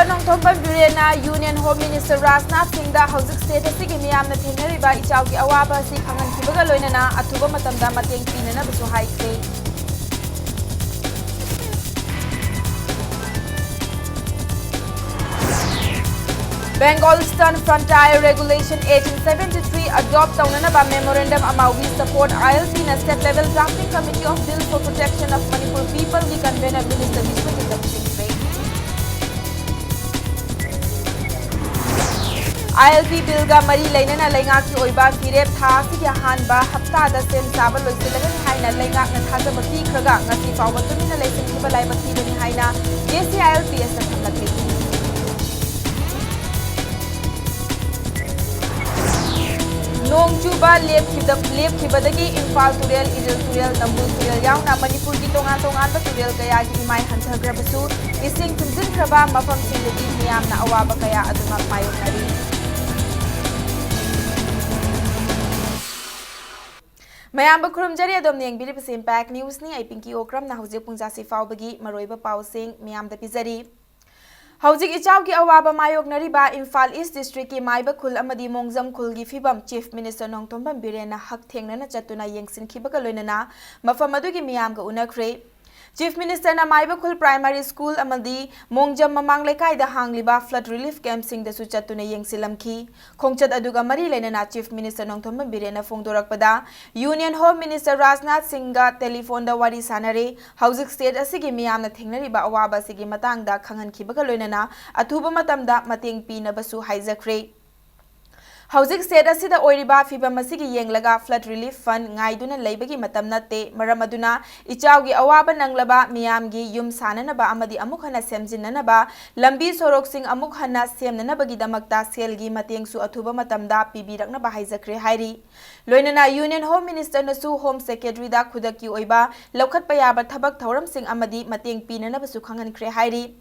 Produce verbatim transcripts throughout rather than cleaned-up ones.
Nongthombam ꯕꯤꯔꯦꯟꯅ Union Home Minister Rajnath ꯁꯤꯡꯗ ꯍꯧꯖꯤꯛ state ꯑꯁꯤꯒꯤ ꯃꯤꯌꯥꯝꯅ ꯊꯦꯡꯅꯔꯤꯕ ꯏꯆꯥꯎꯒꯤ ꯑꯋꯥꯕ ꯑꯁꯤ ꯈꯪꯍꯟꯈꯤꯕꯒ ꯂꯣꯏꯅꯅ ꯑꯊꯨꯕ ꯃꯇꯝꯗ ꯃꯇꯦꯡ ꯄꯤꯅꯅꯕꯁꯨ ꯍꯥꯏꯈ꯭ꯔꯦ꯫ Bengal Eastern Frontier Regulation eighteen seventy-three adopt ꯇꯧꯅꯅꯕ memorandum ꯑꯃ We Support ILP ꯅ State Level Drafting Committee of Bill for Protection of Manipur People ꯒꯤ convener Minister ꯕꯤꯁ꯭ꯋꯖꯤꯠꯇ ꯄꯤꯁꯤꯟꯈ꯭ꯔꯦ꯫ ILP Bill ꯒ ꯃꯔꯤ ꯂꯩꯅꯅ ꯂꯩꯉꯥꯛꯀꯤ ꯑꯣꯏꯕ ꯐꯤꯔꯦꯞ ꯊꯥ ꯑꯁꯤꯒꯤ ꯑꯍꯥꯟꯕ ꯍꯞꯇꯥꯗ ꯁꯦꯝ ꯁꯥꯕ ꯂꯣꯏꯁꯤꯜꯂꯒꯅꯤ ꯍꯥꯏꯅ ꯂꯩꯉꯥꯛꯅ ꯊꯥꯖꯕ ꯄꯤꯈ꯭ꯔꯒ ꯉꯁꯤ ꯐꯥꯎꯕ ꯇꯨꯃꯤꯟꯅ ꯂꯩꯁꯤꯟꯈꯤꯕ ꯂꯥꯏꯕꯛ ꯊꯤꯕꯅꯤ ꯍꯥꯏꯅ KCILPS ꯅ ꯊꯝꯂꯛꯂꯤ꯫ ꯅꯣꯡ ꯆꯨꯕ ꯂꯦꯞꯈꯤꯕꯗ-, ꯂꯦꯞꯈꯤꯕꯗꯒꯤ ꯏꯝꯐꯥꯜ ꯇꯨꯔꯦꯜ, ꯏꯔꯤꯜ ꯇꯨꯔꯦꯜ, ꯅꯝꯕꯨꯜ ꯇꯨꯔꯦꯜ ꯌꯥꯎꯅ ꯃꯅꯤꯄꯨꯔꯒꯤ ꯇꯣꯉꯥꯟ ꯇꯣꯉꯥꯟꯕ ꯇꯨꯔꯦꯜ ꯀꯌꯥꯒꯤ ꯏꯃꯥꯏ ꯍꯟꯊꯈ꯭ꯔꯕꯁꯨ, ꯏꯁꯤꯡ ꯊꯨꯝꯖꯤꯟꯈ꯭ꯔꯕ ꯃꯐꯝꯁꯤꯡꯗꯒꯤ ꯃꯤꯌꯥꯝꯅ ꯑꯋꯥꯕ ꯀꯌꯥ ꯑꯗꯨꯃꯛ ꯃꯥꯌꯣꯛꯅꯔꯤ꯫ ꯃꯌꯥꯝꯕꯨ ꯈꯨꯔꯨꯝꯖꯔꯤ, ꯑꯗꯣꯝꯅ ꯌꯦꯡꯕꯤꯔꯤꯕꯁꯤ Impact News ꯅꯤ꯫ ꯑꯩ ꯄꯤꯡꯀꯤ ꯑꯣꯀ꯭ꯔꯝꯅ ꯍꯧꯖꯤꯛ ꯄꯨꯡ ꯖꯥꯁꯤ ꯐꯥꯎꯕꯒꯤ ꯃꯔꯨꯑꯣꯏꯕ ꯄꯥꯎꯁꯤꯡ ꯃꯤꯌꯥꯝꯗ ꯄꯤꯖꯔꯤ꯫ ꯍꯧꯖꯤꯛ ꯏꯆꯥꯎꯒꯤ ꯑꯋꯥꯕ ꯃꯥꯌꯣꯛꯅꯔꯤꯕ ꯏꯝꯐꯥꯜ East District ꯀꯤ ꯃꯥꯏꯕ ꯈꯨꯜ ꯑꯃꯗꯤ ꯃꯣꯡꯖꯝ ꯈꯨꯜꯒꯤ ꯐꯤꯕꯝ Chief Minister ꯅꯣꯡꯊꯣꯝꯕꯝ ꯕꯤꯔꯦꯟꯅ ꯍꯛ ꯊꯦꯡꯅꯅ ꯆꯠꯇꯨꯅ ꯌꯦꯡꯁꯤꯟꯈꯤꯕꯒ ꯂꯣꯏꯅꯅ ꯃꯐꯝ ꯑꯗꯨꯒꯤ ꯃꯤꯌꯥꯝꯒ ꯎꯅꯈ꯭ꯔꯦ꯫ Chief Minister ꯅ ꯃꯥꯏꯕ ꯈꯨꯜ Primary School ꯑꯃꯗꯤ ꯃꯣꯡꯖꯝ ꯃꯃꯥꯡ ꯂꯩꯀꯥꯏꯗ ꯍꯥꯡꯂꯤꯕ flood relief camp ꯁꯤꯡꯗꯁꯨ ꯆꯠꯇꯨꯅ ꯌꯦꯡꯁꯤꯜꯂꯝꯈꯤ꯫ ꯈꯣꯡꯆꯠ ꯑꯗꯨꯒ ꯃꯔꯤ ꯂꯩꯅꯅ Chief Minister Nongthombam ꯕꯤꯔꯦꯟꯅ ꯐꯣꯡꯗꯣꯔꯛꯄꯗ, Union Home Minister Rajnath ꯁꯤꯡꯒ telephone ꯗ ꯋꯥꯔꯤ ꯁꯥꯟꯅꯔꯦ꯫ ꯍꯧꯖꯤꯛ state ꯑꯁꯤꯒꯤ ꯃꯤꯌꯥꯝꯅ ꯊꯦꯡꯅꯔꯤꯕ ꯑꯋꯥꯕ ꯑꯁꯤꯒꯤ ꯃꯇꯥꯡꯗ ꯈꯪꯍꯟꯈꯤꯕꯒ ꯂꯣꯏꯅꯅ ꯑꯊꯨꯕ ꯃꯇꯝꯗ ꯃꯇꯦꯡ ꯄꯤꯅꯕꯁꯨ ꯍꯥꯏꯖꯈ꯭ꯔꯦ꯫ ꯍꯧꯖꯤꯛ state ꯑꯁꯤꯗ ꯑꯣꯏꯔꯤꯕ ꯐꯤꯕꯝ ꯑꯁꯤꯒꯤ ꯌꯦꯡꯂꯒ flood relief fund ꯉꯥꯏꯗꯨꯅ ꯂꯩꯕꯒꯤ ꯃꯇꯝ ꯅꯠꯇꯦ꯫ ꯃꯔꯝ ꯑꯗꯨꯅ ꯏꯆꯥꯎꯒꯤ ꯑꯋꯥꯕ ꯅꯪꯂꯕ ꯃꯤꯌꯥꯝꯒꯤ ꯌꯨꯝ ꯁꯥꯅꯅꯕ ꯑꯃꯗꯤ ꯑꯃꯨꯛ ꯍꯟꯅ ꯁꯦꯝꯖꯤꯟꯅꯅꯕ ꯂꯝꯕꯤ ꯁꯣꯔꯣꯛꯁꯤꯡ ꯑꯃꯨꯛ ꯍꯟꯅ ꯁꯦꯝꯅꯅꯕꯒꯤꯗꯃꯛꯇ ꯁꯦꯜꯒꯤ ꯃꯇꯦꯡꯁꯨ ꯑꯊꯨꯕ ꯃꯇꯝꯗ ꯄꯤꯕꯤꯔꯛꯅꯕ ꯍꯥꯏꯖꯈ꯭ꯔꯦ ꯍꯥꯏꯔꯤ꯫ ꯂꯣꯏꯅꯅ Union Home Minister ꯅꯁꯨ Home Secretary ꯗ ꯈꯨꯗꯛꯀꯤ ꯑꯣꯏꯕ ꯂꯧꯈꯠꯄ ꯌꯥꯕ ꯊꯕꯛ ꯊꯧꯔꯝꯁꯤꯡ ꯑꯃꯗꯤ ꯃꯇꯦꯡ ꯄꯤꯅꯅꯕꯁꯨ ꯈꯪꯍꯟꯈ꯭ꯔꯦ ꯍꯥꯏꯔꯤ꯫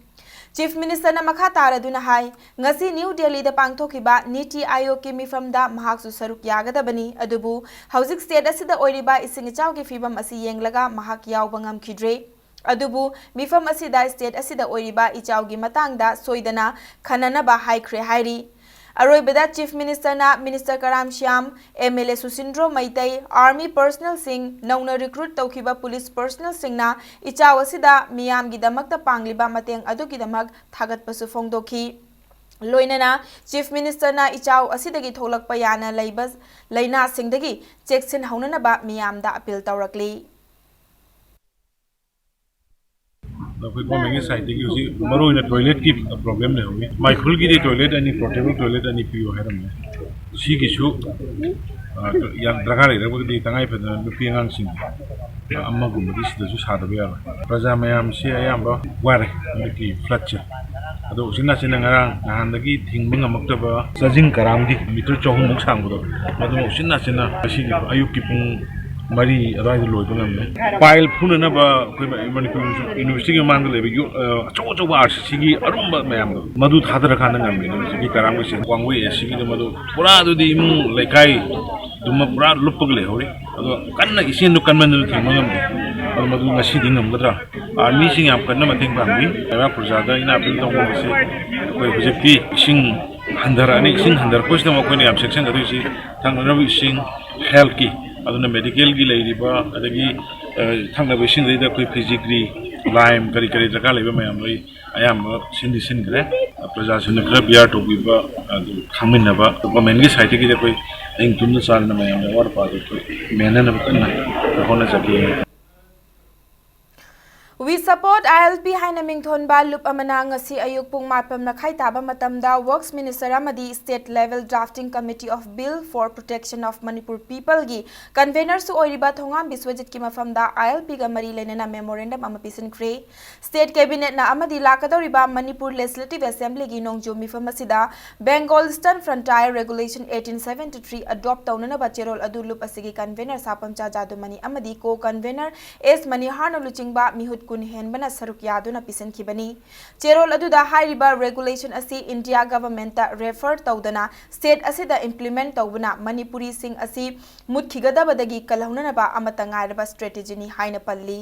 Chief Minister ꯅ ꯃꯈꯥ ꯇꯥꯔꯗꯨꯅ ꯍꯥꯏ, ꯉꯁꯤ New Delhi ꯗ ꯄꯥꯡꯊꯣꯛꯈꯤꯕ NITI Aayog ꯀꯤ ꯃꯤꯐꯝꯗ ꯃꯍꯥꯛꯁꯨ ꯁꯔꯨꯛ ꯌꯥꯒꯗꯕꯅꯤ, ꯑꯗꯨꯕꯨ ꯍꯧꯖꯤꯛ state ꯑꯁꯤꯗ ꯑꯣꯏꯔꯤꯕ ꯏꯁꯤꯡ ꯏꯆꯥꯎꯒꯤ ꯐꯤꯕꯝ ꯑꯁꯤ ꯌꯦꯡꯂꯒ ꯃꯍꯥꯛ ꯌꯥꯎꯕ ꯉꯝꯈꯤꯗ꯭ꯔꯦ꯫ ꯑꯗꯨꯕꯨ ꯃꯤꯐꯝ ꯑꯁꯤꯗ state ꯑꯁꯤꯗ ꯑꯣꯏꯔꯤꯕ ꯏꯆꯥꯎꯒꯤ ꯃꯇꯥꯡꯗ ꯁꯣꯏꯗꯅ ꯈꯟꯅꯅꯕ ꯍꯥꯏꯈ꯭ꯔꯦ ꯍꯥꯏꯔꯤ꯫ ꯑꯔꯣꯏꯕꯗ Chief Ministerꯅ Minister ꯀꯔꯥꯝ ꯁ꯭ꯌꯥꯝ, MLA ꯁꯨꯁꯤꯟꯗ꯭ꯔꯣ ꯃꯩꯇꯩ, army personnelꯁꯤꯡ, ꯅꯧꯅ recruit ꯇꯧꯈꯤꯕ police personnelꯁꯤꯡꯅ ꯏꯆꯥꯎ ꯑꯁꯤꯗ ꯃꯤꯌꯥꯝꯒꯤꯗꯃꯛꯇ ꯄꯥꯡꯂꯤꯕ ꯃꯇꯦꯡ ꯑꯗꯨꯒꯤꯗꯃꯛ ꯊꯥꯒꯠꯄꯁꯨ ꯐꯣꯡꯗꯣꯛꯈꯤ꯫ ꯂꯣꯏꯅꯅ Chief Ministerꯅ ꯏꯆꯥꯎ ꯑꯁꯤꯗꯒꯤ ꯊꯣꯛꯂꯛꯄ ꯌꯥꯅ ꯂꯩꯕ ꯂꯥꯏꯅꯥꯁꯤꯡꯗꯒꯤ ꯆꯦꯛꯁꯤꯟꯍꯧꯅꯅꯕ ꯃꯤꯌꯥꯝꯗ appeal ꯇꯧꯔꯛꯂꯤ꯫ ꯑꯩꯈꯣꯏ ꯒꯣꯔꯃꯦꯟꯒꯤ ꯁꯥꯏꯠꯇꯒꯤ ꯍꯧꯖꯤꯛ ꯃꯔꯨꯑꯣꯏꯅ ꯇꯣꯏꯂꯦꯠꯀꯤ ꯄ꯭ꯔꯣꯕ꯭ꯂꯦꯝ ꯂꯩꯍꯧꯔꯤ꯫ ꯃꯥꯏꯈꯨꯜꯒꯤꯗꯤ ꯇꯣꯏꯂꯦꯠ ꯑꯅꯤ, ꯄꯣꯔꯇꯦꯕꯜ ꯇꯣꯏꯂꯦꯠ ꯑꯅꯤ ꯄꯤꯌꯨ ꯍꯥꯏꯔꯝꯃꯦ꯫ ꯁꯤꯒꯤꯁꯨ ꯑ, ꯌꯥꯝ ꯗꯔꯀꯥꯔ ꯂꯩꯔꯒꯗꯤ ꯇꯉꯥꯏ ꯐꯗꯅ ꯅꯨꯄꯤ ꯑꯉꯥꯡꯁꯤꯡ ꯑꯃꯒꯨꯝꯕꯗꯤ ꯁꯤꯗꯁꯨ ꯁꯥꯗꯕ ꯌꯥꯔꯣꯏ꯫ ꯄ꯭ꯔꯖꯥ ꯃꯌꯥꯝꯁꯤ ꯑꯌꯥꯝꯕ ꯋꯥꯔꯦ ꯍꯟꯗꯛꯀꯤ ꯐ꯭ꯂꯠꯁꯦ꯫ ꯑꯗꯣ ꯎꯆꯤꯟ ꯅꯥꯆꯤꯟꯅ ꯉꯔꯥꯡ ꯅꯍꯥꯟꯗꯒꯤ ꯊꯤꯡꯕ ꯉꯝꯃꯛꯇꯕ ꯆꯥꯖꯤꯡ ꯀꯔꯥꯝꯒꯤ ꯃꯤꯇꯔ ꯆꯍꯨꯝꯃꯨꯛ ꯁꯥꯡꯕꯗꯣ, ꯃꯗꯨꯃ ꯎꯆꯤꯟ ꯅꯥꯆꯤꯟꯅ ꯉꯁꯤꯒꯤ ꯑꯌꯨꯛꯀꯤ ꯄꯨꯡ ꯃꯔꯤ ꯑꯗꯨꯋꯥꯏꯗ ꯂꯣꯏꯕ ꯉꯝꯃꯦ꯫ ꯄꯥꯏꯜ ꯐꯨꯅꯅꯕ ꯑꯩꯈꯣꯏ ꯃꯅꯤꯄꯨꯔ ꯌꯨꯅꯤꯚꯔꯁꯤꯇꯤꯒꯤ ꯃꯃꯥꯡꯗ ꯂꯩꯕ ꯌꯣꯠ, ꯑ, ꯑꯆꯧ ꯑꯆꯧꯕ RCCꯒꯤ ꯑꯔꯨꯝꯕ ꯃꯌꯥꯝꯗꯣ, ꯃꯗꯨ ꯊꯥꯗꯔꯀꯥꯟꯗ ꯉꯝꯃꯦ꯫ ꯍꯧꯖꯤꯛꯀꯤ ꯀꯔꯥꯝꯒꯤ ꯁꯦ ꯋꯥꯡꯒꯣꯏ ACꯒꯤꯗ ꯃꯗꯨ ꯄꯨꯔꯥ ꯑꯗꯨꯗꯤ ꯏꯃꯨꯡ ꯂꯩꯀꯥꯏꯗꯨꯃ ꯄꯨꯔꯥ ꯂꯨꯞꯄꯒ ꯂꯩꯍꯧꯔꯤ꯫ ꯑꯗꯣ ꯀꯟꯅ ꯏꯆꯦꯟꯗꯨ ꯀꯟꯃꯟꯗꯅ ꯊꯤꯡꯕ ꯉꯝꯗꯦ꯫ ꯑꯗꯣ ꯃꯗꯨ ꯉꯁꯤꯗꯤ ꯉꯝꯒꯗ꯭ꯔꯥ? ꯑꯥꯔꯃꯤꯁꯤꯡ ꯌꯥꯝ ꯀꯟꯅ ꯃꯇꯦꯡ ꯄꯥꯡꯕꯤ꯫ ꯂꯩꯕꯥꯛ ꯄ꯭ꯔꯖꯥꯗ ꯑꯩꯅ ꯑꯄꯤꯜ ꯇꯧꯅꯤꯡꯕꯁꯤ, ꯑꯩꯈꯣꯏ ꯍꯧꯖꯤꯛꯇꯤ ꯏꯁꯤꯡ ꯍꯟꯊꯔꯛꯑꯅꯤ꯫ ꯏꯁꯤꯡ ꯍꯟꯊꯔꯛꯄꯁꯤꯗ ꯑꯩꯈꯣꯏꯅ ꯌꯥꯝ ꯆꯦꯛꯁꯤꯟꯒꯗꯣꯏꯁꯤ ꯊꯛꯅꯅꯕ ꯏꯁꯤꯡ, healthꯀꯤ, ꯑꯗꯨꯅ medicalꯒꯤ ꯂꯩꯔꯤꯕ, ꯑꯗꯒꯤ, ꯑ, ꯊꯛꯅꯕ ꯏꯁꯤꯡꯗꯩꯗ ꯑꯩꯈꯣꯏ ꯐꯤꯖꯤꯒ꯭ꯔꯤ, lime ꯀꯔꯤ ꯀꯔꯤ ꯗꯔꯀꯥꯔ ꯂꯩꯕ ꯃꯌꯥꯝꯗꯣ ꯑꯩ ꯑꯌꯥꯝꯕ ꯁꯤꯟꯗꯤ ꯁꯤꯟꯈ꯭ꯔꯦ꯫ ꯄ꯭ꯔꯖꯥꯁꯤꯡꯅ ꯈꯔ bear ꯇꯧꯕꯤꯕ ꯑꯗꯨ ꯈꯪꯃꯤꯟꯅꯕ, governmentꯀꯤ sideꯇꯒꯤꯗꯤ ꯑꯩꯈꯣꯏ ꯑꯍꯤꯡ ꯇꯨꯝꯗ ꯆꯥꯗꯅ ꯃꯌꯥꯝꯅ ꯑꯋꯥꯠ ꯑꯄꯥꯗꯨ ꯑꯩꯈꯣꯏ ꯃꯦꯟꯅꯅꯕ ꯀꯟꯅ ꯍꯣꯠꯅꯖꯒꯦ꯫ We Support ILP ꯍꯥꯏꯅ ꯃꯤꯡꯊꯣꯟꯕ ꯂꯨꯞ ꯑꯃꯅ ꯉꯁꯤ ꯑꯌꯨꯛ ꯄꯨꯡ ꯃꯥꯄꯟ ꯃꯈꯥꯏ ꯇꯥꯕ ꯃꯇꯝꯗ Works Minister ꯑꯃꯗꯤ State Level Drafting Committee of Bill for Protection of Manipur Peopleꯒꯤ convenerꯁꯨ ꯑꯣꯏꯔꯤꯕ ꯊꯣꯉꯥꯝ ꯕꯤꯁ꯭ꯋꯖꯤꯠꯀꯤ ꯃꯐꯝꯗ ILPꯒ ꯃꯔꯤ ꯂꯩꯅꯅ memorandum ꯑꯃ ꯄꯤꯁꯤꯟꯈ꯭ꯔꯦ꯫ State Cabinetꯅ ꯑꯃꯗꯤ ꯂꯥꯛꯀꯗꯧꯔꯤꯕ Manipur Legislative Assemblyꯒꯤ ꯅꯣꯡꯖꯨ ꯃꯤꯐꯝ ꯑꯁꯤꯗ Bengal Eastern Frontier Regulation eighteen seventy-three adopt ꯇꯧꯅꯅꯕ ꯆꯦꯔꯣꯜ ꯑꯗꯨ ꯂꯨꯞ ꯑꯁꯤꯒꯤ convener ꯁꯥꯄꯝꯆꯥ ꯖꯥꯗꯨꯃꯅꯤ ꯑꯃꯗꯤ co-convener ꯑꯦꯁ ꯃꯅꯤꯍꯥꯔꯅ ꯂꯨꯆꯤꯡꯕ ꯃꯤꯍꯨꯠ ꯀꯨꯟ ꯍꯦꯟꯕꯅ ꯁꯔꯨꯛ ꯌꯥꯗꯨꯅ ꯄꯤꯁꯤꯟꯈꯤꯕꯅꯤ꯫ ꯆꯦꯔꯣꯜ ꯑꯗꯨꯗ ꯍꯥꯏꯔꯤꯕ regulation ꯑꯁꯤ India governmentꯇ refer ꯇꯧꯗꯅ state ꯑꯁꯤꯗ implement ꯇꯧꯕꯅ ꯃꯅꯤꯄꯨꯔꯤꯁꯤꯡ ꯑꯁꯤ ꯃꯨꯠꯈꯤꯒꯗꯕꯗꯒꯤ ꯀꯜꯍꯧꯅꯅꯕ ꯑꯃꯠꯇ ꯉꯥꯏꯔꯕ strategyꯅꯤ ꯍꯥꯏꯅ ꯄꯜꯂꯤ꯫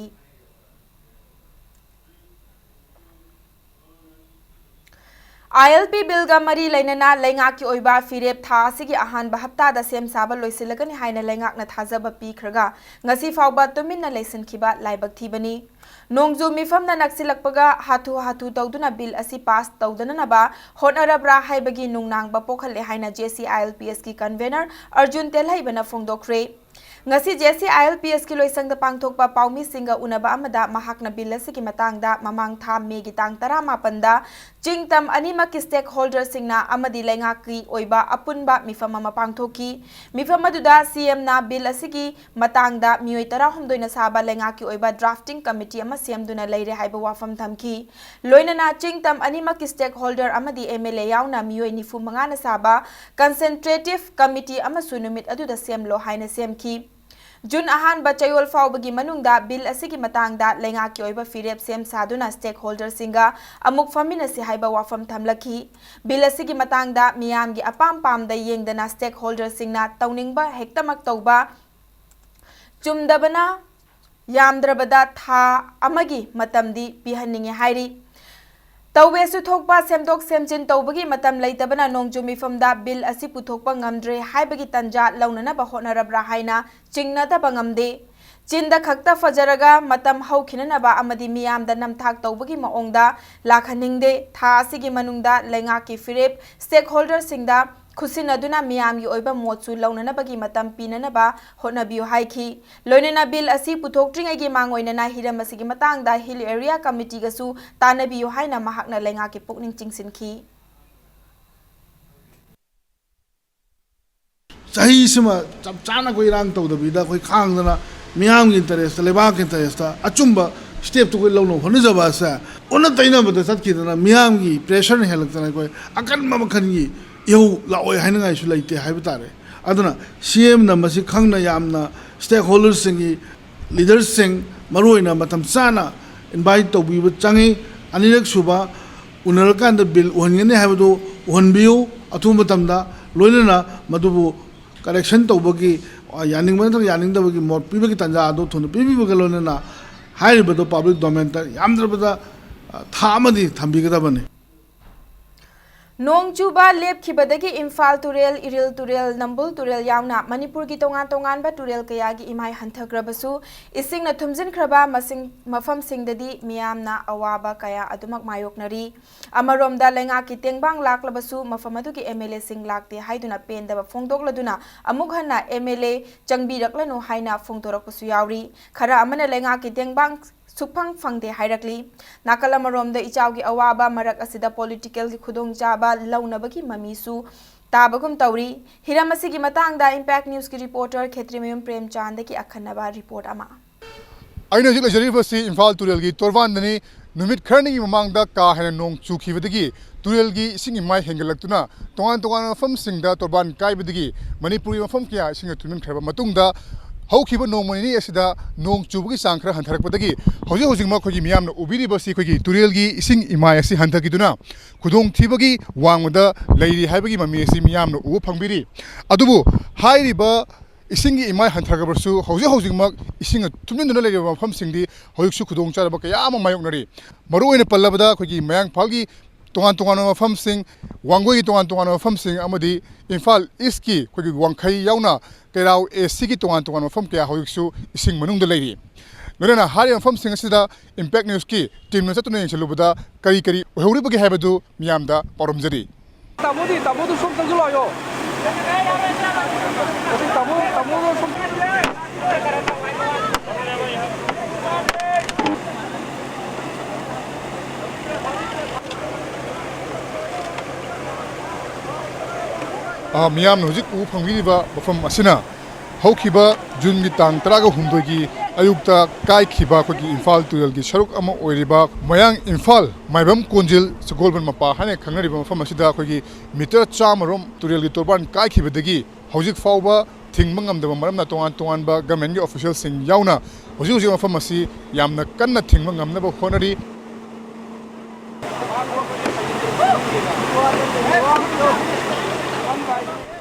ꯑꯥꯏ ꯑꯦꯜ ꯄꯤ ꯕꯤꯜꯒ ꯃꯔꯤ ꯂꯩꯅꯅ ꯂꯩꯉꯥꯛꯀꯤ ꯑꯣꯏꯕ ꯐꯤꯔꯦꯞ ꯊꯥ ꯑꯁꯤꯒꯤ ꯑꯍꯥꯟꯕ ꯍꯞꯇꯥꯗ ꯁꯦꯝ ꯁꯥꯕ ꯂꯣꯏꯁꯤꯜꯂꯒꯅꯤ ꯍꯥꯏꯅ ꯂꯩꯉꯥꯛꯅ ꯊꯥꯖꯕ ꯄꯤꯈ꯭ꯔꯒ, ꯉꯁꯤ ꯐꯥꯎꯕ ꯇꯨꯃꯤꯟꯅ ꯂꯩꯁꯤꯟꯈꯤꯕ ꯂꯥꯏꯕꯛ ꯊꯤꯕꯅꯤ꯫ ꯅꯣꯡꯖꯨ ꯃꯤꯐꯝꯅ ꯅꯛꯁꯤꯜꯂꯛꯄꯒ ꯍꯥꯊꯨ ꯍꯥꯊꯨ ꯇꯧꯗꯨꯅ ꯕꯤꯜ ꯑꯁꯤ ꯄꯥꯁ ꯇꯧꯗꯅꯅꯕ ꯍꯣꯠꯅꯔꯕ꯭ꯔꯥ ꯍꯥꯏꯕꯒꯤ ꯅꯨꯡꯅꯥꯡꯕ ꯄꯣꯛꯍꯜꯂꯦ ꯍꯥꯏꯅ J C I L P ꯑꯦꯁꯀꯤ ꯀꯟꯚꯦꯅꯔ ꯑꯔꯖꯨꯟ ꯇꯦꯜꯍꯩꯕꯅ ꯐꯣꯡꯗꯣꯛꯈ꯭ꯔꯦ꯫ ꯉꯁꯤ J C I L P ꯑꯦꯁꯀꯤ ꯂꯣꯏꯁꯪꯗ ꯄꯥꯡꯊꯣꯛꯄ ꯄꯥꯎꯃꯤꯁꯤꯡꯒ ꯎꯅꯕ ꯑꯃꯗ ꯃꯍꯥꯛꯅ ꯕꯤꯜ ꯑꯁꯤꯒꯤ ꯃꯇꯥꯡꯗ ꯃꯃꯥꯡ ꯊꯥ ꯃꯦꯒꯤ ꯇꯥꯡ ꯇꯔꯥꯃꯥꯄꯟꯗ ꯆꯤꯡꯇꯝ ꯑꯅꯤꯃꯛꯀꯤ ꯁ꯭ꯇꯦꯛ ꯍꯣꯜꯗꯔꯁꯤꯡꯅ ꯑꯃꯗꯤ ꯂꯩꯉꯥꯛꯀꯤ ꯑꯣꯏꯕ ꯑꯄꯨꯟꯕ ꯃꯤꯐꯝ ꯑꯃ ꯄꯥꯡꯊꯣꯛꯈꯤ꯫ ꯃꯤꯐꯝ ꯑꯗꯨꯗ ꯁꯤ ꯑꯦꯝꯅ ꯕꯤꯜ ꯑꯁꯤꯒꯤ ꯃꯇꯥꯡꯗ ꯃꯤꯑꯣꯏ ꯇꯔꯥꯍꯨꯝꯗꯣꯏꯅ ꯁꯥꯕ ꯂꯩꯉꯥꯛꯀꯤ ꯑꯣꯏꯕ ꯗ꯭ꯔꯥꯐꯇꯤꯡ ꯀꯃꯤꯇꯤ ꯑꯃ ꯁꯦꯝꯗꯨꯅ ꯂꯩꯔꯦ ꯍꯥꯏꯕ ꯋꯥꯐꯝ ꯊꯝꯈꯤ꯫ ꯂꯣꯏꯅꯅ ꯆꯤꯡꯇꯝ ꯑꯅꯤꯃꯛꯀꯤ ꯁ꯭ꯇꯦꯛ ꯍꯣꯜꯗꯔ ꯑꯃꯗꯤ ꯑꯦꯝ ꯑꯦꯜ ꯑꯦ ꯌꯥꯎꯅ ꯃꯤꯑꯣꯏ ꯅꯤꯐꯨ ꯃꯉꯥꯅ ꯁꯥꯕ ꯀꯟꯁꯟꯇ꯭ꯔꯦꯇꯤꯚ ꯀꯃꯤꯇꯤ ꯑꯃꯁꯨ ꯅꯨꯃꯤꯠ ꯑꯗꯨꯗ ꯁꯦꯝꯂꯣ ꯍꯥꯏꯅ ꯁꯦꯝꯈꯤ꯫ ꯖꯨꯟ ꯑꯍꯥꯟꯕ ꯆꯌꯣꯜ ꯐꯥꯎꯕꯒꯤ ꯃꯅꯨꯡꯗ ꯕꯤꯜ ꯑꯁꯤꯒꯤ ꯃꯇꯥꯡꯗ ꯂꯩꯉꯥꯛꯀꯤ ꯑꯣꯏꯕ ꯐꯤꯔꯦꯞ ꯁꯦꯝ ꯁꯥꯗꯨꯅ ꯁ꯭ꯇꯦꯛ ꯍꯣꯜꯗꯔꯁꯤꯡꯒ ꯑꯃꯨꯛ ꯐꯝꯃꯤꯟꯅꯁꯤ ꯍꯥꯏꯕ ꯋꯥꯐꯝ ꯊꯝꯂꯛꯈꯤ꯫ ꯕꯤꯜ ꯑꯁꯤꯒꯤ ꯃꯇꯥꯡꯗ ꯃꯤꯌꯥꯝꯒꯤ ꯑꯄꯥꯝ ꯄꯥꯝꯗ ꯌꯦꯡꯗꯅ ꯁ꯭ꯇꯦꯛ ꯍꯣꯜꯗꯔꯁꯤꯡꯅ ꯇꯧꯅꯤꯡꯕ ꯍꯦꯛꯇꯃꯛ ꯇꯧꯕ ꯆꯨꯝꯗꯕꯅ ꯌꯥꯝꯗ꯭ꯔꯕꯗ ꯊꯥ ꯑꯃꯒꯤ ꯃꯇꯝꯗꯤ ꯄꯤꯍꯟꯅꯤꯡꯏ ꯍꯥꯏꯔꯤ꯫ ꯇꯧꯋꯦꯁꯨ ꯊꯣꯛꯄ ꯁꯦꯝꯗꯣꯛ ꯁꯦꯝꯖꯤꯟ ꯇꯧꯕꯒꯤ ꯃꯇꯝ ꯂꯩꯇꯕꯅ ꯅꯣꯡꯖꯨ ꯃꯤꯐꯝꯗ ꯕꯤꯜ ꯑꯁꯤ ꯄꯨꯊꯣꯛꯄ ꯉꯝꯗ꯭ꯔꯦ ꯍꯥꯏꯕꯒꯤ ꯇꯟꯖꯥ ꯂꯧꯅꯅꯕ ꯍꯣꯠꯅꯔꯕ꯭ꯔꯥ ꯍꯥꯏꯅ ꯆꯤꯡꯅꯗꯕ ꯉꯝꯗꯦ꯫ ꯆꯤꯟꯗ ꯈꯛꯇ ꯐꯖꯔꯒ ꯃꯇꯝ ꯍꯧꯈꯤꯅꯅꯕ ꯑꯃꯗꯤ ꯃꯤꯌꯥꯝꯗ ꯅꯝꯊꯥꯛ ꯇꯧꯕꯒꯤ ꯃꯑꯣꯡꯗ ꯂꯥꯛꯍꯟꯅꯤꯡꯗꯦ꯫ ꯊꯥ ꯑꯁꯤꯒꯤ ꯃꯅꯨꯡꯗ ꯂꯩꯉꯥꯛꯀꯤ ꯐꯤꯔꯦꯞ ꯁ꯭ꯇꯦꯛ ꯍꯣꯜꯗꯔꯁꯤꯡꯗ ꯈꯨꯠꯁꯤꯟꯅꯗꯨꯅ ꯃꯤꯌꯥꯝꯒꯤ ꯑꯣꯏꯕ ꯃꯣꯠꯁꯨ ꯂꯧꯅꯅꯕꯒꯤ ꯃꯇꯝ ꯄꯤꯅꯅꯕ ꯍꯣꯠꯅꯕꯤꯌꯨ ꯍꯥꯏꯈꯤ꯫ ꯂꯣꯏꯅꯅ ꯕꯤꯜ ꯑꯁꯤ ꯄꯨꯊꯣꯛꯇ꯭ꯔꯤꯉꯩꯒꯤ ꯃꯥꯡꯑꯣꯏꯅꯅ ꯍꯤꯔꯝ ꯑꯁꯤꯒꯤ ꯃꯇꯥꯡꯗ ꯍꯤꯜ ꯑꯦꯔꯤꯌꯥ ꯀꯃꯤꯇꯤꯒꯁꯨ ꯇꯥꯟꯅꯕꯤꯌꯨ ꯍꯥꯏꯅ ꯃꯍꯥꯛꯅ ꯂꯩꯉꯥꯛꯀꯤ ꯄꯨꯛꯅꯤꯡ ꯆꯤꯡꯁꯤꯟꯈꯤ꯫ ꯆꯍꯤꯁꯤꯃ ꯆꯞ ꯆꯥꯅ ꯑꯩꯈꯣꯏ ꯏꯔꯥꯡ ꯇꯧꯗꯕꯤꯗ ꯑꯩꯈꯣꯏ ꯈꯥꯡꯗꯅ ꯃꯤꯌꯥꯝꯒꯤ ꯏꯟꯇꯔꯦꯁꯇ, ꯂꯩꯕꯥꯛꯀꯤ ꯏꯟꯇꯔꯦꯁꯇ ꯑꯆꯨꯝꯕ ꯁ꯭ꯇꯦꯞꯇꯨ ꯑꯩꯈꯣꯏ ꯂꯧꯅꯕ ꯍꯣꯠꯅꯖꯕ ꯑꯁꯦ ꯑꯣꯟꯅ ꯇꯩꯅꯕꯗ ꯆꯠꯈꯤꯗꯅ ꯃꯤꯌꯥꯝꯒꯤ ꯄ꯭ꯔꯦꯁꯔꯅ ꯍꯦꯜꯂꯛꯇꯅ ꯑꯩꯈꯣꯏ ꯑꯀꯟꯕ ꯃꯈꯜꯒꯤ ꯏꯍꯧ ꯂꯥꯛꯑꯣꯏ ꯍꯥꯏꯅꯤꯡꯉꯥꯏꯁꯨ ꯂꯩꯇꯦ ꯍꯥꯏꯕ ꯇꯥꯔꯦ꯫ ꯑꯗꯨꯅ ꯁꯤ ꯑꯦꯝꯅ ꯃꯁꯤ ꯈꯪꯅ ꯌꯥꯝꯅ ꯁ꯭ꯇꯦꯛ ꯍꯣꯜꯗꯔꯁꯤꯡꯒꯤ, ꯂꯤꯗꯔꯁꯤꯡ ꯃꯔꯨꯑꯣꯏꯅ ꯃꯇꯝ ꯆꯥꯅ ꯏꯟꯚꯥꯏꯠ ꯇꯧꯕꯤꯕ ꯆꯪꯉꯤ꯫ ꯑꯅꯤꯔꯛ ꯁꯨꯕ ꯎꯅꯔꯀꯥꯟꯗ ꯕꯤꯜ ꯎꯍꯟꯒꯅꯤ ꯍꯥꯏꯕꯗꯨ ꯎꯍꯟꯕꯤꯌꯨ ꯑꯊꯨꯕ ꯃꯇꯝꯗ, ꯂꯣꯏꯅꯅ ꯃꯗꯨꯕꯨ ꯀꯔꯦꯛꯁꯟ ꯇꯧꯕꯒꯤ, ꯑ, ꯌꯥꯅꯤꯡꯕ ꯅꯠꯇ꯭ꯔꯒ ꯌꯥꯅꯤꯡꯗꯕꯒꯤ ꯃꯣꯠ ꯄꯤꯕꯒꯤ ꯇꯥꯟꯖꯥ ꯑꯗꯨ ꯊꯨꯅ ꯄꯤꯕꯤꯕꯒ ꯂꯣꯏꯅꯅ ꯍꯥꯏꯔꯤꯕꯗꯨ ꯄꯕ꯭ꯂꯤꯛ ꯗꯣꯃꯦꯟꯗ ꯌꯥꯝꯗ꯭ꯔꯕꯗ, ꯑ, ꯊꯥ ꯑꯃꯗꯤ ꯊꯝꯕꯤꯒꯗꯕꯅꯤ꯫ ꯅꯣꯡ ꯆꯨꯕ ꯂꯦꯞꯈꯤꯕꯗꯒꯤ ꯏꯝꯐꯥꯜ ꯇꯨꯔꯦꯜ, ꯏꯔꯤꯜ ꯇꯨꯔꯦꯜ, ꯅꯝꯕꯨꯜ ꯇꯨꯔꯦꯜ ꯌꯥꯎꯅ ꯃꯅꯤꯄꯨꯔꯒꯤ ꯇꯣꯉꯥꯟ ꯇꯣꯉꯥꯟꯕ ꯇꯨꯔꯦꯜ ꯀꯌꯥꯒꯤ ꯏꯃꯥꯏ ꯍꯟꯊꯈ꯭ꯔꯕꯁꯨ, ꯏꯁꯤꯡꯅ ꯊꯨꯝꯖꯤꯟꯈ꯭ꯔꯕ ꯃꯁꯤꯡ, ꯃꯐꯝꯁꯤꯡꯗꯗꯤ ꯃꯤꯌꯥꯝꯅ ꯑꯋꯥꯕ ꯀꯌꯥ ꯑꯗꯨꯃꯛ ꯃꯥꯌꯣꯛꯅꯔꯤ꯫ ꯑꯃꯔꯣꯝꯗ, ꯂꯩꯉꯥꯛꯀꯤ ꯇꯦꯡꯕꯥꯡ ꯂꯥꯛꯂꯕꯁꯨ, ꯃꯐꯝ ꯑꯗꯨꯒꯤ ꯑꯦꯝ ꯑꯦꯜ ꯑꯦꯁꯤꯡ ꯂꯥꯛꯇꯦ ꯍꯥꯏꯗꯨꯅ ꯄꯦꯟꯗꯕ ꯐꯣꯡꯗꯣꯛꯂꯗꯨꯅ, ꯑꯃꯨꯛ ꯍꯟꯅ ꯑꯦꯝ ꯑꯦꯜ ꯑꯦ ꯆꯪꯕꯤꯔꯛꯂꯅꯨ ꯍꯥꯏꯅ ꯐꯣꯡꯗꯣꯔꯛꯄꯁꯨ ꯌꯥꯎꯔꯤ꯫ ꯈꯔ ꯑꯃꯅ ꯂꯩꯉꯥꯛꯀꯤ ꯇꯦꯡꯕꯥꯡ ꯁꯨꯛꯐꯪ ꯐꯪꯗꯦ ꯍꯥꯏꯔꯛꯂꯤ꯫ ꯅꯥꯀꯜ ꯑꯃꯔꯣꯝꯗ, ꯏꯆꯥꯎꯒꯤ ꯑꯋꯥꯕ ꯃꯔꯛ ꯑꯁꯤꯗ ꯄꯣꯂꯤꯇꯤꯀꯦꯜꯒꯤ ꯈꯨꯗꯣꯡꯆꯥꯕ ꯂꯧꯅꯕꯒꯤ ꯃꯃꯤꯁꯨ ꯇꯥꯕꯒꯨꯝ ꯇꯧꯔꯤ꯫ ꯍꯤꯔꯝ ꯑꯁꯤꯒꯤ ꯃꯇꯥꯡꯗ ꯏꯝꯄꯦꯛ ꯅ꯭ꯌꯨꯁꯀꯤ ꯔꯤꯄꯣꯔꯇꯔ ꯈꯦꯇ꯭ꯔꯤꯃꯌꯨꯝ ꯄ꯭ꯔꯦꯝꯆꯥꯟꯗꯒꯤ ꯑꯈꯟꯅꯕ ꯔꯤꯄꯣꯔꯠ ꯑꯃ꯫ ꯑꯩꯅ ꯍꯧꯖꯤꯛ ꯂꯩꯖꯔꯤꯕꯁꯤ ꯏꯝꯐꯥꯜ ꯇꯨꯔꯦꯜꯒꯤ ꯇꯣꯔꯕꯥꯟꯗꯅꯤ꯫ ꯅꯨꯃꯤꯠ ꯈꯔꯅꯤꯒꯤ ꯃꯃꯥꯡꯗ ꯀꯥ ꯍꯦꯟꯅ ꯅꯣꯡ ꯆꯨꯈꯤꯕꯗꯒꯤ ꯇꯨꯔꯦꯜꯒꯤ ꯏꯁꯤꯡ ꯏꯃꯥꯏ ꯍꯦꯟꯒꯠꯂꯛꯇꯨꯅ ꯇꯣꯉꯥꯟ ꯇꯣꯉꯥꯟꯕ ꯃꯐꯝꯁꯤꯡꯗ ꯇꯣꯔꯕꯥꯟ ꯀꯥꯏꯕꯗꯒꯤ ꯃꯅꯤꯄꯨꯔꯒꯤ ꯃꯐꯝ ꯀꯌꯥ ꯏꯁꯤꯡꯅ ꯊꯨꯝꯖꯤꯟꯈ꯭ꯔꯕ ꯃꯇꯨꯡꯗ, ꯍꯧꯈꯤꯕ ꯅꯣꯡꯃ ꯅꯤꯅꯤ ꯑꯁꯤꯗ ꯅꯣꯡ ꯆꯨꯕꯒꯤ ꯆꯥꯡ ꯈꯔ ꯍꯟꯊꯔꯛꯄꯗꯒꯤ ꯍꯧꯖꯤꯛ ꯍꯧꯖꯤꯛꯃꯛ ꯑꯩꯈꯣꯏꯒꯤ ꯃꯤꯌꯥꯝꯅ ꯎꯕꯤꯔꯤꯕꯁꯤ ꯑꯩꯈꯣꯏꯒꯤ ꯇꯨꯔꯦꯜꯒꯤ ꯏꯁꯤꯡ ꯏꯃꯥꯏ ꯑꯁꯤ ꯍꯟꯊꯈꯤꯗꯨꯅ ꯈꯨꯗꯣꯡꯊꯤꯕꯒꯤ ꯋꯥꯡꯃꯗ ꯂꯩꯔꯤ ꯍꯥꯏꯕꯒꯤ ꯃꯃꯤ ꯑꯁꯤ ꯃꯤꯌꯥꯝꯅ ꯎꯕ ꯐꯪꯕꯤꯔꯤ꯫ ꯑꯗꯨꯕꯨ ꯍꯥꯏꯔꯤꯕ ꯏꯁꯤꯡꯒꯤ ꯏꯃꯥꯏ ꯍꯟꯊꯈ꯭ꯔꯕꯁꯨ ꯍꯧꯖꯤꯛ ꯍꯧꯖꯤꯛꯃꯛ ꯏꯁꯤꯡꯅ ꯊꯨꯝꯖꯤꯟꯗꯨꯅ ꯂꯩꯔꯤꯕ ꯃꯐꯝꯁꯤꯡꯗꯤ ꯍꯧꯖꯤꯛꯁꯨ ꯈꯨꯗꯣꯡꯆꯥꯗꯕ ꯀꯌꯥ ꯑꯃ ꯃꯥꯌꯣꯛꯅꯔꯤ꯫ ꯃꯔꯨꯑꯣꯏꯅ ꯄꯜꯂꯕꯗ ꯑꯩꯈꯣꯏꯒꯤ ꯃꯌꯥꯡ ꯏꯝꯐꯥꯜꯒꯤ ꯇꯣꯉꯥꯟ ꯇꯣꯉꯥꯟꯕ ꯃꯐꯝꯁꯤꯡ, ꯋꯥꯡꯒꯣꯏꯒꯤ ꯇꯣꯉꯥꯟ ꯇꯣꯉꯥꯟꯕ ꯃꯐꯝꯁꯤꯡ ꯑꯃꯗꯤ ꯏꯝꯐꯥꯜ ꯏꯁꯀꯤ ꯑꯩꯈꯣꯏꯒꯤ ꯋꯥꯡꯈꯩ ꯌꯥꯎꯅ ꯀꯩꯔꯥꯎ ꯑꯦ ꯁꯤꯒꯤ ꯇꯣꯉꯥꯟ ꯇꯣꯉꯥꯟꯕ ꯃꯐꯝ ꯀꯌꯥ ꯍꯧꯖꯤꯛꯁꯨ ꯏꯁꯤꯡ ꯃꯅꯨꯡꯗ ꯂꯩꯔꯤ꯫ ꯂꯣꯏꯅꯅ ꯍꯥꯏꯔꯤꯕ ꯃꯐꯝꯁꯤꯡ ꯑꯁꯤꯗ ꯏꯝꯄꯦꯛ ꯅ꯭ꯌꯨꯁꯀꯤ ꯇꯤꯝꯅ ꯆꯠꯇꯨꯅ ꯌꯦꯡꯁꯤꯜꯂꯨꯕꯗ ꯀꯔꯤ ꯀꯔꯤ ꯑꯣꯏꯍꯧꯔꯤꯕꯒꯦ ꯍꯥꯏꯕꯗꯨ ꯃꯤꯌꯥꯝꯗ ꯄꯥꯎꯔꯝꯖꯔꯤ꯫ ꯇꯥꯃꯣꯗꯤ, ꯇꯥꯃꯣꯗꯨ ꯁꯣꯝ ꯆꯪꯁꯤꯜꯂꯣ ꯍꯥꯏꯌꯣ꯫ ꯑꯗꯨ ꯇꯥꯃꯣ, ꯇꯥꯃꯣꯗꯣ ꯁꯣꯝ꯫ ꯑ, ꯃꯤꯌꯥꯝꯅ ꯍꯧꯖꯤꯛ ꯎꯕ ꯐꯪꯕꯤꯔꯤꯕ ꯃꯐꯝ ꯑꯁꯤꯅ ꯍꯧꯈꯤꯕ ꯖꯨꯟꯒꯤ ꯇꯥꯡ ꯇꯔꯥꯒ ꯍꯨꯝꯗꯣꯏꯒꯤ ꯑꯌꯨꯛꯇ ꯀꯥꯏꯈꯤꯕ ꯑꯩꯈꯣꯏꯒꯤ ꯏꯝꯐꯥꯜ ꯇꯨꯔꯦꯜꯒꯤ ꯁꯔꯨꯛ ꯑꯃ ꯑꯣꯏꯔꯤꯕ ꯃꯌꯥꯡ ꯏꯝꯐꯥꯜ ꯃꯥꯏꯕꯝ ꯀꯣꯟꯖꯤꯜ ꯁꯒꯣꯜꯕꯟ ꯃꯄꯥ ꯍꯥꯏꯅ ꯈꯪꯅꯔꯤꯕ ꯃꯐꯝ ꯑꯁꯤꯗ ꯑꯩꯈꯣꯏꯒꯤ ꯃꯤꯇꯔ ꯆꯥꯝꯃ ꯔꯣꯝ ꯇꯨꯔꯦꯜꯒꯤ ꯇꯣꯔꯕꯥꯟ ꯀꯥꯏꯈꯤꯕꯗꯒꯤ ꯍꯧꯖꯤꯛ ꯐꯥꯎꯕ ꯊꯤꯡꯕ ꯉꯝꯗꯕ ꯃꯔꯝꯅ ꯇꯣꯉꯥꯟ ꯇꯣꯉꯥꯟꯕ ꯒꯃꯦꯟꯒꯤ ꯑꯣꯐꯤꯁꯤꯌꯦꯜꯁꯤꯡ ꯌꯥꯎꯅ ꯍꯧꯖꯤꯛ ꯍꯧꯖꯤꯛ ꯃꯐꯝ ꯑꯁꯤ ꯌꯥꯝꯅ ꯀꯟꯅ ꯊꯤꯡꯕ ꯉꯝꯅꯕ ꯍꯣꯠꯅꯔꯤ꯫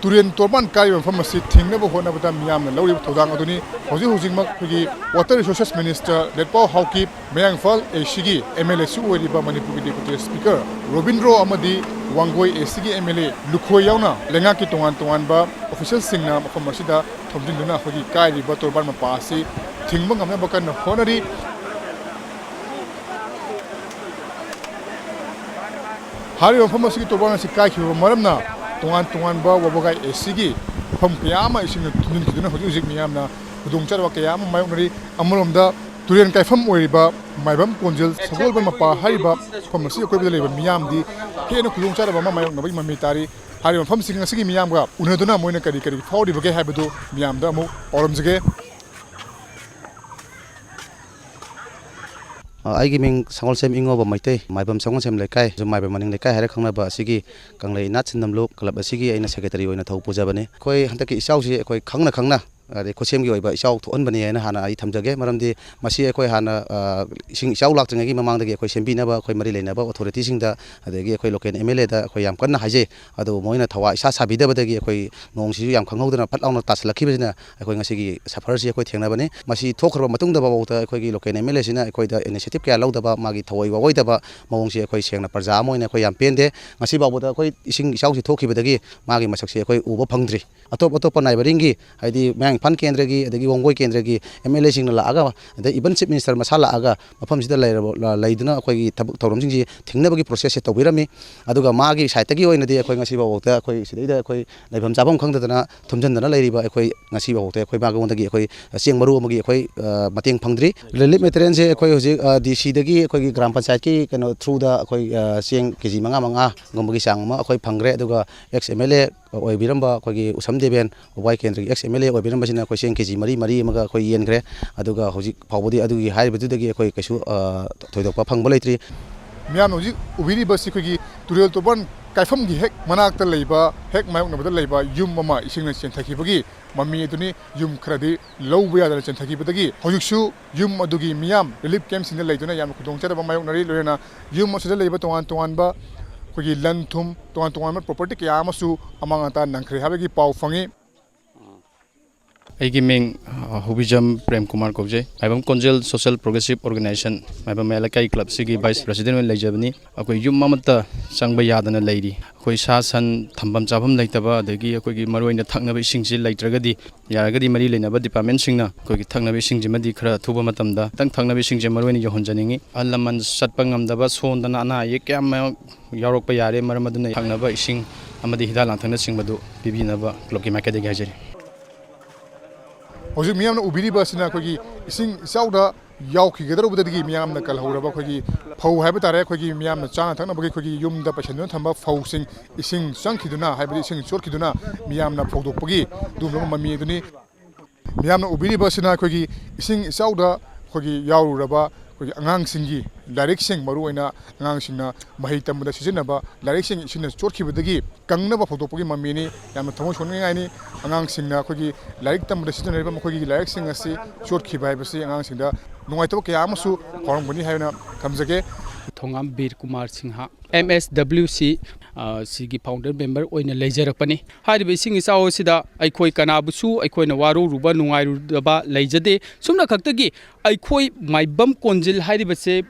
ꯇꯨꯔꯦꯟ ꯇꯣꯔꯕꯥꯟ ꯀꯥꯏꯔꯤꯕ ꯃꯐꯝ ꯑꯁꯤ ꯊꯤꯡꯅꯕ ꯍꯣꯠꯅꯕꯗ ꯃꯤꯌꯥꯝꯅ ꯂꯧꯔꯤꯕ ꯊꯧꯗꯥꯡ ꯑꯗꯨꯅꯤ꯫ ꯍꯧꯖꯤꯛ ꯍꯧꯖꯤꯛꯃꯛ ꯑꯩꯈꯣꯏꯒꯤ Water Resources Minister ꯂꯦꯠꯄꯥꯎ ꯍꯥꯎꯀꯤꯞ, ꯃꯌꯥꯡ ꯏꯝꯐꯥꯜ A Cꯒꯤ MLAꯁꯨ ꯑꯣꯏꯔꯤꯕ ꯃꯅꯤꯄꯨꯔꯒꯤ Deputy Speaker ꯔꯣꯕꯤꯟꯗ꯭ꯔꯣ ꯑꯃꯗꯤ ꯋꯥꯡꯒꯣꯏ A Cꯒꯤ MLA ꯂꯨꯈꯣꯏ ꯌꯥꯎꯅ ꯂꯩꯉꯥꯛꯀꯤ ꯇꯣꯉꯥꯟ ꯇꯣꯉꯥꯟꯕ officialꯁꯤꯡꯅ ꯃꯐꯝ ꯑꯁꯤꯗ ꯊꯣꯝꯖꯤꯟꯗꯨꯅ ꯑꯩꯈꯣꯏꯒꯤ ꯀꯥꯏꯔꯤꯕ ꯇꯣꯔꯕꯥꯟ ꯃꯄꯥ ꯑꯁꯤ ꯊꯤꯡꯕ ꯉꯝꯅꯕ ꯀꯟꯅ ꯍꯣꯠꯅꯔꯤ꯫ ꯍꯥꯏꯔꯤꯕ ꯃꯐꯝ ꯑꯁꯤꯒꯤ ꯇꯣꯔꯕꯥꯟ ꯑꯁꯤ ꯀꯥꯏꯈꯤꯕ ꯃꯔꯝꯅ ꯇꯣꯉꯥꯟ ꯇꯣꯉꯥꯟꯕ ꯋꯥꯕꯒꯥꯏ A Cꯒꯤ ꯃꯐꯝ ꯀꯌꯥ ꯑꯃ ꯏꯁꯤꯡꯅ ꯊꯨꯝꯖꯤꯟꯈꯤꯗꯨꯅ ꯍꯧꯖꯤꯛ ꯍꯧꯖꯤꯛ ꯃꯤꯌꯥꯝꯅ ꯈꯨꯗꯣꯡꯆꯥꯗꯕ ꯀꯌꯥ ꯑꯃ ꯃꯥꯌꯣꯛꯅꯔꯤ꯫ ꯑꯃꯔꯣꯝꯗ ꯇꯨꯔꯦꯟ ꯀꯥꯏꯐꯝ ꯑꯣꯏꯔꯤꯕ ꯃꯥꯏꯕꯝ ꯀꯣꯟꯖꯦꯜ ꯁꯒꯣꯜꯕꯟ ꯃꯄꯥ ꯍꯥꯏꯔꯤꯕ ꯃꯐꯝ ꯑꯁꯤꯒꯤ ꯑꯀꯣꯏꯕꯗ ꯂꯩꯕ ꯃꯤꯌꯥꯝꯗꯤ ꯍꯦꯟꯅ ꯈꯨꯗꯣꯡꯆꯥꯗꯕ ꯑꯃ ꯃꯥꯌꯣꯛꯅꯕꯒꯤ ꯃꯃꯤ ꯇꯥꯔꯤ꯫ ꯍꯥꯏꯔꯤꯕ ꯃꯐꯝꯁꯤꯡ ꯑꯁꯤꯒꯤ ꯃꯤꯌꯥꯝꯒ ꯎꯅꯗꯨꯅ ꯃꯣꯏꯅ ꯀꯔꯤ ꯀꯔꯤ ꯐꯥꯎꯔꯤꯕꯒꯦ ꯍꯥꯏꯕꯗꯨ ꯃꯤꯌꯥꯝꯗ ꯑꯃꯨꯛ ꯄꯥꯎꯔꯝꯖꯒꯦ꯫ ꯑ, ꯑꯩꯒꯤ ꯃꯤꯡ ꯁꯪꯒꯣꯜꯁꯦꯝ ꯏꯉꯣꯕ ꯃꯩꯇꯩ, ꯃꯥꯏꯕꯝ ꯁꯪꯒꯣꯜꯁꯦꯝ ꯂꯩꯀꯥꯏ, ꯃꯥꯏꯕꯝ ꯃꯅꯤꯡ ꯂꯩꯀꯥꯏ ꯍꯥꯏꯔ ꯈꯪꯅꯕ ꯑꯁꯤꯒꯤ ꯀꯪꯂꯩ ꯏꯅꯥꯠ ꯁꯤꯟꯅꯝꯂꯨꯞ ꯀ꯭ꯂꯕ ꯑꯁꯤꯒꯤ ꯑꯩꯅ ꯁꯦꯀ꯭ꯔꯦꯇꯔꯤ ꯑꯣꯏꯅ ꯊꯧ ꯄꯨꯖꯕꯅꯤ꯫ ꯑꯩꯈꯣꯏ ꯍꯟꯗꯛꯀꯤ ꯏꯆꯥꯎꯁꯤ ꯑꯩꯈꯣꯏ ꯈꯪꯅ ꯈꯪꯅ, ꯑꯗꯩ ꯈꯨꯠꯁꯦꯝꯒꯤ ꯑꯣꯏꯕ ꯏꯆꯥꯎ ꯊꯣꯛꯍꯟꯕꯅꯤ ꯍꯥꯏꯅ ꯍꯥꯟꯅ ꯑꯩ ꯊꯝꯖꯒꯦ꯫ ꯃꯔꯝꯗꯤ ꯃꯁꯤ ꯑꯩꯈꯣꯏ ꯍꯥꯟꯅ, ꯑ, ꯏꯁꯤꯡ ꯏꯆꯥꯎ ꯂꯥꯛꯇ꯭ꯔꯤꯉꯩꯒꯤ ꯃꯃꯥꯡꯗꯒꯤ ꯑꯩꯈꯣꯏ ꯁꯦꯝꯕꯤꯅꯕ ꯑꯩꯈꯣꯏ ꯃꯔꯤ ꯂꯩꯅꯕ ꯑꯣꯊꯣꯔꯤꯇꯤꯁꯤꯡꯗ, ꯑꯗꯒꯤ ꯑꯩꯈꯣꯏ ꯂꯣꯀꯦꯜ MLAꯗ ꯑꯩꯈꯣꯏ ꯌꯥꯝ ꯀꯟꯅ ꯍꯥꯏꯖꯩ꯫ ꯑꯗꯨꯕꯨ ꯃꯣꯏꯅ ꯊꯋꯥ ꯏꯁꯥ ꯁꯥꯕꯤꯗꯕꯗꯒꯤ ꯑꯩꯈꯣꯏ ꯅꯣꯡꯁꯤꯁꯨ ꯌꯥꯝ ꯈꯪꯍꯧꯗꯅ ꯐꯠ ꯂꯥꯎꯅ ꯇꯥꯁꯤꯜꯂꯛꯈꯤꯕꯁꯤꯅ ꯑꯩꯈꯣꯏ ꯉꯁꯤꯒꯤ ꯁꯐꯔꯁꯤ ꯑꯩꯈꯣꯏ ꯊꯦꯡꯅꯕꯅꯤ꯫ ꯃꯁꯤ ꯊꯣꯛꯈ꯭ꯔꯕ ꯃꯇꯨꯡꯗ ꯐꯥꯎꯕꯗ ꯑꯩꯈꯣꯏꯒꯤ ꯂꯣꯀꯦꯜ MLAꯁꯤꯅ ꯑꯩꯈꯣꯏꯗ initiative ꯀꯌꯥ ꯂꯧꯗꯕ, ꯃꯥꯒꯤ ꯊꯑꯣꯏ ꯋꯥꯑꯣꯏꯗꯕ ꯃꯑꯣꯡꯁꯤ ꯑꯩꯈꯣꯏ ꯁꯦꯡꯅ ꯄ꯭ꯔꯖꯥ ꯑꯃ ꯑꯣꯏꯅ ꯑꯩꯈꯣꯏ ꯌꯥꯝ ꯄꯦꯟꯗꯦ꯫ ꯉꯁꯤ ꯐꯥꯎꯕꯗ ꯑꯩꯈꯣꯏ ꯏꯁꯤꯡ ꯏꯆꯥꯎꯁꯤ ꯊꯣꯛꯈꯤꯕꯗꯒꯤ ꯃꯥꯒꯤ ꯃꯁꯛꯁꯤ ꯑꯩꯈꯣꯏ ꯎꯕ ꯐꯪꯗ꯭ꯔꯤ꯫ ꯑꯇꯣꯞ ꯑꯇꯣꯞꯄ neighbouringꯒꯤ, ꯍꯥꯏꯗꯤ ꯃꯌꯥꯡ ꯏꯝꯐꯥꯜ ꯀꯦꯟꯗ꯭ꯔꯒꯤ, ꯑꯗꯒꯤ ꯋꯥꯡꯒꯣꯏ ꯀꯦꯟꯗ꯭ꯔꯒꯤ MLAꯁꯤꯡꯅ ꯂꯥꯛꯑꯒ, ꯑꯗꯩ even Chief Minister ꯃꯁꯥ ꯂꯥꯛꯑꯒ ꯃꯐꯝꯁꯤꯗ ꯂꯩꯔꯕ, ꯂꯩꯗꯨꯅ ꯑꯩꯈꯣꯏꯒꯤ ꯊꯕꯛ ꯊꯧꯔꯝꯁꯤꯡꯁꯤ ꯊꯤꯡꯅꯕꯒꯤ processꯁꯦ ꯇꯧꯕꯤꯔꯝꯃꯤ꯫ ꯑꯗꯨꯒ ꯃꯥꯒꯤ sideꯇꯒꯤ ꯑꯣꯏꯅꯗꯤ ꯑꯩꯈꯣꯏ ꯉꯁꯤ ꯐꯥꯎꯕꯗ ꯑꯩꯈꯣꯏ ꯁꯤꯗꯩꯗ ꯑꯩꯈꯣꯏ ꯂꯩꯐꯝ ꯆꯥꯐꯝ ꯈꯪꯗꯗꯅ ꯊꯨꯝꯖꯤꯟꯗꯅ ꯂꯩꯔꯤꯕ ꯑꯩꯈꯣꯏ ꯉꯁꯤ ꯐꯥꯎꯕꯗ ꯑꯩꯈꯣꯏ ꯃꯥꯉꯣꯟꯗꯒꯤ ꯑꯩꯈꯣꯏ ꯆꯦꯡ ꯃꯔꯨ ꯑꯃꯒꯤ ꯑꯩꯈꯣꯏ, ꯑ, ꯃꯇꯦꯡ ꯐꯪꯗ꯭ꯔꯤ꯫ Relief materialꯁꯦ ꯑꯩꯈꯣꯏ ꯍꯧꯖꯤꯛ, ꯑ, DCꯗꯒꯤ ꯑꯩꯈꯣꯏꯒꯤ ꯒ꯭ꯔꯥꯝ ꯄꯟꯆꯥꯌꯠꯀꯤ ꯀꯩꯅꯣ throughꯗ ꯑꯩꯈꯣꯏ, ꯑ, ꯆꯦꯡ KG ꯃꯉꯥ ꯃꯉꯥꯒꯨꯝꯕꯒꯤ ꯆꯥꯡ ꯑꯃ ꯑꯩꯈꯣꯏ ꯐꯪꯈ꯭ꯔꯦ꯫ ꯑꯗꯨꯒ ex MLA ꯑꯣꯏꯕꯤꯔꯝꯕ ꯑꯩꯈꯣꯏꯒꯤ ꯎꯁꯝ ꯗꯦꯕꯦꯟ, ꯋꯥꯕꯒꯥꯏ ꯀꯦꯟꯗ꯭ꯔꯒꯤ ex MLA ꯑꯣꯏꯕꯤꯔꯝꯕꯁꯤꯅ ꯑꯩꯈꯣꯏ ꯆꯦꯡ KG ꯃꯔꯤ ꯃꯔꯤ ꯑꯃꯒ ꯑꯩꯈꯣꯏ ꯌꯦꯟꯈ꯭ꯔꯦ꯫ ꯑꯗꯨꯒ ꯍꯧꯖꯤꯛ ꯐꯥꯎꯕꯗꯤ ꯑꯗꯨꯒꯤ ꯍꯥꯏꯔꯤꯕꯗꯨꯗꯒꯤ ꯑꯩꯈꯣꯏ ꯀꯩꯁꯨ, ꯑ, ꯊꯣꯏꯗꯣꯛꯄ ꯐꯪꯕ ꯂꯩꯇ꯭ꯔꯤ꯫ ꯃꯤꯌꯥꯝꯅ ꯍꯧꯖꯤꯛ ꯎꯕꯤꯔꯤꯕꯁꯤ ꯑꯩꯈꯣꯏꯒꯤ ꯇꯨꯔꯦꯜ ꯇꯣꯔꯕꯥꯟ ꯀꯥꯏꯐꯝꯒꯤ ꯍꯦꯛ ꯃꯅꯥꯛꯇ ꯂꯩꯕ, ꯍꯦꯛ ꯃꯥꯌꯣꯛꯅꯕꯗ ꯂꯩꯕ ꯌꯨꯝ ꯑꯃ ꯏꯁꯤꯡꯅ ꯆꯦꯟꯊꯈꯤꯕꯒꯤ ꯃꯃꯤ ꯑꯗꯨꯅꯤ꯫ ꯌꯨꯝ ꯈꯔꯗꯤ ꯂꯧꯕ ꯌꯥꯗꯅ ꯆꯦꯟꯊꯈꯤꯕꯗꯒꯤ ꯍꯧꯖꯤꯛꯁꯨ ꯌꯨꯝ ꯑꯗꯨꯒꯤ ꯃꯤꯌꯥꯝ relief campꯁꯤꯡꯗ ꯂꯩꯗꯨꯅ ꯌꯥꯝꯅ ꯈꯨꯗꯣꯡꯆꯥꯗꯕ ꯃꯥꯌꯣꯛꯅꯔꯤ꯫ ꯂꯣꯏꯅꯅ ꯌꯨꯝ ꯑꯁꯤꯗ ꯂꯩꯕ ꯇꯣꯉꯥꯟ ꯇꯣꯉꯥꯟꯕ ꯑꯩꯈꯣꯏꯒꯤ ꯂꯟ ꯊꯨꯝ, ꯇꯣꯉꯥꯟ ꯇꯣꯉꯥꯟꯕ property ꯀꯌꯥ ꯑꯃꯁꯨ ꯑꯃꯥꯡ ꯑꯇꯥ ꯅꯪꯈ꯭ꯔꯦ ꯍꯥꯏꯕꯒꯤ ꯄꯥꯎ ꯐꯪꯉꯤ꯫ ꯑꯩꯒꯤ ꯃꯤꯡ, ꯑ, ꯍꯨꯕꯤꯖꯝ ꯄ꯭ꯔꯦꯝ ꯀꯨꯃꯥꯔ ꯀꯧꯖꯩ꯫ ꯃꯥꯏꯕꯝ ꯀꯣꯟꯖꯦꯜ Social Progressive Organization, ꯃꯥꯏꯕꯝ ꯃꯌꯥꯏ ꯂꯩꯀꯥꯏ club ꯁꯤꯒꯤ vice president ꯑꯣꯏꯅ ꯂꯩꯖꯕꯅꯤ꯫ ꯑꯩꯈꯣꯏ ꯌꯨꯝ ꯑꯃꯠꯇ ꯆꯪꯕ ꯌꯥꯗꯅ ꯂꯩꯔꯤ꯫ ꯑꯩꯈꯣꯏ ꯁꯥ ꯁꯟ ꯊꯝꯐꯝ ꯆꯥꯐꯝ ꯂꯩꯇꯕ, ꯑꯗꯒꯤ ꯑꯩꯈꯣꯏꯒꯤ ꯃꯔꯨꯑꯣꯏꯅ ꯊꯛꯅꯕ ꯏꯁꯤꯡꯁꯤ ꯂꯩꯇ꯭ꯔꯒꯗꯤ, ꯌꯥꯔꯒꯗꯤ ꯃꯔꯤ ꯂꯩꯅꯕ department ꯁꯤꯡꯅ ꯑꯩꯈꯣꯏꯒꯤ ꯊꯛꯅꯕ ꯏꯁꯤꯡꯁꯤꯃꯗꯤ ꯈꯔ ꯑꯊꯨꯕ ꯃꯇꯝꯗ ꯈꯤꯇꯪ ꯊꯛꯅꯕ ꯏꯁꯤꯡꯁꯦ ꯃꯔꯨꯑꯣꯏꯅ ꯌꯧꯍꯟꯖꯅꯤꯡꯉꯤ꯫ ꯑꯍꯜ ꯂꯃꯟ ꯆꯠꯄ ꯉꯝꯗꯕ, ꯁꯣꯟꯗꯅ ꯑꯅꯥ ꯑꯌꯦꯛ ꯀꯌꯥ ꯑꯃ ꯌꯥꯎꯔꯛꯄ ꯌꯥꯔꯦ꯫ ꯃꯔꯝ ꯑꯗꯨꯅ ꯊꯛꯅꯕ ꯏꯁꯤꯡ ꯑꯃꯗꯤ ꯍꯤꯗꯥꯛ ꯂꯥꯡꯊꯛꯅꯆꯤꯡꯕꯗꯨ ꯄꯤꯕꯤꯅꯕ club ꯀꯤ ꯃꯥꯏꯀꯩꯗꯒꯤ ꯍꯥꯏꯖꯔꯤ꯫ ꯍꯧꯖꯤꯛ ꯃꯤꯌꯥꯝꯅ ꯎꯕꯤꯔꯤꯕ ꯑꯁꯤꯅ ꯑꯩꯈꯣꯏꯒꯤ ꯏꯁꯤꯡ ꯏꯆꯥꯎꯗ ꯌꯥꯎꯈꯤꯒꯗꯧꯔꯕꯗꯒꯤ ꯃꯤꯌꯥꯝꯅ ꯀꯜꯍꯧꯔꯕ ꯑꯩꯈꯣꯏꯒꯤ ꯐꯧ ꯍꯥꯏꯕ ꯇꯥꯔꯦ, ꯑꯩꯈꯣꯏꯒꯤ ꯃꯤꯌꯥꯝꯅ ꯆꯥꯅ ꯊꯛꯅꯕꯒꯤ ꯑꯩꯈꯣꯏꯒꯤ ꯌꯨꯝꯗ ꯄꯩꯁꯤꯟꯗꯨꯅ ꯊꯝꯕ ꯐꯧꯁꯤꯡ ꯏꯁꯤꯡ ꯆꯪꯈꯤꯗꯨꯅ, ꯍꯥꯏꯕꯗꯤ ꯏꯁꯤꯡ ꯆꯣꯠꯈꯤꯗꯨꯅ ꯃꯤꯌꯥꯝꯅ ꯐꯧꯗꯣꯛꯄꯒꯤ ꯑꯗꯨꯒꯨꯝꯂꯕ ꯃꯃꯤ ꯑꯗꯨꯅꯤ꯫ ꯃꯤꯌꯥꯝꯅ ꯎꯕꯤꯔꯤꯕ ꯑꯁꯤꯅ ꯑꯩꯈꯣꯏꯒꯤ ꯏꯁꯤꯡ ꯏꯆꯥꯎꯗ ꯑꯩꯈꯣꯏꯒꯤ ꯌꯥꯎꯔꯨꯔꯕ ꯑꯩꯈꯣꯏꯒꯤ ꯑꯉꯥꯡꯁꯤꯡꯒꯤ ꯂꯥꯏꯔꯤꯛꯁꯤꯡ, ꯃꯔꯨꯑꯣꯏꯅ ꯑꯉꯥꯡꯁꯤꯡꯅ ꯃꯍꯩ ꯇꯝꯕꯗ ꯁꯤꯖꯤꯟꯅꯕ ꯂꯥꯏꯔꯤꯛꯁꯤꯡ ꯏꯁꯤꯡꯅ ꯆꯣꯠꯈꯤꯕꯗꯒꯤ ꯀꯪꯅꯕ ꯐꯧꯗꯣꯛꯄꯒꯤ ꯃꯃꯤꯅꯤ꯫ ꯌꯥꯝꯅ ꯊꯃꯣꯏ ꯁꯣꯛꯅꯤꯡꯉꯥꯏꯅꯤ꯫ ꯑꯉꯥꯡꯁꯤꯡꯅ ꯑꯩꯈꯣꯏꯒꯤ ꯂꯥꯏꯔꯤꯛ ꯇꯝꯕꯗ ꯁꯤꯖꯤꯟꯅꯔꯤꯕ ꯃꯈꯣꯏꯒꯤ ꯂꯥꯏꯔꯤꯛꯁꯤꯡ ꯑꯁꯤ ꯆꯣꯠꯈꯤꯕ ꯍꯥꯏꯕꯁꯤ ꯑꯉꯥꯡꯁꯤꯡꯗ ꯅꯨꯡꯉꯥꯏꯇꯕ ꯀꯌꯥ ꯑꯃꯁꯨ ꯐꯥꯎꯔꯝꯒꯅꯤ ꯍꯥꯏꯅ ꯊꯝꯖꯒꯦ꯫ ꯊꯣꯉꯥꯝ ꯕꯤꯔ Kumar Singh, M S W C, ꯑ, ꯁꯤꯒꯤ founder member ꯑꯣꯏꯅ ꯂꯩꯖꯔꯛꯄꯅꯤ꯫ ꯍꯥꯏꯔꯤꯕ ꯏꯁꯤꯡ ꯏꯆꯥꯎ ꯑꯁꯤꯗ ꯑꯩꯈꯣꯏ ꯀꯅꯥꯕꯨꯁꯨ ꯑꯩꯈꯣꯏꯅ ꯋꯥꯔꯧꯔꯨꯕ, ꯅꯨꯡꯉꯥꯏꯔꯨꯗꯕ ꯂꯩꯖꯗꯦ꯫ ꯁꯨꯝꯅ ꯈꯛꯇꯒꯤ ꯑꯩꯈꯣꯏ ꯃꯥꯏꯕꯝ ꯀꯣꯟꯖꯤꯜ ꯍꯥꯏꯔꯤꯕꯁꯦ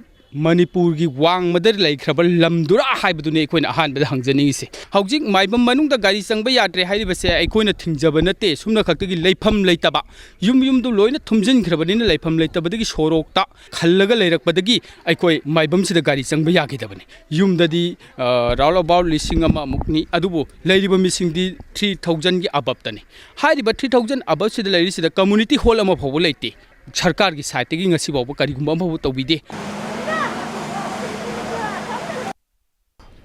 ꯃꯅꯤꯄꯨꯔꯒꯤ ꯋꯥꯡꯃꯗ ꯂꯩꯈ꯭ꯔꯕ ꯂꯝꯗꯨꯔꯥ ꯍꯥꯏꯕꯗꯨꯅꯤ ꯑꯩꯈꯣꯏꯅ ꯑꯍꯥꯟꯕꯗ ꯍꯪꯖꯅꯤꯡꯉꯤꯁꯦ꯫ ꯍꯧꯖꯤꯛ ꯃꯥꯏꯕꯝ ꯃꯅꯨꯡꯗ ꯒꯥꯔꯤ ꯆꯪꯕ ꯌꯥꯗ꯭ꯔꯦ ꯍꯥꯏꯔꯤꯕꯁꯦ ꯑꯩꯈꯣꯏꯅ ꯊꯤꯡꯖꯕ ꯅꯠꯇꯦ꯫ ꯁꯨꯝꯅ ꯈꯛꯇꯒꯤ ꯂꯩꯐꯝ ꯂꯩꯇꯕ, ꯌꯨꯝ ꯌꯨꯝꯗꯨ ꯂꯣꯏꯅ ꯊꯨꯝꯖꯤꯟꯈ꯭ꯔꯕꯅꯤꯅ ꯂꯩꯐꯝ ꯂꯩꯇꯕꯗꯒꯤ ꯁꯣꯔꯣꯛꯇ ꯈꯜꯂꯒ ꯂꯩꯔꯛꯄꯗꯒꯤ ꯑꯩꯈꯣꯏ ꯃꯥꯏꯕꯝꯁꯤꯗ ꯒꯥꯔꯤ ꯆꯪꯕ ꯌꯥꯈꯤꯗꯕꯅꯤ꯫ ꯌꯨꯝꯗꯗꯤ, ꯑ, round about ꯂꯤꯁꯤꯡ ꯑꯃꯃꯨꯛꯅꯤ, ꯑꯗꯨꯕꯨ ꯂꯩꯔꯤꯕ ꯃꯤꯁꯤꯡꯗꯤ three thousand ꯒꯤ above ꯇꯅꯤ꯫ ꯍꯥꯏꯔꯤꯕ three thousand above ꯁꯤꯗ ꯂꯩꯔꯤꯁꯤꯗ community hall ꯑꯃ ꯐꯥꯎꯕ ꯂꯩꯇꯦ꯫ ꯁꯔꯀꯥꯔꯒꯤ side ꯇꯒꯤ ꯉꯁꯤ ꯐꯥꯎꯕ ꯀꯔꯤꯒꯨꯝꯕ ꯑꯃꯐꯥꯎꯕ ꯇꯧꯕꯤꯗꯦ꯫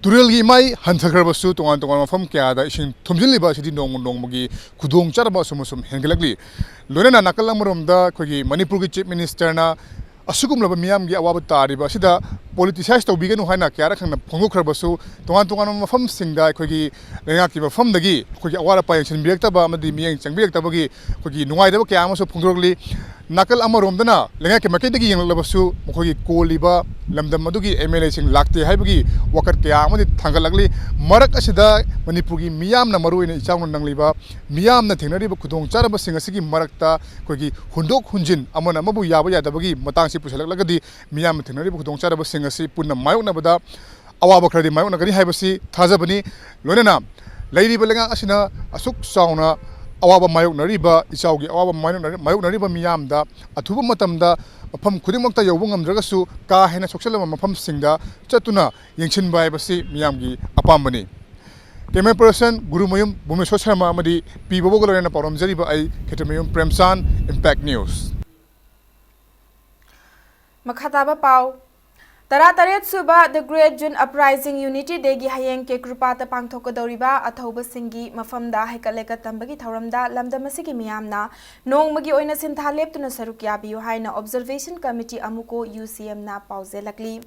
ꯇꯨꯔꯦꯜꯒꯤ ꯏꯃꯥꯏ ꯍꯟꯊꯈ꯭ꯔꯕꯁꯨ, ꯇꯣꯉꯥꯟ ꯇꯣꯉꯥꯟꯕ ꯃꯐꯝ ꯀꯌꯥꯗ ꯏꯁꯤꯡ ꯊꯨꯝꯖꯤꯜꯂꯤꯕ ꯑꯁꯤꯗꯤ ꯅꯣꯡꯃ ꯅꯣꯡꯃꯒꯤ ꯈꯨꯗꯣꯡ ꯆꯥꯗꯕ ꯑꯁꯨꯝ ꯑꯁꯨꯝ ꯍꯦꯟꯒꯠꯂꯛꯂꯤ꯫ ꯂꯣꯏꯅꯅ ꯅꯥꯀꯜ ꯑꯃꯔꯣꯝꯗ ꯑꯩꯈꯣꯏꯒꯤ ꯃꯅꯤꯄꯨꯔꯒꯤ Chief Minister ꯅ ꯑꯁꯤꯒꯨꯝꯂꯕ ꯃꯤꯌꯥꯝꯒꯤ ꯑꯋꯥꯕ ꯇꯥꯔꯤꯕ ꯑꯁꯤꯗ politicize ꯇꯧꯕꯤꯒꯅꯨ ꯍꯥꯏꯅ ꯀꯌꯥꯔꯛ ꯍꯟꯅ ꯐꯣꯡꯗꯣꯛꯈ꯭ꯔꯕꯁꯨ, ꯇꯣꯉꯥꯟ ꯇꯣꯉꯥꯟꯕ ꯃꯐꯝꯁꯤꯡꯗ ꯑꯩꯈꯣꯏꯒꯤ ꯂꯩꯉꯥꯛꯀꯤ ꯃꯐꯝꯗꯒꯤ ꯑꯩꯈꯣꯏꯒꯤ ꯑꯋꯥꯠ ꯑꯄꯥ ꯌꯦꯡꯁꯤꯟꯕꯤꯔꯛꯇꯕ ꯑꯃꯗꯤ ꯃꯤꯠꯌꯦꯡ ꯆꯪꯕꯤꯔꯛꯇꯕꯒꯤ ꯑꯩꯈꯣꯏꯒꯤ ꯅꯨꯡꯉꯥꯏꯇꯕ ꯀꯌꯥ ꯑꯃꯁꯨ ꯐꯣꯡꯗꯣꯔꯛꯂꯤ꯫ ꯅꯥꯀꯜ ꯑꯃꯔꯣꯝꯗꯅ ꯂꯩꯉꯥꯛꯀꯤ ꯃꯥꯏꯀꯩꯗꯒꯤ ꯌꯦꯡꯂꯛꯂꯕꯁꯨ ꯃꯈꯣꯏꯒꯤ ꯀꯣꯜꯂꯤꯕ ꯂꯝꯗꯝ ꯑꯗꯨꯒꯤ MLA ꯁꯤꯡ ꯂꯥꯛꯇꯦ ꯍꯥꯏꯕꯒꯤ ꯋꯥꯀꯠ ꯀꯌꯥ ꯑꯃꯗꯤ ꯊꯥꯡꯒꯠꯂꯛꯂꯤ꯫ ꯃꯔꯛ ꯑꯁꯤꯗ ꯃꯅꯤꯄꯨꯔꯒꯤ ꯃꯤꯌꯥꯝꯅ, ꯃꯔꯨꯑꯣꯏꯅ ꯏꯆꯥꯎꯅ ꯅꯪꯂꯤꯕ ꯃꯤꯌꯥꯝꯅ ꯊꯦꯡꯅꯔꯤꯕ ꯈꯨꯗꯣꯡꯆꯥꯗꯕꯁꯤꯡ ꯑꯁꯤꯒꯤ ꯃꯔꯛꯇ ꯑꯩꯈꯣꯏꯒꯤ ꯍꯨꯟꯗꯣꯛ ꯍꯨꯟꯖꯤꯟ, ꯑꯃꯅ ꯑꯃꯕꯨ ꯌꯥꯕ ꯌꯥꯗꯕꯒꯤ ꯃꯇꯥꯡꯁꯤ ꯄꯨꯁꯤꯜꯂꯛꯂꯒꯗꯤ ꯃꯤꯌꯥꯝꯅ ꯊꯦꯡꯅꯔꯤꯕ ꯈꯨꯗꯣꯡꯆꯥꯗꯕꯁꯤꯡ ꯑꯁꯤ ꯄꯨꯟꯅ ꯃꯥꯌꯣꯛꯅꯕꯗ ꯑꯋꯥꯕ ꯈꯔꯗꯤ ꯃꯥꯌꯣꯛꯅꯒꯅꯤ ꯍꯥꯏꯕꯁꯤ ꯊꯥꯖꯕꯅꯤ꯫ ꯂꯣꯏꯅꯅ ꯂꯩꯔꯤꯕ ꯂꯩꯉꯥꯛ ꯑꯁꯤꯅ ꯑꯁꯨꯛ ꯆꯥꯎꯅ ꯑꯋꯥꯕ ꯃꯥꯌꯣꯛꯅꯔꯤꯕ, ꯏꯆꯥꯎꯒꯤ ꯑꯋꯥꯕ ꯃꯥꯌꯣꯛꯅꯔꯤ-, ꯃꯥꯌꯣꯛꯅꯔꯤꯕ ꯃꯤꯌꯥꯝꯗ ꯑꯊꯨꯕ ꯃꯇꯝꯗ ꯃꯐꯝ ꯈꯨꯗꯤꯡꯃꯛꯇ ꯌꯧꯕ ꯉꯝꯗ꯭ꯔꯒꯁꯨ ꯀꯥ ꯍꯦꯟꯅ ꯁꯣꯛꯆꯜꯂꯕ ꯃꯐꯝꯁꯤꯡꯗ ꯆꯠꯇꯨꯅ ꯌꯦꯡꯁꯤꯟꯕ ꯍꯥꯏꯕꯁꯤ ꯃꯤꯌꯥꯝꯒꯤ ꯑꯄꯥꯝꯕꯅꯤ꯫ Camera person ꯒꯨꯔꯨꯃꯌꯨꯝ ꯚꯨꯕꯅꯦꯁꯣꯔ ꯁꯔꯃ ꯑꯃꯗꯤ ꯄꯤ ꯕꯣꯕꯣꯒ ꯂꯣꯏꯅꯅ ꯄꯥꯎꯔꯝꯖꯔꯤꯕ ꯑꯩ ꯈꯦꯇ꯭ꯔꯤꯃꯌꯨꯝ ꯄ꯭ꯔꯦꯝꯆꯥꯟ, Impact News꯫ ꯃꯈꯥ ꯇꯥꯕ ꯄꯥꯎ꯫ ꯇꯔꯥꯇꯔꯦꯠ ꯁꯨꯕ The Great June Uprising Unity Day ꯒꯤ ꯍꯌꯦꯡ ꯀꯦꯀ꯭ꯔꯨꯄꯥꯠꯇ ꯄꯥꯡꯊꯣꯛꯀꯗꯧꯔꯤꯕ ꯑꯊꯧꯕꯁꯤꯡꯒꯤ ꯃꯐꯝꯗ ꯍꯩꯀꯠ ꯂꯩꯀꯠ ꯇꯝꯕꯒꯤ ꯊꯧꯔꯝꯗ ꯂꯝꯗꯝ ꯑꯁꯤꯒꯤ ꯃꯤꯌꯥꯝꯅ ꯅꯣꯡꯃꯒꯤ ꯑꯣꯏꯅ ꯁꯤꯟꯊꯥ ꯂꯦꯞꯇꯨꯅ ꯁꯔꯨꯛ ꯌꯥꯕꯤꯌꯨ ꯍꯥꯏꯅ Observation Committee ꯑꯃꯨꯀꯣ, UCM ꯅ ꯄꯥꯎꯖꯦꯜꯂꯛꯂꯤ꯫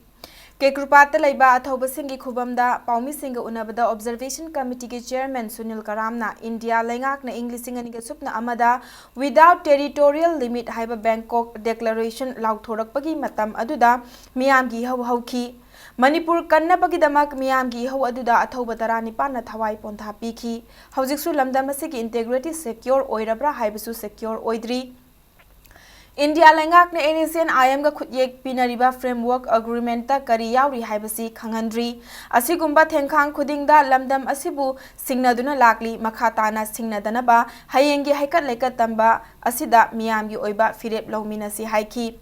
ꯀꯦꯀ꯭ꯔꯨꯄꯥꯠꯇ ꯂꯩꯕ ꯑꯊꯧꯕꯁꯤꯡꯒꯤ ꯈꯨꯕꯝꯗ ꯄꯥꯎꯃꯤꯁꯤꯡꯒ ꯎꯅꯕꯗ Observation Committee ꯒꯤ Chairman ꯁꯨꯅꯤꯜ ꯀꯔꯥꯝꯅ ꯏꯟꯗꯤꯌꯥ ꯂꯩꯉꯥꯛꯅ ꯏꯪ ꯂꯤꯁꯤꯡ ꯑꯅꯤꯒ ꯁꯨꯞꯅ ꯑꯃꯗ Without Territorial Limit ꯍꯥꯏꯕ Bangkok Declaration ꯂꯥꯎꯊꯣꯔꯛꯄꯒꯤ ꯃꯇꯝ ꯑꯗꯨꯗ ꯃꯤꯌꯥꯝꯒꯤ ꯏꯍꯧ ꯍꯧꯈꯤ꯫ ꯃꯅꯤꯄꯨꯔ ꯀꯟꯅꯕꯒꯤꯗꯃꯛ ꯃꯤꯌꯥꯝꯒꯤ ꯏꯍꯧ ꯑꯗꯨꯗ ꯑꯊꯧꯕ ꯇꯔꯥꯅꯤꯄꯥꯟꯅ ꯊꯋꯥꯏ ꯄꯣꯟꯊꯥ ꯄꯤꯈꯤ꯫ ꯍꯧꯖꯤꯛꯁꯨ ꯂꯝꯗꯝ ꯑꯁꯤꯒꯤ integrity secure ꯑꯣꯏꯔꯕ꯭ꯔꯥ ꯍꯥꯏꯕꯁꯨ secure ꯑꯣꯏꯗ꯭ꯔꯤ꯫ ꯏꯟꯗꯤꯌꯥ ꯂꯩꯉꯥꯛꯅ NSCN-IM ꯒ ꯈꯨꯠꯌꯦꯛ ꯄꯤꯅꯔꯤꯕ Framework Agreement ꯇ ꯀꯔꯤ ꯌꯥꯎꯔꯤ ꯍꯥꯏꯕꯁꯤ ꯈꯪꯍꯟꯗ꯭ꯔꯤ꯫ ꯑꯁꯤꯒꯨꯝꯕ ꯊꯦꯡꯈꯥꯡ ꯈꯨꯗꯤꯡꯗ ꯂꯝꯗꯝ ꯑꯁꯤꯕꯨ ꯁꯤꯡꯅꯗꯨꯅ ꯂꯥꯛꯂꯤ꯫ ꯃꯈꯥ ꯇꯥꯅ ꯁꯤꯡꯅꯗꯅꯕ ꯍꯌꯦꯡꯒꯤ ꯍꯩꯀꯠ ꯂꯩꯀꯠ ꯇꯝꯕ ꯑꯁꯤꯗ ꯃꯤꯌꯥꯝꯒꯤ ꯑꯣꯏꯕ ꯐꯤꯔꯦꯞ ꯂꯧꯃꯤꯟꯅꯁꯤ ꯍꯥꯏꯈꯤ꯫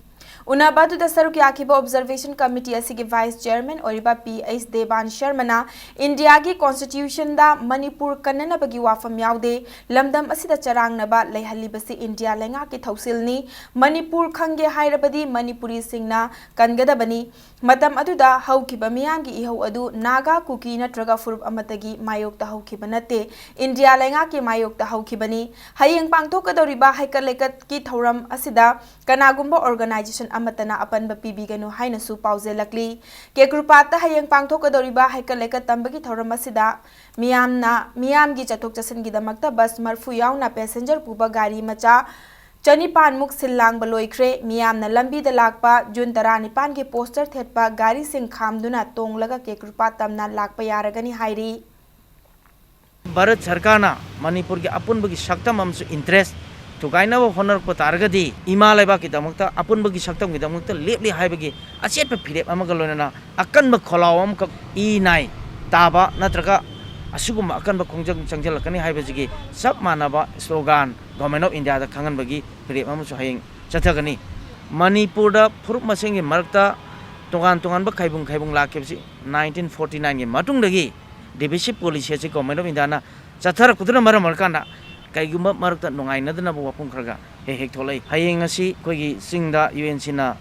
ꯎꯅꯕ ꯑꯗꯨꯗ ꯁꯔꯨꯛ ꯌꯥꯈꯤꯕ Observation Committee ꯑꯁꯤꯒꯤ Vice Chairman ꯑꯣꯏꯔꯤꯕ P H ꯗꯦꯕꯥꯟ ꯁꯔꯃꯅ ꯏꯟꯗꯤꯌꯥꯒꯤ Constitution ꯗ ꯃꯅꯤꯄꯨꯔ ꯀꯟꯅꯅꯕꯒꯤ ꯋꯥꯐꯝ ꯌꯥꯎꯗꯦ, ꯂꯝꯗꯝ ꯑꯁꯤꯗ ꯆꯔꯥꯡꯅꯕ ꯂꯩꯍꯜꯂꯤꯕꯁꯤ ꯏꯟꯗꯤꯌꯥ ꯂꯩꯉꯥꯛꯀꯤ ꯊꯧꯁꯤꯜꯅꯤ, ꯃꯅꯤꯄꯨꯔ ꯈꯪꯒꯦ ꯍꯥꯏꯔꯕꯗꯤ ꯃꯅꯤꯄꯨꯔꯤꯁꯤꯡꯅ ꯀꯟꯒꯗꯕꯅꯤ꯫ ꯃꯇꯝ ꯑꯗꯨꯗ ꯍꯧꯈꯤꯕ ꯃꯤꯌꯥꯝꯒꯤ ꯏꯍꯧ ꯑꯗꯨ ꯅꯥꯒꯥ, ꯀꯨꯀꯤ ꯅꯠꯇ꯭ꯔꯒ ꯐꯨꯔꯨꯞ ꯑꯃꯠꯇꯒꯤ ꯃꯥꯌꯣꯛꯇ ꯍꯧꯈꯤꯕ ꯅꯠꯇꯦ, ꯏꯟꯗꯤꯌꯥ ꯂꯩꯉꯥꯛꯀꯤ ꯃꯥꯌꯣꯛꯇ ꯍꯧꯈꯤꯕꯅꯤ꯫ ꯍꯌꯦꯡ ꯄꯥꯡꯊꯣꯛꯀꯗꯧꯔꯤꯕ ꯍꯩꯀꯠ ꯂꯩꯀꯠꯀꯤ ꯊꯧꯔꯝ ꯑꯁꯤꯗ ꯀꯅꯥꯒꯨꯝꯕ organization ꯑꯃꯠꯇꯅ ꯑꯄꯟꯕ ꯄꯤꯕꯤꯒꯅꯨ ꯍꯥꯏꯅꯁꯨ ꯄꯥꯎꯖꯦꯜꯂꯛꯂꯤ꯫ ꯀꯦꯀ꯭ꯔꯨꯄꯥꯠꯇ ꯍꯌꯦꯡ ꯄꯥꯡꯊꯣꯛꯀꯗꯧꯔꯤꯕ ꯍꯩꯀꯠ ꯂꯩꯀꯠ ꯇꯝꯕꯒꯤ ꯊꯧꯔꯝ ꯑꯁꯤꯗ ꯃꯤꯌꯥꯝꯅ, ꯃꯤꯌꯥꯝꯒꯤ ꯆꯠꯊꯣꯛ ꯆꯠꯁꯤꯟꯒꯤꯗꯃꯛꯇ ꯕꯁ ꯃꯔꯐꯨ ꯌꯥꯎꯅ ꯄꯦꯁꯦꯟꯖꯔ ꯄꯨꯕ ꯒꯥꯔꯤ ꯃꯆꯥ ꯆꯅꯤꯄꯥꯟꯃꯨꯛ ꯁꯤꯜ ꯂꯥꯡꯕ ꯂꯣꯏꯈ꯭ꯔꯦ꯫ ꯃꯤꯌꯥꯝꯅ ꯂꯝꯕꯤꯗ ꯂꯥꯛꯄ ꯖꯨꯟ ꯇꯔꯥꯅꯤꯄꯥꯟꯒꯤ ꯄꯣꯁꯇꯔ ꯊꯦꯠꯄ ꯒꯥꯔꯤꯁꯤꯡ ꯈꯥꯝꯗꯨꯅ ꯇꯣꯡꯂꯒ ꯀꯦꯀ꯭ꯔꯨꯄꯥꯠ ꯇꯝꯅ ꯂꯥꯛꯄ ꯌꯥꯔꯒꯅꯤ ꯍꯥꯏꯔꯤ꯫ ꯚꯥꯔꯠ ꯁꯔꯀꯥꯔꯅ ꯃꯅꯤꯄꯨꯔꯒꯤ ꯑꯄꯨꯟꯕꯒꯤ ꯁꯛꯇꯝ ꯑꯃꯁꯨꯡ ꯏꯟꯇꯔꯦꯁ ꯊꯨꯒꯥꯏꯅꯕ ꯍꯣꯠꯅꯔꯛꯄ ꯇꯥꯔꯒꯗꯤ, ꯏꯃꯥ ꯂꯩꯕꯥꯛꯀꯤꯗꯃꯛꯇ ꯑꯄꯨꯟꯕꯒꯤ ꯁꯛꯇꯝꯒꯤꯗꯃꯛꯇ ꯂꯦꯞꯂꯤ ꯍꯥꯏꯕꯒꯤ ꯑꯆꯦꯠꯄ ꯐꯤꯔꯦꯞ ꯑꯃꯒ ꯂꯣꯏꯅꯅ ꯑꯀꯟꯕ ꯈꯣꯜꯂꯥꯎ ꯑꯃꯈꯛ ꯏ ꯅꯥꯏ ꯇꯥꯕ ꯅꯠꯇ꯭ꯔꯒ ꯑꯁꯤꯒꯨꯝꯕ ꯑꯀꯟꯕ ꯈꯣꯡꯖꯪ ꯆꯪꯁꯤꯜꯂꯛꯀꯅꯤ ꯍꯥꯏꯕꯁꯤꯒꯤ ꯆꯞ ꯃꯥꯟꯅꯕ ꯁ꯭ꯂꯣꯒꯥꯟ Government of India ꯗ ꯈꯪꯍꯟꯕꯒꯤ ꯐꯤꯔꯦꯞ ꯑꯃꯁꯨ ꯍꯌꯦꯡ ꯆꯠꯊꯒꯅꯤ꯫ ꯃꯅꯤꯄꯨꯔꯗ ꯐꯨꯔꯨꯞ ꯃꯁꯦꯟꯒꯤ ꯃꯔꯛꯇ ꯇꯣꯉꯥꯟ ꯇꯣꯉꯥꯟꯕ ꯈꯥꯏꯕꯨꯡ ꯈꯥꯏꯕꯨꯡ ꯂꯥꯛꯈꯤꯕꯁꯤ nineteen forty nine ꯒꯤ ꯃꯇꯨꯡꯗꯒꯤ divisive policy ꯑꯁꯤ Government of India ꯅ ꯆꯠꯊꯔꯛꯄꯗꯨꯅ ꯃꯔꯝ ꯑꯣꯏꯔꯀꯥꯟꯗ ꯀꯩꯒꯨꯝꯕ ꯃꯔꯛꯇ ꯅꯨꯡꯉꯥꯏꯅꯗꯅꯕ ꯋꯥꯐꯝ ꯈꯔꯒ ꯍꯦꯛ ꯍꯦꯛ ꯊꯣꯛꯂꯛꯏ꯫ ꯍꯌꯦꯡ ꯑꯁꯤ ꯑꯩꯈꯣꯏꯒꯤ ꯆꯤꯡꯗ ꯌꯨ ꯑꯦꯟ ꯁꯤꯅ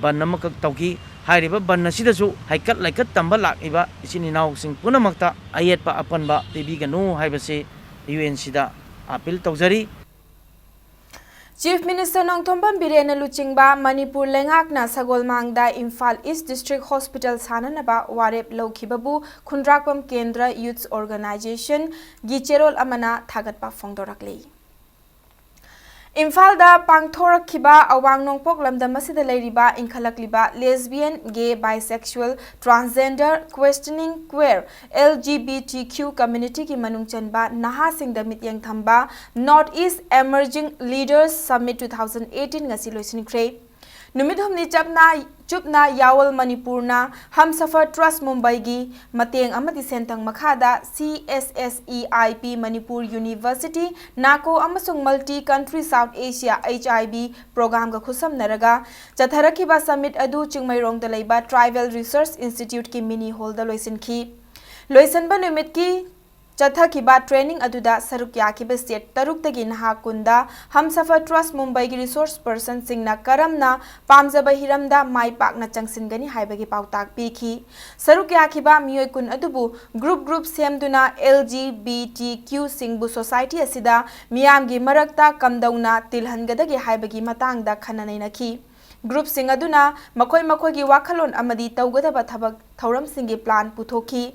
ꯕꯟ ꯑꯃꯈꯛ ꯇꯧꯈꯤ꯫ ꯍꯥꯏꯔꯤꯕ ꯕꯟ ꯑꯁꯤꯗꯁꯨ ꯍꯩꯀꯠ ꯂꯩꯀꯠ ꯇꯝꯕ ꯂꯥꯛꯂꯤꯕ ꯏꯆꯤꯟ ꯏꯅꯥꯎꯁꯤꯡ ꯄꯨꯝꯅꯃꯛꯇ ꯑꯌꯦꯠꯄ ꯑꯄꯟꯕ ꯄꯤꯕꯤꯒꯅꯨ ꯍꯥꯏꯕꯁꯤ ꯌꯨ ꯑꯦꯟ ꯁꯤꯗ ꯑꯥꯄꯤꯜ ꯇꯧꯖꯔꯤ꯫ Chief Minister ꯅꯣꯡꯊꯣꯝꯕꯝ ꯕꯤꯔꯦꯟꯅ ꯂꯨꯆꯤꯡꯕ ꯃꯅꯤꯄꯨꯔ ꯂꯩꯉꯥꯛꯅ ꯁꯒꯣꯜꯃꯥꯡꯗ ꯏꯝꯐꯥꯜ East District Hospital ꯁꯥꯅꯅꯕ ꯋꯥꯔꯦꯞ ꯂꯧꯈꯤꯕꯕꯨ ꯈꯨꯟꯗ꯭ꯔꯥꯛꯄꯝ ꯀꯦꯟꯗ꯭ꯔ Youth Organisation ꯒꯤ ꯆꯦꯔꯣꯜ ꯑꯃꯅ ꯊꯥꯒꯠꯄ ꯐꯣꯡꯗꯣꯔꯛꯂꯤ꯫ ꯏꯝꯐꯥꯜꯗ ꯄꯥꯡꯊꯣꯔꯛꯈꯤꯕ ꯑꯋꯥꯡ ꯅꯣꯡꯄꯣꯛ ꯂꯝꯗꯝ ꯑꯁꯤꯗ ꯂꯩꯔꯤꯕ ꯏꯟꯈꯠꯂꯛꯂꯤꯕ lesbian, gay, bisexual, transgender, questioning, queer, L G B T Q community ꯒꯤ ꯃꯅꯨꯡ ꯆꯟꯕ ꯅꯍꯥꯁꯤꯡꯗ ꯃꯤꯠꯌꯦꯡ ꯊꯝꯕ North East Emerging Leaders Summit two thousand eighteen ꯉꯁꯤ ꯂꯣꯏꯁꯤꯟꯈ꯭ꯔꯦ꯫ ꯅꯨꯃꯤꯠ ꯍꯨꯝꯅꯤ ꯆꯞꯅ, ꯆꯨꯞꯅ ꯌꯥꯋꯜ ꯃꯅꯤꯄꯨꯔꯅ ꯍꯝꯁꯐꯔ ꯇ꯭ꯔꯁ ꯃꯨꯝꯕꯩꯒꯤ ꯃꯇꯦꯡ ꯑꯃꯗꯤ ꯁꯦꯟꯊꯪ ꯃꯈꯥꯗ C S S E I P Manipur University, ꯅꯥꯀꯣ ꯑꯃꯁꯨꯡ Multi Country South Asia H I B ꯄ꯭ꯔꯣꯒ꯭ꯔꯥꯝꯒ ꯈꯨꯠꯁꯝꯅꯔꯒ ꯆꯠꯊꯔꯛꯈꯤꯕ summit ꯑꯗꯨ ꯆꯤꯡꯃꯩꯔꯣꯡꯗ ꯂꯩꯕ Tribal Research Institute ꯀꯤ mini hall ꯗ ꯂꯣꯏꯁꯤꯟꯈꯤ꯫ ꯂꯣꯏꯁꯤꯟꯕ ꯅꯨꯃꯤꯠꯀꯤ ꯆꯠꯊꯈꯤꯕ training ꯑꯗꯨꯗ ꯁꯔꯨꯛ ꯌꯥꯈꯤꯕ state ꯇꯔꯨꯛꯇꯒꯤ ꯅꯍꯥ ꯀꯨꯟꯗ ꯍꯝꯁꯐꯔ ꯇ꯭ꯔꯁ ꯃꯨꯝꯕꯩꯒꯤ resource person ꯁꯤꯡꯅ ꯀꯔꯝꯅ ꯄꯥꯝꯖꯕ ꯍꯤꯔꯝꯗ ꯃꯥꯏ ꯄꯥꯛꯅ ꯆꯪꯁꯤꯟꯒꯅꯤ ꯍꯥꯏꯕꯒꯤ ꯄꯥꯎꯇꯥꯛ ꯄꯤꯈꯤ꯫ ꯁꯔꯨꯛ ꯌꯥꯈꯤꯕ ꯃꯤꯑꯣꯏ ꯀꯨꯟ ꯑꯗꯨꯕꯨ group group ꯁꯦꯝꯗꯨꯅ L G B T Q ꯁꯤꯡꯕꯨ society ꯑꯁꯤꯗ ꯃꯤꯌꯥꯝꯒꯤ ꯃꯔꯛꯇ ꯀꯝꯗꯧꯅ ꯇꯤꯜꯍꯟꯒꯗꯒꯦ ꯍꯥꯏꯕꯒꯤ ꯃꯇꯥꯡꯗ ꯈꯟꯅ ꯅꯩꯅꯈꯤ꯫ ꯒ꯭ꯔꯨꯞꯁꯤꯡ ꯑꯗꯨꯅ ꯃꯈꯣꯏ ꯃꯈꯣꯏꯒꯤ ꯋꯥꯈꯜꯂꯣꯟ ꯑꯃꯗꯤ ꯇꯧꯒꯗꯕ ꯊꯕꯛ ꯊꯧꯔꯝꯁꯤꯡꯒꯤ ꯄ꯭ꯂꯥꯟ ꯄꯨꯊꯣꯛꯈꯤ꯫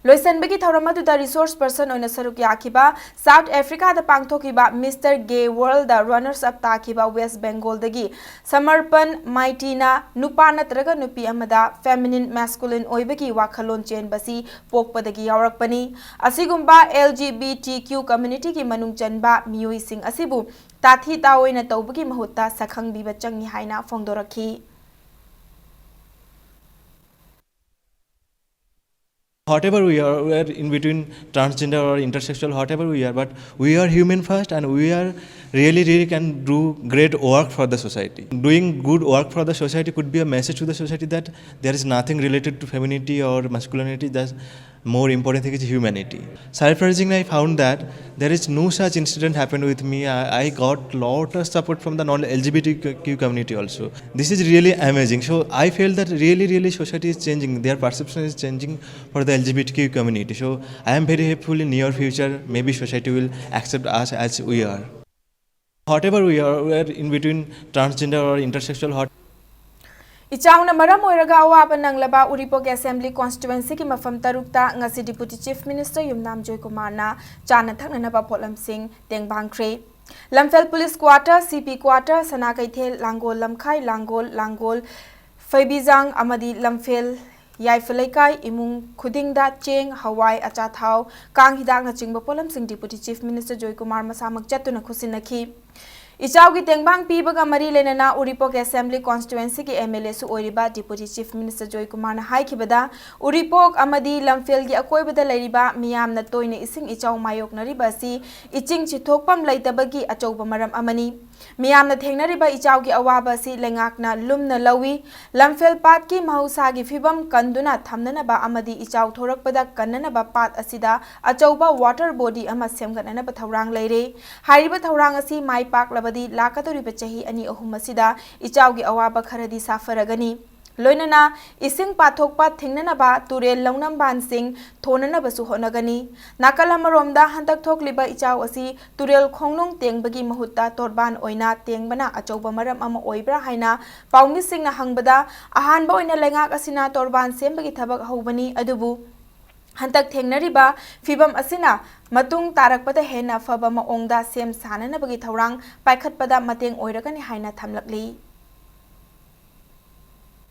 ꯂꯣꯏꯁꯤꯟꯕꯒꯤ ꯊꯧꯔꯝ ꯑꯗꯨꯗ ꯔꯤꯁꯣꯔꯁ ꯄꯔꯁꯟ ꯑꯣꯏꯅ ꯁꯔꯨꯛ ꯌꯥꯈꯤꯕ, ꯁꯥꯎꯠ ꯑꯐ꯭ꯔꯤꯀꯥꯗ ꯄꯥꯡꯊꯣꯛꯈꯤꯕ ꯃꯤꯁꯇꯔ ꯒꯦ ꯋꯥꯔꯜꯗ ꯔꯅꯔꯁ ꯑꯞ ꯇꯥꯈꯤꯕ ꯋꯦꯁ ꯕꯦꯡꯒꯣꯜꯗꯒꯤ ꯁꯃꯔꯄꯟ ꯃꯥꯏꯇꯤꯅ ꯅꯨꯄꯥ ꯅꯠꯇ꯭ꯔꯒ ꯅꯨꯄꯤ ꯑꯃꯗ ꯐꯦꯃꯤꯅꯤꯟ ꯃꯦꯁꯀꯨꯂꯤꯟ ꯑꯣꯏꯕꯒꯤ ꯋꯥꯈꯜꯂꯣꯟ ꯆꯦꯟꯕꯁꯤ ꯄꯣꯛꯄꯗꯒꯤ ꯌꯥꯎꯔꯛꯄꯅꯤ꯫ ꯑꯁꯤꯒꯨꯝꯕ L G B T Q ꯀꯝꯃ꯭ꯌꯨꯅꯤꯇꯤꯒꯤ ꯃꯅꯨꯡ ꯆꯟꯕ ꯃꯤꯑꯣꯏꯁꯤꯡ ꯑꯁꯤꯕꯨ ꯇꯥꯊꯤ ꯇꯥꯑꯣꯏꯅ ꯇꯧꯕꯒꯤ ꯃꯍꯨꯠꯇ ꯁꯛꯈꯪꯕꯤꯕ ꯆꯪꯏ ꯍꯥꯏꯅ ꯐꯣꯡꯗꯣꯔꯛꯈꯤ꯫ Whatever we are, we are in between transgender or intersexual, whatever we are, but we are human first, and we are really, really can do great work for the society. Doing good work for the society could be a message to the society that there is nothing related to femininity or masculinity, the more important thing is humanity. Surprisingly, I found that there is no such incident happened with me. I, I got lot of support from the non-L G B T Q community also. This is really amazing. So I feel that really, really society is changing. Their perception is changing for the L G B T Q community. So I am very hopeful in near future, maybe society will accept us as we are. Whatever we are, we are in between transgender or intersexual, what ꯏꯆꯥꯎꯅ ꯃꯔꯝ ꯑꯣꯏꯔꯒ ꯑꯋꯥꯕ ꯅꯪꯂꯕ ꯎꯔꯤꯄꯣꯛ assembly ꯀꯣꯟꯁꯇꯤꯇ꯭ꯋꯦꯟꯁꯤꯒꯤ ꯃꯐꯝ ꯇꯔꯨꯛꯇ ꯉꯁꯤ deputy chief minister ꯌꯨꯝꯅꯥꯝ ꯖꯣꯏꯀꯨꯃꯥꯔꯅ ꯆꯥꯅ ꯊꯛꯅꯅꯕ ꯄꯣꯠꯂꯝꯁꯤꯡ ꯇꯦꯡꯕꯥꯡꯈ꯭ꯔꯦ꯫ ꯂꯝꯐꯦꯜ police quarter, ꯁꯤ ꯄꯤ quarter, ꯁꯅꯥ ꯀꯩꯊꯦꯜ, ꯂꯥꯡꯒꯣꯜ ꯂꯝꯈꯥꯏ, ꯂꯥꯡꯒꯣꯜ, ꯂꯥꯡꯒꯣꯜ ꯐꯩꯕꯤꯖꯥꯡ ꯑꯃꯗꯤ ꯂꯝꯐꯦꯜ ꯌꯥꯏꯐ ꯂꯩꯀꯥꯏ ꯏꯃꯨꯡ ꯈꯨꯗꯤꯡꯗ ꯆꯦꯡ, ꯍꯋꯥꯏ, ꯑꯆꯥꯊꯥꯎ, ꯀꯥꯡ ꯍꯤꯗꯥꯛꯅꯆꯤꯡꯕ ꯄꯣꯠꯂꯝꯁꯤꯡ ꯗꯤꯄꯨꯇꯤ ꯆꯤꯐ ꯃꯤꯅꯤꯁꯇꯔ ꯖꯣꯏꯀꯨꯃꯥꯔ ꯃꯁꯥꯃꯛ ꯆꯠꯇꯨꯅ ꯈꯨꯠꯁꯤꯟꯅꯈꯤ꯫ ꯏꯆꯥꯎꯒꯤ ꯇꯦꯡꯕꯥꯡ ꯄꯤꯕꯒ ꯃꯔꯤ ꯂꯩꯅꯅ ꯎꯔꯤꯄꯣꯛ ꯑꯦꯁꯦꯝꯕ꯭ꯂꯤ ꯀꯣꯟꯁꯇꯤꯇ꯭ꯋꯦꯟꯁꯤꯒꯤ ꯑꯦꯝ ꯑꯦꯜ ꯑꯦꯁꯨ ꯑꯣꯏꯔꯤꯕ ꯗꯤꯄꯨꯇꯤ ꯆꯤꯐ ꯃꯤꯅꯤꯁꯇꯔ ꯖꯣꯏꯀꯨꯃꯥꯔꯅ ꯍꯥꯏꯈꯤꯕꯗ, ꯎꯔꯤꯄꯣꯛ ꯑꯃꯗꯤ ꯂꯝꯐꯦꯜꯒꯤ ꯑꯀꯣꯏꯕꯗ ꯂꯩꯔꯤꯕ ꯃꯤꯌꯥꯝꯅ ꯇꯣꯏꯅ ꯏꯁꯤꯡ ꯏꯆꯥꯎ ꯃꯥꯌꯣꯛꯅꯔꯤꯕ ꯑꯁꯤ ꯏꯆꯤꯡ ꯆꯤꯊꯣꯛꯐꯝ ꯂꯩꯇꯕꯒꯤ ꯑꯆꯧꯕ ꯃꯔꯝ ꯑꯃꯅꯤ꯫ ꯃꯤꯌꯥꯝꯅ ꯊꯦꯡꯅꯔꯤꯕ ꯏꯆꯥꯎꯒꯤ ꯑꯋꯥꯕ ꯑꯁꯤ ꯂꯩꯉꯥꯛꯅ ꯂꯨꯝꯅ ꯂꯧꯏ꯫ ꯂꯝꯐꯦꯜ ꯄꯥꯠꯀꯤ ꯃꯍꯧꯁꯥꯒꯤ ꯐꯤꯕꯝ ꯀꯟꯗꯨꯅ ꯊꯝꯅꯅꯕ ꯑꯃꯗꯤ ꯏꯆꯥꯎ ꯊꯣꯔꯛꯄꯗ ꯀꯟꯅꯅꯕ ꯄꯥꯠ ꯑꯁꯤꯗ ꯑꯆꯧꯕ ꯋꯥꯇꯔ ꯕꯣꯗꯤ ꯑꯃ ꯁꯦꯝꯒꯠꯅꯅꯕ ꯊꯧꯔꯥꯡ ꯂꯩꯔꯦ꯫ ꯍꯥꯏꯔꯤꯕ ꯊꯧꯔꯥꯡ ꯑꯁꯤ ꯃꯥꯏ ꯄꯥꯛꯂꯕꯗꯤ ꯂꯥꯛꯀꯗꯧꯔꯤꯕ ꯆꯍꯤ ꯑꯅꯤ ꯑꯍꯨꯝ ꯑꯁꯤꯗ ꯏꯆꯥꯎꯒꯤ ꯑꯋꯥꯕ ꯈꯔꯗꯤ ꯁꯥꯐꯔꯒꯅꯤ꯫ ꯂꯣꯏꯅꯅ ꯏꯁꯤꯡ ꯄꯥꯊꯣꯛꯄ ꯊꯤꯡꯅꯅꯕ ꯇꯨꯔꯦꯜ ꯂꯧꯅꯝꯕꯥꯟꯁꯤꯡ ꯊꯣꯟꯅꯅꯕꯁꯨ ꯍꯣꯠꯅꯒꯅꯤ꯫ ꯅꯥꯀꯜ ꯑꯃꯔꯣꯝꯗ, ꯍꯟꯗꯛ ꯊꯣꯛꯂꯤꯕ ꯏꯆꯥꯎ ꯑꯁꯤ ꯇꯨꯔꯦꯜ ꯈꯣꯡꯅꯨꯡ ꯇꯦꯡꯕꯒꯤ ꯃꯍꯨꯠꯇ ꯇꯣꯔꯕꯥꯟ ꯑꯣꯏꯅ ꯇꯦꯡꯕꯅ ꯑꯆꯧꯕ ꯃꯔꯝ ꯑꯃ ꯑꯣꯏꯕ꯭ꯔꯥ ꯍꯥꯏꯅ ꯄꯥꯎꯃꯤꯁꯤꯡꯅ ꯍꯪꯕꯗ, ꯑꯍꯥꯟꯕ ꯑꯣꯏꯅ ꯂꯩꯉꯥꯛ ꯑꯁꯤꯅ ꯇꯣꯔꯕꯥꯟ ꯁꯦꯝꯕꯒꯤ ꯊꯕꯛ ꯍꯧꯕꯅꯤ, ꯑꯗꯨꯕꯨ ꯍꯟꯗꯛ ꯊꯦꯡꯅꯔꯤꯕ ꯐꯤꯚꯝ ꯑꯁꯤꯅ ꯃꯇꯨꯡ ꯇꯥꯔꯛꯄꯗ ꯍꯦꯟꯅ ꯐꯕ ꯃꯑꯣꯡꯗ ꯁꯦꯝ ꯁꯥꯅꯅꯕꯒꯤ ꯊꯧꯔꯥꯡ ꯄꯥꯏꯈꯠꯄꯗ ꯃꯇꯦꯡ ꯑꯣꯏꯔꯒꯅꯤ ꯍꯥꯏꯅ ꯊꯝꯂꯛꯂꯤ꯫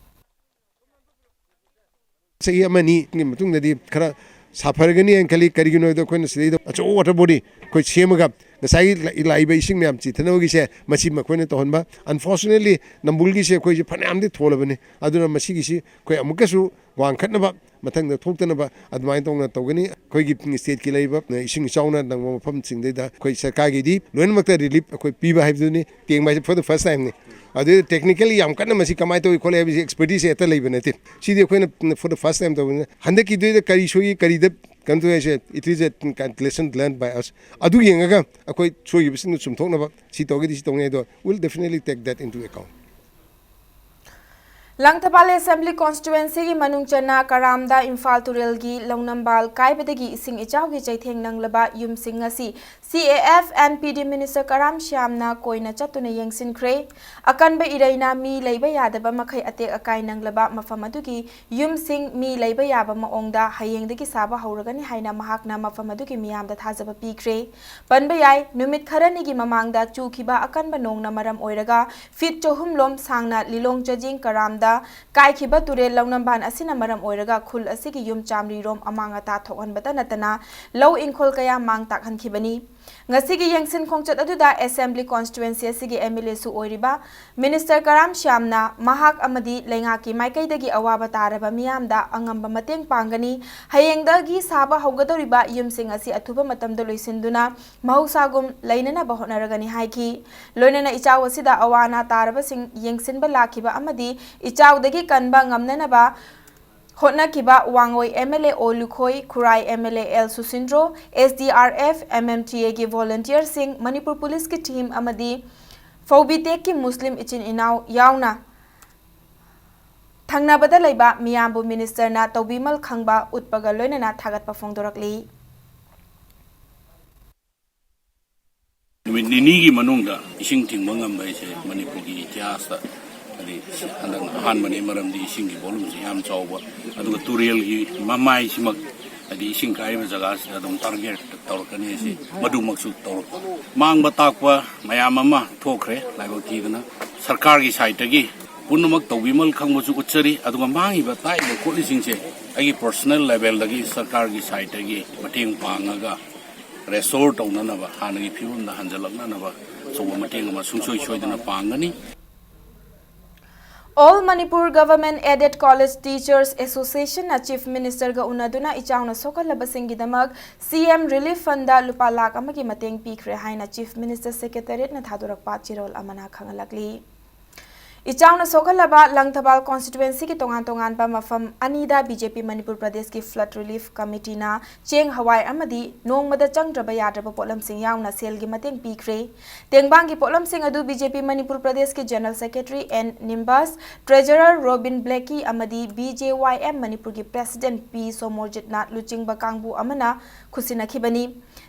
ꯆꯍꯤ ꯑꯃ ꯑꯅꯤꯒꯤ ꯃꯇꯨꯡꯗꯗꯤ ꯈꯔ ꯁꯥꯐꯔꯒꯅꯤ ꯍꯥꯏꯅ ꯈꯜꯂꯤ꯫ ꯀꯔꯤꯒꯤꯅꯣ ꯍꯥꯏꯕꯗ, ꯑꯩꯈꯣꯏꯅ ꯁꯤꯗꯩꯗ ꯑꯆꯧꯕ ꯋꯥꯇꯔ ꯕꯣꯗꯤ ꯑꯩꯈꯣꯏ ꯁꯦꯝꯃꯒ ꯉꯁꯥꯏꯒꯤ ꯂꯥꯛ-, ꯂꯥꯛꯏꯕ ꯏꯁꯤꯡ ꯃꯌꯥꯝ ꯆꯤꯊꯅꯕꯒꯤꯁꯦ ꯃꯁꯤ ꯃꯈꯣꯏꯅ ꯇꯧꯍꯟꯕ꯫ Unfortunately, ꯅꯝꯕꯨꯜꯒꯤꯁꯦ ꯑꯩꯈꯣꯏꯁꯦ ꯐꯅꯌꯥꯝꯗꯤ ꯊꯣꯜꯂꯕꯅꯤ, ꯑꯗꯨꯅ ꯃꯁꯤꯒꯤꯁꯤ ꯑꯩꯈꯣꯏ ꯑꯃꯨꯛꯀꯁꯨ ꯋꯥꯡꯈꯠꯅꯕ, ꯃꯊꯪꯗ ꯊꯣꯛꯇꯅꯕ ꯑꯗꯨꯃꯥꯏꯅ ꯇꯧꯅ ꯇꯧꯒꯅꯤ꯫ ꯑꯩꯈꯣꯏꯒꯤ ꯁ꯭ꯇꯦꯠꯀꯤ ꯂꯩꯔꯤꯕ ꯏꯁꯤꯡ ꯏꯆꯥꯎꯅ ꯅꯪꯕ ꯃꯐꯝꯁꯤꯡꯗꯩꯗ ꯑꯩꯈꯣꯏ ꯁꯔꯀꯥꯔꯒꯤꯗꯤ ꯂꯣꯏꯅꯃꯛꯇ ꯔꯤꯂꯤꯐ ꯑꯩꯈꯣꯏ ꯄꯤꯕ ꯍꯥꯏꯕꯗꯨꯅꯤ꯫ ꯇꯦꯡꯕ ꯍꯥꯏꯁꯦ for the first time ꯅꯤ꯫ ꯑꯗꯨ technically ꯌꯥꯝ ꯀꯟꯅ ꯃꯁꯤ ꯀꯃꯥꯏꯅ ꯇꯧꯏ ꯈꯣꯠꯂꯤ ꯍꯥꯏꯕꯁꯤ expertise ꯍꯦꯛꯇ ꯂꯩꯕ ꯅꯠꯇꯦ꯫ ꯁꯤꯗꯤ ꯑꯩꯈꯣꯏꯅ for the first time ꯇꯧꯕꯅꯤꯅ, ꯍꯟꯗꯛꯀꯤꯗꯨꯗ ꯀꯔꯤ ꯁꯣꯏꯈꯤ, ꯀꯔꯤꯗ ꯀꯩꯅꯣ ꯇꯧꯏ ꯍꯥꯏꯁꯦ, it is a lesson learned by us꯫ ꯑꯗꯨ ꯌꯦꯡꯉꯒ ꯑꯩꯈꯣꯏ ꯁꯣꯏꯈꯤꯕꯁꯤꯡꯗꯨ ꯆꯨꯝꯊꯣꯛꯅꯕ, ꯁꯤ ꯇꯧꯔꯒꯗꯤ ꯁꯤ ꯇꯧꯅꯤ ꯍꯥꯏꯗꯣ, we'll definitely take that into account꯫ Langthabal Assembly Constituency ꯒꯤ ꯃꯅꯨꯡ ꯆꯟꯅ ꯀꯔꯥꯝꯗ ꯏꯝꯐꯥꯜ ꯇꯨꯔꯦꯜꯒꯤ ꯂꯧꯅꯝꯕꯥꯜ ꯀꯥꯏꯕꯗꯒꯤ ꯏꯁꯤꯡ ꯏꯆꯥꯎꯒꯤ ꯆꯩꯊꯦꯡ ꯅꯪꯂꯕ ꯌꯨꯝꯁꯤꯡ ꯑꯁꯤ C A F and P D Minister ꯀꯔꯥꯝ ꯁ꯭ꯌꯥꯝꯅ ꯀꯣꯏꯅ ꯆꯠꯇꯨꯅ ꯌꯦꯡꯁꯤꯟꯈ꯭ꯔꯦ꯫ ꯑꯀꯟꯕ ꯏꯔꯩꯅ ꯃꯤ ꯂꯩꯕ ꯌꯥꯗꯕ ꯃꯈꯩ ꯑꯇꯦꯛ ꯑꯀꯥꯏ ꯅꯪꯂꯕ ꯃꯐꯝ ꯑꯗꯨꯒꯤ ꯌꯨꯝꯁꯤꯡ ꯃꯤ ꯂꯩꯕ ꯌꯥꯕ ꯃꯑꯣꯡꯗ ꯍꯌꯦꯡꯗꯒꯤ ꯁꯥꯕ ꯍꯧꯔꯒꯅꯤ ꯍꯥꯏꯅ ꯃꯍꯥꯛꯅ ꯃꯐꯝ ꯑꯗꯨꯒꯤ ꯃꯤꯌꯥꯝꯗ ꯊꯥꯖꯕ ꯄꯤꯈ꯭ꯔꯦ꯫ ꯄꯟꯕ ꯌꯥꯏ, ꯅꯨꯃꯤꯠ ꯈꯔꯅꯤꯒꯤ ꯃꯃꯥꯡꯗ ꯆꯨꯈꯤꯕ ꯑꯀꯟꯕ ꯅꯣꯡꯅ ꯃꯔꯝ ꯑꯣꯏꯔꯒ ꯐꯤꯠ ꯆꯍꯨꯝ ꯂꯣꯝ ꯁꯥꯡꯅ ꯂꯤꯂꯣꯡ ꯆꯥꯖꯤꯡ ꯀꯔꯥꯝꯗ ꯀꯥꯏꯈꯤꯕ ꯇꯨꯔꯦꯜ ꯂꯧꯅꯝꯕꯥꯟ ꯑꯁꯤꯅ ꯃꯔꯝ ꯑꯣꯏꯔꯒ ꯈꯨꯜ ꯑꯁꯤꯒꯤ ꯌꯨꯝ ꯆꯥꯃꯔꯤ ꯔꯣꯝ ꯑꯃꯥꯡ ꯑꯇꯥ ꯊꯣꯛꯍꯟꯕꯇ ꯅꯠꯇꯅ ꯂꯧ ꯏꯪꯈꯣꯜ ꯀꯌꯥ ꯃꯥꯡ ꯇꯥꯛꯍꯟꯈꯤꯕꯅꯤ꯫ ꯉꯁꯤꯒꯤ ꯌꯦꯡꯁꯤꯟ ꯈꯣꯡꯆꯠ ꯑꯗꯨꯗ Assembly Constituency ꯑꯁꯤꯒꯤ M L A ꯁꯨ ꯑꯣꯏꯔꯤꯕ Minister ꯀꯔꯥꯝ ꯁ꯭ꯌꯥꯝꯅ ꯃꯍꯥꯛ ꯑꯃꯗꯤ ꯂꯩꯉꯥꯛꯀꯤ ꯃꯥꯏꯀꯩꯗꯒꯤ ꯑꯋꯥꯕ ꯇꯥꯔꯕ ꯃꯤꯌꯥꯝꯗ ꯑꯉꯝꯕ ꯃꯇꯦꯡ ꯄꯥꯡꯒꯅꯤ꯫ ꯍꯌꯦꯡꯗꯒꯤ ꯁꯥꯕ ꯍꯧꯒꯗꯧꯔꯤꯕ ꯌꯨꯝꯁꯤꯡ ꯑꯁꯤ ꯑꯊꯨꯕ ꯃꯇꯝꯗ ꯂꯣꯏꯁꯤꯟꯗꯨꯅ ꯃꯍꯧꯁꯥꯒꯨꯝ ꯂꯩꯅꯅꯕ ꯍꯣꯠꯅꯔꯒꯅꯤ ꯍꯥꯏꯈꯤ꯫ ꯂꯣꯏꯅꯅ ꯏꯆꯥꯎ ꯑꯁꯤꯗ ꯑꯋꯥ ꯑꯅꯥ ꯇꯥꯔꯕꯁꯤꯡ ꯌꯦꯡꯁꯤꯟꯕ ꯂꯥꯛꯈꯤꯕ ꯑꯃꯗꯤ ꯏꯆꯥꯎꯗꯒꯤ ꯀꯟꯕ ꯉꯝꯅꯅꯕ ꯍꯣꯠꯅꯈꯤꯕ ꯋꯥꯡꯑꯣꯏ M L A ꯑꯣ ꯂꯨꯈꯣꯏ, ꯈꯨꯔꯥꯏ M L A L ꯁꯨꯁꯤꯟꯗ꯭ꯔꯣ, S D R F, M M T A ꯒꯤ volunteer ꯁꯤꯡ, ꯃꯅꯤꯄꯨꯔ ꯄꯨꯂꯤꯁꯀꯤ team ꯑꯃꯗꯤ ꯐꯧꯕꯤꯇꯦꯛꯀꯤ ꯃꯨꯁꯂꯤꯝ ꯏꯆꯤꯟ ꯏꯅꯥꯎ ꯌꯥꯎꯅ ꯊꯪꯅꯕꯗ ꯂꯩꯕ ꯃꯤꯌꯥꯝꯕꯨ ꯃꯤꯅꯤꯁꯇꯔꯅ ꯇꯧꯕꯤꯃꯜ ꯈꯪꯕ ꯎꯠꯄꯒ ꯂꯣꯏꯅꯅ ꯊꯥꯒꯠꯄ ꯐꯣꯡꯗꯣꯔꯛꯂꯤ꯫ ꯅꯨꯃꯤꯠ ꯅꯤꯅꯤꯒꯤ ꯃꯅꯨꯡꯗ ꯏꯁꯤꯡ ꯊꯤꯡꯕ ꯉꯝꯕ ꯍꯥꯏꯁꯦ ꯃꯅꯤꯄꯨꯔꯒꯤ ꯏꯇꯤꯍꯥꯁꯇ, ꯍꯥꯏꯗꯤ, ꯁꯤ ꯍꯟꯗꯛꯅ ꯑꯍꯥꯟꯕꯅꯤ꯫ ꯃꯔꯝꯗꯤ ꯏꯁꯤꯡꯒꯤ volumeꯁꯦ ꯌꯥꯝ ꯆꯥꯎꯕ, ꯑꯗꯨꯒ ꯇꯨꯔꯦꯜꯒꯤ ꯃꯃꯥꯏꯁꯤꯃꯛ, ꯍꯥꯏꯗꯤ, ꯏꯁꯤꯡ ꯀꯥꯏꯔꯤꯕ ꯖꯒꯥꯁꯤꯗ ꯑꯗꯨꯝ target ꯇꯧꯔꯛꯀꯅꯤ꯫ ꯑꯁꯤ ꯃꯗꯨꯃꯛꯁꯨ ꯇꯧꯔꯛꯄ, ꯃꯥꯡꯕ ꯇꯥꯛꯄ ꯃꯌꯥꯝ ꯑꯃ ꯊꯣꯛꯈ꯭ꯔꯦ꯫ ꯂꯥꯏꯕꯛ ꯊꯤꯗꯅ ꯁꯔꯀꯥꯔꯒꯤ sideꯇꯒꯤ ꯄꯨꯝꯅꯃꯛ ꯇꯧꯕꯤꯃꯜ ꯈꯪꯕꯁꯨ ꯎꯠꯆꯔꯤ꯫ ꯑꯗꯨꯒ ꯃꯥꯡꯉꯤꯕ, ꯇꯥꯛꯏꯕ ꯈꯣꯠꯂꯤꯁꯤꯡꯁꯦ ꯑꯩꯒꯤ personal levelꯗꯒꯤ ꯁꯔꯀꯥꯔꯒꯤ sideꯇꯒꯤ ꯃꯇꯦꯡ ꯄꯥꯡꯉꯒ restore ꯇꯧꯅꯅꯕ, ꯍꯥꯟꯅꯒꯤ ꯐꯤꯕꯝꯗ ꯍꯟꯖꯤꯜꯂꯛꯅꯅꯕ ꯑꯆꯧꯕ ꯃꯇꯦꯡ ꯑꯃ ꯁꯨꯡꯁꯣꯏ ꯁꯣꯏꯗꯅ ꯄꯥꯡꯒꯅꯤ꯫ All Manipur Government Aided College Teachers Associationꯅ Chief Ministerꯒ ꯎꯅꯗꯨꯅ ꯏꯆꯥꯎꯅ ꯁꯣꯛꯍꯜꯂꯕꯁꯤꯡꯒꯤꯗꯃꯛ CM Relief Fundꯗ ꯂꯨꯄꯥ ꯂꯥꯈ ꯑꯃꯒꯤ ꯃꯇꯦꯡ ꯄꯤꯈ꯭ꯔꯦ ꯍꯥꯏꯅ Chief Minister Secretariatꯅ ꯊꯥꯗꯣꯔꯛꯄ ꯆꯦꯔꯣꯜ ꯑꯃꯅ ꯈꯪꯍꯜꯂꯛꯂꯤ꯫ ꯏꯆꯥꯎꯅ ꯁꯣꯛꯍꯜꯂꯕ ꯂꯪꯊꯕꯥꯜ constituencyꯒꯤ ꯇꯣꯉꯥꯟ ꯇꯣꯉꯥꯟꯕ ꯃꯐꯝ ꯑꯅꯤꯗ BJP ꯃꯅꯤꯄꯨꯔ ꯄ꯭ꯔꯗꯦꯁꯀꯤ Flood Relief Committeeꯅ ꯆꯦꯡ, ꯍꯋꯥꯏ ꯑꯃꯗꯤ ꯅꯣꯡꯃꯗ ꯆꯪꯗ꯭ꯔꯕ ꯌꯥꯗ꯭ꯔꯕ ꯄꯣꯠꯂꯝꯁꯤꯡ ꯌꯥꯎꯅ ꯁꯦꯜꯒꯤ ꯃꯇꯦꯡ ꯄꯤꯈ꯭ꯔꯦ꯫ ꯇꯦꯡꯕꯥꯡꯒꯤ ꯄꯣꯠꯂꯝꯁꯤꯡ ꯑꯗꯨ BJP ꯃꯅꯤꯄꯨꯔ ꯄ꯭ꯔꯗꯦꯁꯀꯤ General Secretary N ꯅꯤꯝꯕꯁ, Treasurer Robin Blackie ꯑꯃꯗꯤ BJYM ꯃꯅꯤꯄꯨꯔꯒꯤ President P ꯁꯣꯃꯣꯔꯖꯤꯠꯅ ꯂꯨꯆꯤꯡꯕ ꯀꯥꯡꯕꯨ ꯑꯃꯅ ꯈꯨꯠꯁꯤꯟꯅꯈꯤꯕꯅꯤ꯫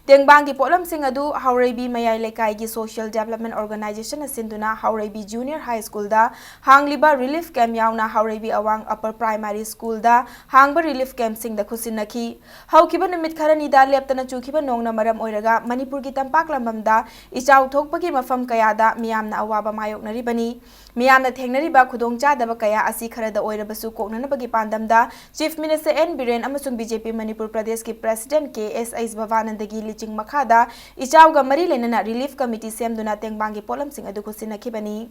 ꯇꯦꯡꯕꯥꯡꯒꯤ ꯄꯣꯠꯂꯝꯁꯤꯡ ꯑꯗꯨ ꯍꯥꯎꯔꯩꯕꯤ ꯃꯌꯥꯏ ꯂꯩꯀꯥꯏꯒꯤ Social Development Organizationꯅ ꯁꯤꯟꯗꯨꯅ ꯍꯥꯎꯔꯩꯕꯤ Junior High Schoolꯗ ꯍꯥꯡꯂꯤꯕ relief camp ꯌꯥꯎꯅ ꯍꯥꯎꯔꯩꯕꯤ ꯑꯋꯥꯡ Upper Primary Schoolꯗ ꯍꯥꯡꯕ relief campꯁꯤꯡꯗ ꯈꯨꯠꯁꯤꯟꯅꯈꯤ꯫ ꯍꯧꯈꯤꯕ ꯅꯨꯃꯤꯠ ꯈꯔꯅꯤꯗ ꯂꯦꯞꯇꯅ ꯆꯨꯈꯤꯕ ꯅꯣꯡꯅ ꯃꯔꯝ ꯑꯣꯏꯔꯒ ꯃꯅꯤꯄꯨꯔꯒꯤ ꯇꯝꯄꯥꯛ ꯂꯝꯕꯝꯗ ꯏꯆꯥꯎ ꯊꯣꯛꯄꯒꯤ ꯃꯐꯝ ꯀꯌꯥꯗ ꯃꯤꯌꯥꯝꯅ ꯑꯋꯥꯕ ꯃꯥꯌꯣꯛꯅꯔꯤꯕꯅꯤ꯫ ꯃꯤꯌꯥꯝꯅ ꯊꯦꯡꯅꯔꯤꯕ ꯈꯨꯗꯣꯡꯆꯥꯗꯕ ꯀꯌꯥ ꯑꯁꯤ ꯈꯔꯗ ꯑꯣꯏꯔꯕꯁꯨ ꯀꯣꯛꯅꯅꯕꯒꯤ ꯄꯥꯟꯗꯝꯗ Chief Minister N ꯕꯤꯔꯦꯟ ꯑꯃꯁꯨꯡ BJP ꯃꯅꯤꯄꯨꯔ ꯄ꯭ꯔꯗꯦꯁꯀꯤ President K S H ꯚꯕꯥꯅꯟꯗꯒꯤ ꯂꯤꯆꯤꯡ ꯃꯈꯥꯗ ꯏꯆꯥꯎꯒ ꯃꯔꯤ ꯂꯩꯅꯅ relief committee ꯁꯦꯝꯗꯨꯅ ꯇꯦꯡꯕꯥꯡꯒꯤ ꯄꯣꯠꯂꯝꯁꯤꯡ ꯑꯗꯨ ꯈꯨꯠꯁꯤꯟꯅꯈꯤꯕꯅꯤ꯫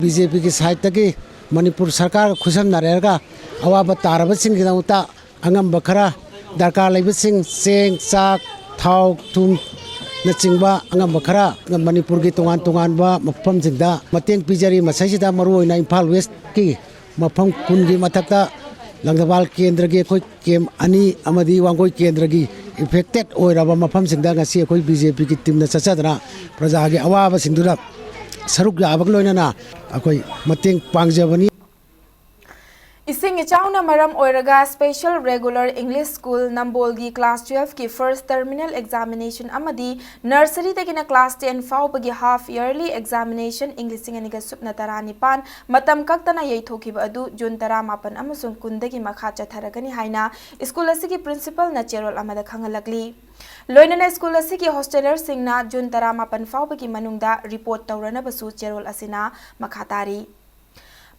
BJPꯒꯤ sideꯇꯒꯤ ꯃꯅꯤꯄꯨꯔ ꯁꯔꯀꯥꯔꯒ ꯈꯨꯠꯁꯝꯅꯔꯒ ꯑꯋꯥꯕ ꯇꯥꯔꯕꯁꯤꯡꯒꯤꯗꯃꯛꯇ ꯑꯉꯝꯕ ꯈꯔ, ꯗꯔꯀꯥꯔ ꯂꯩꯕꯁꯤꯡ, ꯆꯦꯡ, ꯆꯥꯛ, ꯊꯥꯎ, ꯊꯨꯝꯅꯆꯤꯡꯕ ꯑꯉꯝꯕ ꯈꯔ ꯃꯅꯤꯄꯨꯔꯒꯤ ꯇꯣꯉꯥꯟ ꯇꯣꯉꯥꯟꯕ ꯃꯐꯝꯁꯤꯡꯗ ꯃꯇꯦꯡ ꯄꯤꯖꯔꯤ꯫ ꯃꯁꯤꯗꯩꯁꯤꯗ ꯃꯔꯨꯑꯣꯏꯅ ꯏꯝꯐꯥꯜ Westꯀꯤ ꯃꯐꯝ ꯀꯨꯟꯒꯤ ꯃꯊꯛꯇ ꯂꯪꯊꯕꯥꯜ ꯀꯦꯟꯗ꯭ꯔꯒꯤ ꯑꯩꯈꯣꯏ camp ꯑꯅꯤ ꯑꯃꯗꯤ ꯋꯥꯡꯒꯣꯏ ꯀꯦꯟꯗ꯭ꯔꯒꯤ Affected ꯑꯣꯏꯔꯕ ꯃꯐꯝꯁꯤꯡꯗ ꯉꯁꯤ ꯑꯩꯈꯣꯏ ꯕꯤ ꯖꯦ ꯄꯤꯒꯤ ꯇꯤꯝꯅ ꯆꯠꯆꯗꯅ ꯄ꯭ꯔꯖꯥꯒꯤ ꯑꯋꯥꯕꯁꯤꯡꯗꯨꯗ ꯁꯔꯨꯛ ꯌꯥꯕꯒ ꯂꯣꯏꯅꯅ ꯑꯩꯈꯣꯏ ꯃꯇꯦꯡ ꯄꯥꯡꯖꯕꯅꯤ꯫ ꯏꯁꯤꯡ ꯏꯆꯥꯎꯅ ꯃꯔꯝ ꯑꯣꯏꯔꯒ Special Regular English School ꯅꯝꯕꯣꯜꯒꯤ class twelve ꯀꯤ first terminal examination ꯑꯃꯗꯤ nursery ꯗꯒꯤꯅ class ten ꯐꯥꯎꯕꯒꯤ half yearly examination ꯏꯪ ꯂꯤꯁꯤꯡ ꯑꯅꯤꯒ ꯁꯨꯞꯅ ꯇꯔꯥꯅꯤꯄꯥꯟ ꯃꯇꯝ ꯀꯛꯇꯅ ꯌꯩꯊꯣꯛꯈꯤꯕ ꯑꯗꯨ ꯖꯨꯟ ꯇꯔꯥꯃꯥꯄꯟ ꯑꯃꯁꯨꯡ ꯀꯨꯟꯗꯒꯤ ꯃꯈꯥ ꯆꯠꯊꯔꯒꯅꯤ ꯍꯥꯏꯅ ꯁ꯭ꯀꯨꯜ ꯑꯁꯤꯒꯤ principal ꯅ ꯆꯦꯔꯣꯜ ꯑꯃꯗ ꯈꯪꯍꯜꯂꯛꯂꯤ꯫ ꯂꯣꯏꯅꯅ ꯁ꯭ꯀꯨꯜ ꯑꯁꯤꯒꯤ hostelerꯁꯤꯡꯅ ꯖꯨꯟ ꯇꯔꯥꯃꯥꯄꯟ ꯐꯥꯎꯕꯒꯤ ꯃꯅꯨꯡꯗ report ꯇꯧꯔꯅꯕꯁꯨ ꯆꯦꯔꯣꯜ ꯑꯁꯤꯅ ꯃꯈꯥ ꯇꯥꯔꯤ꯫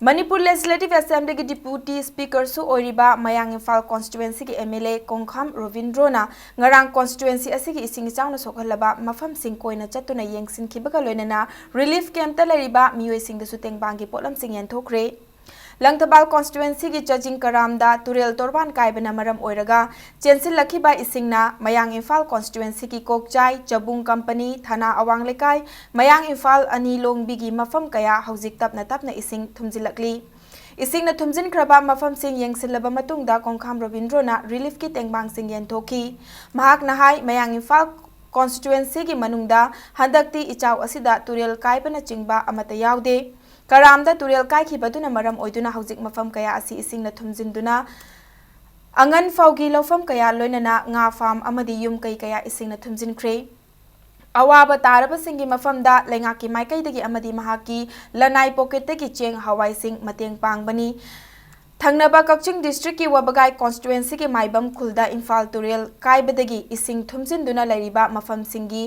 ꯃꯅꯤꯄꯨꯔ Legislative Assemblyꯒꯤ Deputy Speakerꯁꯨ ꯑꯣꯏꯔꯤꯕ ꯃꯌꯥꯡ ꯏꯝꯐꯥꯜ constituencyꯒꯤ M L A ꯀꯣꯡꯈꯥꯝ ꯔꯣꯕꯤꯟꯗ꯭ꯔꯣꯅ ꯉꯔꯥꯡ constituency ꯑꯁꯤꯒꯤ ꯏꯁꯤꯡ ꯏꯆꯥꯎꯅ ꯁꯣꯛꯍꯜꯂꯕ ꯃꯐꯝꯁꯤꯡ ꯀꯣꯏꯅ ꯆꯠꯇꯨꯅ ꯌꯦꯡꯁꯤꯟꯈꯤꯕꯒ ꯂꯣꯏꯅꯅ relief campꯇ ꯂꯩꯔꯤꯕ ꯃꯤꯑꯣꯏꯁꯤꯡꯗꯁꯨ ꯇꯦꯡꯕꯥꯡꯒꯤ ꯄꯣꯠꯂꯝꯁꯤꯡ ꯌꯦꯟꯊꯣꯛꯈ꯭ꯔꯦ꯫ ꯂꯪꯊꯕꯥꯜ constituencyꯒꯤ ꯆꯖꯤꯡ ꯀꯔꯥꯝꯗ ꯇꯨꯔꯦꯜ ꯇꯣꯔꯕꯥꯟ ꯀꯥꯏꯕꯅ ꯃꯔꯝ ꯑꯣꯏꯔꯒ ꯆꯦꯟꯁꯤꯜꯂꯛꯈꯤꯕ ꯏꯁꯤꯡꯅ ꯃꯌꯥꯡ ꯏꯝꯐꯥꯜ constituencyꯒꯤ ꯀꯣꯛꯆꯥꯏ, ꯆꯕꯨꯡ ꯀꯝꯄꯅꯤ, ꯊꯅꯥ ꯑꯋꯥꯡ ꯂꯩꯀꯥꯏ, ꯃꯌꯥꯡ ꯏꯝꯐꯥꯜ ꯑꯅꯤ ꯂꯣꯡꯕꯤꯒꯤ ꯃꯐꯝ ꯀꯌꯥ ꯍꯧꯖꯤꯛ ꯇꯞꯅ ꯇꯞꯅ ꯏꯁꯤꯡ ꯊꯨꯝꯖꯤꯜꯂꯛꯂꯤ꯫ ꯏꯁꯤꯡꯅ ꯊꯨꯝꯖꯤꯟꯈ꯭ꯔꯕ ꯃꯐꯝꯁꯤꯡ ꯌꯦꯡꯁꯤꯜꯂꯕ ꯃꯇꯨꯡꯗ ꯀꯣꯡꯈꯥꯝ ꯔꯣꯕꯤꯟꯗ꯭ꯔꯣꯅ reliefꯀꯤ ꯇꯦꯡꯕꯥꯡꯁꯤꯡ ꯌꯦꯟꯊꯣꯛꯈꯤ꯫ ꯃꯍꯥꯛꯅ ꯍꯥꯏ, ꯃꯌꯥꯡ ꯏꯝꯐꯥꯜ constituencyꯒꯤ ꯃꯅꯨꯡꯗ ꯍꯟꯗꯛꯇꯤ ꯏꯆꯥꯎ ꯑꯁꯤꯗ ꯇꯨꯔꯦꯜ ꯀꯥꯏꯕꯅꯆꯤꯡꯕ ꯑꯃꯠꯇ ꯌꯥꯎꯗꯦ꯫ ꯀꯔꯥꯝꯗ ꯇꯨꯔꯦꯜ ꯀꯥꯏꯈꯤꯕꯗꯨꯅ ꯃꯔꯝ ꯑꯣꯏꯗꯨꯅ ꯍꯧꯖꯤꯛ ꯃꯐꯝ ꯀꯌꯥ ꯑꯁꯤ ꯏꯁꯤꯡꯅ ꯊꯨꯝꯖꯤꯟꯗꯨꯅ ꯑꯉꯟ ꯐꯥꯎꯒꯤ ꯂꯧꯐꯝ ꯀꯌꯥ ꯂꯣꯏꯅꯅ ꯉꯥ farm ꯑꯃꯗꯤ ꯌꯨꯝ ꯀꯩ ꯀꯌꯥ ꯏꯁꯤꯡꯅ ꯊꯨꯝꯖꯤꯟꯈ꯭ꯔꯦ꯫ ꯑꯋꯥꯕ ꯇꯥꯔꯕꯁꯤꯡꯒꯤ ꯃꯐꯝꯗ ꯂꯩꯉꯥꯛꯀꯤ ꯃꯥꯏꯀꯩꯗꯒꯤ ꯑꯃꯗꯤ ꯃꯍꯥꯛꯀꯤ ꯂꯅꯥꯏ pocketꯇꯒꯤ ꯆꯦꯡ ꯍꯋꯥꯏꯁꯤꯡ ꯃꯇꯦꯡ ꯄꯥꯡꯕꯅꯤ꯫ ꯊꯪꯅꯕ ꯀꯛꯆꯤꯡ districtꯀꯤ ꯋꯥꯕꯒꯥꯏ constituencyꯒꯤ ꯃꯥꯏꯕꯝ ꯈꯨꯜꯗ ꯏꯝꯐꯥꯜ ꯇꯨꯔꯦꯜ ꯀꯥꯏꯕꯗꯒꯤ ꯏꯁꯤꯡ ꯊꯨꯝꯖꯤꯟꯗꯨꯅ ꯂꯩꯔꯤꯕ ꯃꯐꯝꯁꯤꯡꯒꯤ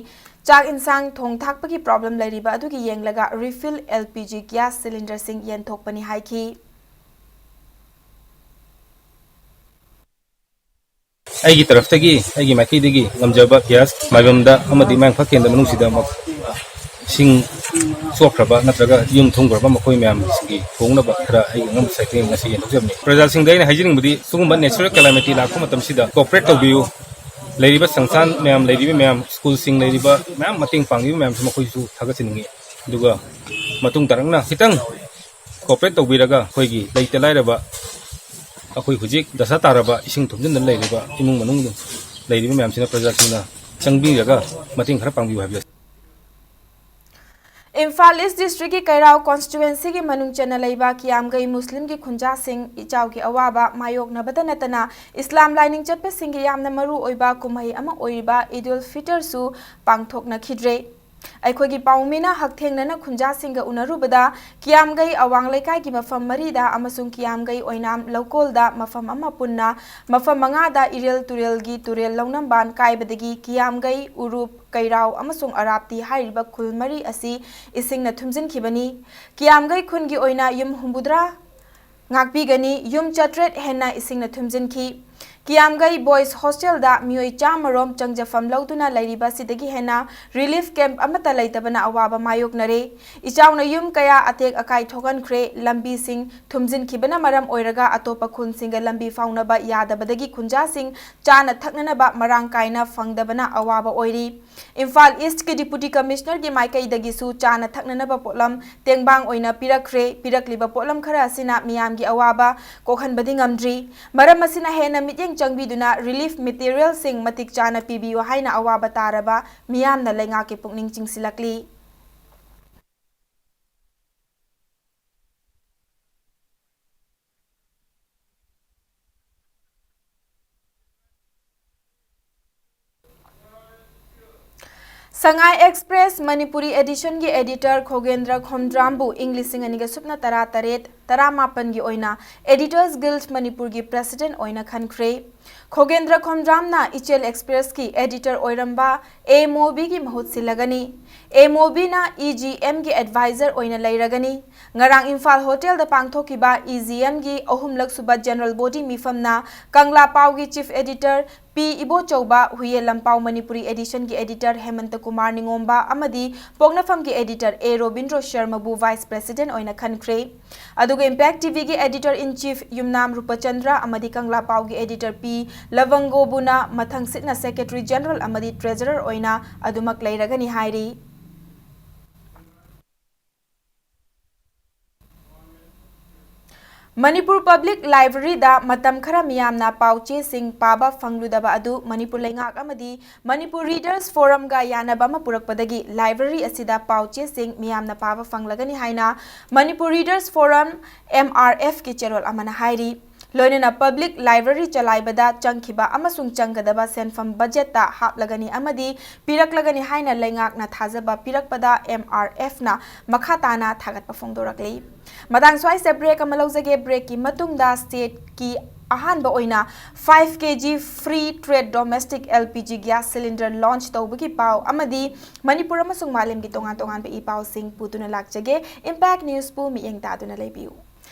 ꯆꯥꯛ ꯏꯟꯁꯥꯡ ꯊꯣꯡ ꯊꯥꯛꯄꯒꯤ problem ꯂꯩꯔꯤꯕ ꯑꯗꯨꯒꯤ ꯌꯦꯡꯂꯒ refill L P G gas cylinderꯁꯤꯡ ꯌꯦꯟꯊꯣꯛꯄꯅꯤ ꯍꯥꯏꯈꯤ꯫ ꯑꯩꯒꯤ ꯇꯔꯐꯇꯒꯤ, ꯑꯩꯒꯤ ꯃꯥꯏꯀꯩꯗꯒꯤ ꯉꯝꯖꯕ gas ꯃꯥꯏꯕꯝꯗ ꯑꯃꯗꯤ ꯃꯌꯥꯡꯐꯥꯜ ꯀꯦꯟꯗ꯭ꯔ ꯃꯅꯨꯡꯁꯤꯗ ꯑꯃꯨꯛ ꯏꯁꯤꯡ ꯆꯣꯛꯈ꯭ꯔꯕ ꯅꯠꯇ꯭ꯔꯒ ꯌꯨꯝ ꯊꯨꯝꯈ꯭ꯔꯕ ꯃꯈꯣꯏ ꯃꯌꯥꯝꯁꯤꯒꯤ ꯊꯣꯡꯅꯕ ꯈꯔ ꯑꯩꯒꯤ ꯑꯉꯝꯕ ꯁꯥꯏꯠꯇꯒꯤ ꯉꯁꯤ ꯌꯦꯟꯊꯣꯛꯆꯕꯅꯤ꯫ ꯄ꯭ꯔꯖꯥꯁꯤꯡꯗ ꯑꯩꯅ ꯍꯥꯏꯖꯅꯤꯡꯕꯗꯤ, ꯁꯤꯒꯨꯝꯕ natural calamity ꯂꯥꯛꯄ ꯃꯇꯝꯁꯤꯗ cooperate ꯇꯧꯕꯤꯌꯨ꯫ ꯂꯩꯔꯤꯕ ꯁꯪꯁꯊꯥꯟ ꯃꯌꯥꯝ, ꯂꯩꯔꯤꯕ ꯃꯌꯥꯝ, ꯁ꯭ꯀꯨꯜꯁꯤꯡ ꯂꯩꯔꯤꯕ ꯃꯌꯥꯝ, ꯃꯇꯦꯡ ꯄꯥꯡꯕꯤꯕ ꯃꯌꯥꯝꯁꯨ ꯃꯈꯣꯏꯁꯨ ꯊꯥꯒꯠꯆꯅꯤꯡꯉꯤ꯫ ꯑꯗꯨꯒ ꯃꯇꯨꯡ ꯇꯥꯔꯛꯅ ꯈꯤꯇꯪ cooperate ꯇꯧꯕꯤꯔꯒ ꯑꯩꯈꯣꯏꯒꯤ ꯂꯩꯇ ꯂꯥꯏꯔꯕ, ꯑꯩꯈꯣꯏ ꯍꯧꯖꯤꯛ ꯗꯁꯥ ꯇꯥꯔꯕ, ꯏꯁꯤꯡ ꯊꯨꯝꯖꯤꯟꯗꯨꯅ ꯂꯩꯔꯤꯕ ꯏꯃꯨꯡ ꯃꯅꯨꯡꯗꯨ ꯂꯩꯔꯤꯕ ꯃꯌꯥꯝꯁꯤꯅ ꯄ꯭ꯔꯖꯥꯁꯤꯡꯅ ꯆꯪꯕꯤꯔꯒ ꯃꯇꯦꯡ ꯈꯔ ꯄꯥꯡꯕꯤꯌꯨ ꯍꯥꯏꯕꯗꯨ꯫ ꯏꯝꯐꯥꯜ ꯏꯁ ꯗꯤꯁꯇ꯭ꯔꯤꯛꯀꯤ ꯀꯩꯔꯥꯎ ꯀꯣꯟꯁꯇꯤꯇ꯭ꯋꯦꯟꯁꯤꯒꯤ ꯃꯅꯨꯡ ꯆꯟꯅ ꯂꯩꯕ ꯀꯤꯌꯥꯝꯒꯩ ꯃꯨꯁꯂꯤꯝꯒꯤ ꯈꯨꯟꯖꯥꯁꯤꯡ ꯏꯆꯥꯎꯒꯤ ꯑꯋꯥꯕ ꯃꯥꯌꯣꯛꯅꯕꯇ ꯅꯠꯇꯅ ꯏꯁꯂꯥꯝ ꯂꯥꯏꯅꯤꯡ ꯆꯠꯄꯁꯤꯡꯒꯤ ꯌꯥꯝꯅ ꯃꯔꯨ ꯑꯣꯏꯕ ꯀꯨꯝꯍꯩ ꯑꯃ ꯑꯣꯏꯔꯤꯕ ꯏꯗꯨꯜ ꯐꯤꯇꯔꯁꯨ ꯄꯥꯡꯊꯣꯛꯅꯈꯤꯗ꯭ꯔꯦ꯫ ꯑꯩꯈꯣꯏꯒꯤ ꯄꯥꯎꯃꯤꯅ ꯍꯛꯊꯦꯡꯅꯅ ꯈꯨꯟꯖꯥꯁꯤꯡꯒ ꯎꯅꯔꯨꯕꯗ ꯀꯤꯌꯥꯝꯒꯩ ꯑꯋꯥꯡ ꯂꯩꯀꯥꯏꯒꯤ ꯃꯐꯝ ꯃꯔꯤꯗ ꯑꯃꯁꯨꯡ ꯀꯤꯌꯥꯝꯒꯩ ꯑꯣꯏꯅꯥꯝ ꯂꯧꯀꯣꯜꯗ ꯃꯐꯝ ꯑꯃ ꯄꯨꯟꯅ ꯃꯐꯝ ꯃꯉꯥꯗ ꯏꯔꯦꯜ ꯇꯨꯔꯦꯜꯒꯤ ꯇꯨꯔꯦꯜ ꯂꯧꯅꯝꯕꯥꯟ ꯀꯥꯏꯕꯗꯒꯤ ꯀꯤꯌꯥꯝꯒꯩ, ꯎꯔꯨꯞ, ꯀꯩꯔꯥꯎ ꯑꯃꯁꯨꯡ ꯑꯔꯥꯞꯇꯤ ꯍꯥꯏꯔꯤꯕ ꯈꯨꯜ ꯃꯔꯤ ꯑꯁꯤ ꯏꯁꯤꯡꯅ ꯊꯨꯝꯖꯤꯟꯈꯤꯕꯅꯤ꯫ ꯀꯤꯌꯥꯝꯒꯩ ꯈꯨꯟꯒꯤ ꯑꯣꯏꯅ ꯌꯨꯝ ꯍꯨꯝꯐꯨꯇꯔꯥ ꯉꯥꯛꯄꯤꯒꯅꯤ꯫ ꯌꯨꯝ ꯆꯥꯇ꯭ꯔꯦꯠ ꯍꯦꯟꯅ ꯏꯁꯤꯡꯅ ꯊꯨꯝꯖꯤꯟꯈꯤ꯫ ꯀꯤꯌꯥꯝꯒꯩ ꯕꯣꯏꯁ ꯍꯣꯁꯇꯦꯜꯗ ꯃꯤꯑꯣꯏ ꯆꯥꯝꯃ ꯔꯣꯝ ꯆꯪꯖꯐꯝ ꯂꯧꯗꯨꯅ ꯂꯩꯔꯤꯕ ꯑꯁꯤꯗꯒꯤ ꯍꯦꯟꯅ ꯔꯤꯂꯤꯐ ꯀꯦꯝꯞ ꯑꯃꯠꯇ ꯂꯩꯇꯕꯅ ꯑꯋꯥꯕ ꯃꯥꯌꯣꯛꯅꯔꯦ꯫ ꯏꯆꯥꯎꯅ ꯌꯨꯝ ꯀꯌꯥ ꯑꯇꯦꯛ ꯑꯀꯥꯏ ꯊꯣꯛꯍꯟꯈ꯭ꯔꯦ꯫ ꯂꯝꯕꯤꯁꯤꯡ ꯊꯨꯝꯖꯤꯟꯈꯤꯕꯅ ꯃꯔꯝ ꯑꯣꯏꯔꯒ ꯑꯇꯣꯞꯄ ꯈꯨꯟꯁꯤꯡꯒ ꯂꯝꯕꯤ ꯐꯥꯎꯅꯕ ꯌꯥꯗꯕꯗꯒꯤ ꯈꯨꯟꯖꯥꯁꯤꯡ ꯆꯥꯅ ꯊꯛꯅꯅꯕ ꯃꯔꯥꯡ ꯀꯥꯏꯅ ꯐꯪꯗꯕꯅ ꯑꯋꯥꯕ ꯑꯣꯏꯔꯤ꯫ ꯏꯝꯐꯥꯜ ꯏꯁ꯭ꯠꯀꯤ ꯗꯤꯄꯨꯇꯤ ꯀꯃꯤꯁꯅꯔꯒꯤ ꯃꯥꯏꯀꯩꯗꯒꯤꯁꯨ ꯆꯥꯅ ꯊꯛꯅꯅꯕ ꯄꯣꯠꯂꯝ ꯇꯦꯡꯕꯥꯡ ꯑꯣꯏꯅ ꯄꯤꯔꯛꯈ꯭ꯔꯦ꯫ ꯄꯤꯔꯛꯂꯤꯕ ꯄꯣꯠꯂꯝ ꯈꯔ ꯑꯁꯤꯅ ꯃꯤꯌꯥꯝꯒꯤ ꯑꯋꯥꯕ ꯀꯣꯛꯍꯟꯕꯗꯤ ꯉꯝꯗ꯭ꯔꯤ꯫ ꯃꯔꯝ ꯑꯁꯤꯅ ꯍꯦꯟꯅ ꯃꯤꯠꯌꯦꯡ ꯆꯪꯕꯤꯗꯨꯅ ꯔꯤꯂꯤꯐ ꯃꯦꯇꯤꯔꯤꯌꯦꯜꯁꯤꯡ ꯃꯇꯤꯛ ꯆꯥꯅ ꯄꯤꯕꯤꯌꯨ ꯍꯥꯏꯅ ꯑꯋꯥꯕ ꯇꯥꯔꯕ ꯃꯤꯌꯥꯝꯅ ꯂꯩꯉꯥꯛꯀꯤ ꯄꯨꯛꯅꯤꯡ ꯆꯤꯡꯁꯤꯜꯂꯛꯂꯤ꯫ ꯁꯉꯥꯏ ꯑꯦꯛꯁꯄ꯭ꯔꯦꯁ ꯃꯅꯤꯄꯨꯔꯤ ꯑꯦꯗꯤꯁꯟꯒꯤ ꯑꯦꯗꯤꯇꯔ ꯈꯣꯒꯦꯟꯗ꯭ꯔ ꯈꯣꯝꯗ꯭ꯔꯥꯝꯕꯨ ꯏꯪ ꯂꯤꯁꯤꯡ ꯑꯅꯤꯒ ꯁꯨꯞꯅ ꯇꯔꯥ ꯇꯔꯦꯠ, ꯇꯔꯥ ꯃꯥꯄꯟꯒꯤ ꯑꯣꯏꯅ ꯑꯦꯗꯤꯇꯔꯁ ꯒꯤꯜꯗ ꯃꯅꯤꯄꯨꯔꯒꯤ ꯄ꯭ꯔꯦꯁꯤꯗꯦꯟꯠ ꯑꯣꯏꯅ ꯈꯟꯈ꯭ꯔꯦ꯫ ꯈꯣꯒꯦꯟꯗ꯭ꯔ ꯈꯣꯝꯗ꯭ꯔꯥꯝꯅ ꯏꯆꯦꯜ ꯑꯦꯛꯁꯄ꯭ꯔꯦꯁꯀꯤ ꯑꯦꯗꯤꯇꯔ ꯑꯣꯏꯔꯝꯕ ꯑꯦ ꯃꯣꯕꯤꯒꯤ ꯃꯍꯨꯠ ꯁꯤꯜꯂꯒꯅꯤ꯫ ꯑꯦ ꯃꯣꯕꯤꯅ ꯏ ꯖꯤ ꯑꯦꯝꯒꯤ ꯑꯦꯗꯚꯥꯏꯖꯔ ꯑꯣꯏꯅ ꯂꯩꯔꯒꯅꯤ꯫ ꯉꯔꯥꯡ ꯏꯝꯐꯥꯜ ꯍꯣꯇꯦꯜꯗ ꯄꯥꯡꯊꯣꯛꯈꯤꯕ ꯏ ꯖꯤ ꯑꯦꯝꯒꯤ ꯑꯍꯨꯝꯂꯛ ꯁꯨꯕ ꯖꯦꯅꯔꯦꯜ ꯕꯣꯗꯤ ꯃꯤꯐꯝꯅ ꯀꯪꯂꯥ ꯄꯥꯎꯒꯤ ꯆꯤꯐ ꯑꯦꯗꯤꯇꯔ ꯄꯤ ꯏꯕꯣꯆꯧꯕ, ꯍꯨꯌꯦꯟ ꯂꯝꯄꯥꯎ ꯃꯅꯤꯄꯨꯔꯤ ꯑꯦꯗꯤꯁꯟꯒꯤ ꯑꯦꯗꯤꯇꯔ ꯍꯦꯃꯟꯇ ꯀꯨꯃꯥꯔ ꯅꯤꯉꯣꯝꯕ ꯑꯃꯗꯤ ꯄꯣꯛꯅꯐꯝꯒꯤ ꯑꯦꯗꯤꯇꯔ ꯑꯦ ꯔꯣꯕꯤꯟꯗ꯭ꯔꯣ ꯁꯔꯃꯕꯨ ꯚꯥꯏꯁ ꯄ꯭ꯔꯦꯁꯤꯗꯦꯟꯠ ꯑꯣꯏꯅ ꯈꯟꯈ꯭ꯔꯦ꯫ ꯑꯗꯨꯒ ꯏꯝꯄꯦꯛ ꯇꯤꯚꯤꯒꯤ ꯑꯦꯗꯤꯇꯔ ꯏꯟ ꯆꯤꯐ ꯌꯨꯝꯅꯥꯝ ꯔꯨꯄꯆꯟꯗ꯭ꯔ ꯑꯃꯗꯤ ꯀꯪꯂꯥ ꯄꯥꯎꯒꯤ ꯑꯦꯗꯤꯇꯔ ꯄꯤ ꯂꯕꯪꯒꯣꯕꯨꯅ ꯃꯊꯪ ꯁꯤꯠꯅ ꯁꯦꯀ꯭ꯔꯦꯇꯔꯤ ꯖꯦꯅꯔꯦꯜ ꯑꯃꯗꯤ ꯇ꯭ꯔꯦꯖꯔꯔ ꯑꯣꯏꯅ ꯑꯗꯨꯃꯛ ꯂꯩꯔꯒꯅꯤ ꯍꯥꯏꯔꯤ꯫ ꯃꯅꯤꯄꯨꯔ ꯄꯕ꯭ꯂꯤꯛ ꯂꯥꯏꯕ꯭ꯔꯦꯔꯤꯗ ꯃꯇꯝ ꯈꯔ ꯃꯤꯌꯥꯝꯅ ꯄꯥꯎ ꯆꯦꯁꯤꯡ ꯄꯥꯕ ꯐꯪꯂꯨꯗꯕ ꯑꯗꯨ ꯃꯅꯤꯄꯨꯔ ꯂꯩꯉꯥꯛ ꯑꯃꯗꯤ ꯃꯅꯤꯄꯨꯔ ꯔꯤꯗꯔꯁ ꯐꯣꯔꯝꯒ ꯌꯥꯅꯕ ꯑꯃ ꯄꯨꯔꯛꯄꯗꯒꯤ ꯂꯥꯏꯕ꯭ꯔꯦꯔꯤ ꯑꯁꯤꯗ ꯄꯥꯎ ꯆꯦꯁꯤꯡ ꯃꯤꯌꯥꯝꯅ ꯄꯥꯕ ꯐꯪꯂꯒꯅꯤ ꯍꯥꯏꯅ ꯃꯅꯤꯄꯨꯔ ꯔꯤꯗꯔꯁ ꯐꯣꯔꯝ, MRF, ꯀꯤ ꯆꯦꯔꯣꯜ ꯑꯃꯅ ꯍꯥꯏꯔꯤ꯫ ꯂꯣꯏꯅꯅ ꯄꯕ꯭ꯂꯤꯛ ꯂꯥꯏꯕ꯭ꯔꯦꯔꯤ ꯆꯂꯥꯏꯕꯗ ꯆꯪꯈꯤꯕ ꯑꯃꯁꯨꯡ ꯆꯪꯒꯗꯕ ꯁꯦꯟꯐꯝ ꯕꯖꯦꯠꯇ ꯍꯥꯞꯂꯒꯅꯤ ꯑꯃꯗꯤ ꯄꯤꯔꯛꯂꯒꯅꯤ ꯍꯥꯏꯅ ꯂꯩꯉꯥꯛꯅ ꯊꯥꯖꯕ ꯄꯤꯔꯛꯄꯗ MRF ꯅ ꯃꯈꯥ ꯇꯥꯅ ꯊꯥꯒꯠꯄ ꯐꯣꯡꯗꯣꯔꯛꯂꯤ꯫ ꯃꯇꯥꯡ ꯁ꯭ꯋꯥꯏꯁꯤꯗ ꯕ꯭ꯔꯦꯛ ꯑꯃ ꯂꯧꯖꯒꯦ꯫ ꯕ꯭ꯔꯦꯛꯀꯤ ꯃꯇꯨꯡꯗ ꯁ꯭ꯇꯦꯠꯀꯤ ꯑꯍꯥꯟꯕ ꯑꯣꯏꯅ five kg free trade domestic LPG gas cylinder launch ꯇꯧꯕꯒꯤ ꯄꯥꯎ ꯑꯃꯗꯤ ꯃꯅꯤꯄꯨꯔ ꯑꯃꯁꯨꯡ ꯃꯥꯂꯦꯝꯒꯤ ꯇꯣꯉꯥꯟ ꯇꯣꯉꯥꯟꯕ ꯏ ꯄꯥꯎꯁꯤꯡ ꯄꯨꯗꯨꯅ ꯂꯥꯛꯆꯒꯦ꯫ ꯏꯝꯄꯦꯛ ꯅ꯭ꯌꯨꯁꯄꯨ ꯃꯤꯠꯌꯦꯡ ꯇꯥꯗꯨꯅ ꯂꯩꯕꯤꯌꯨ꯫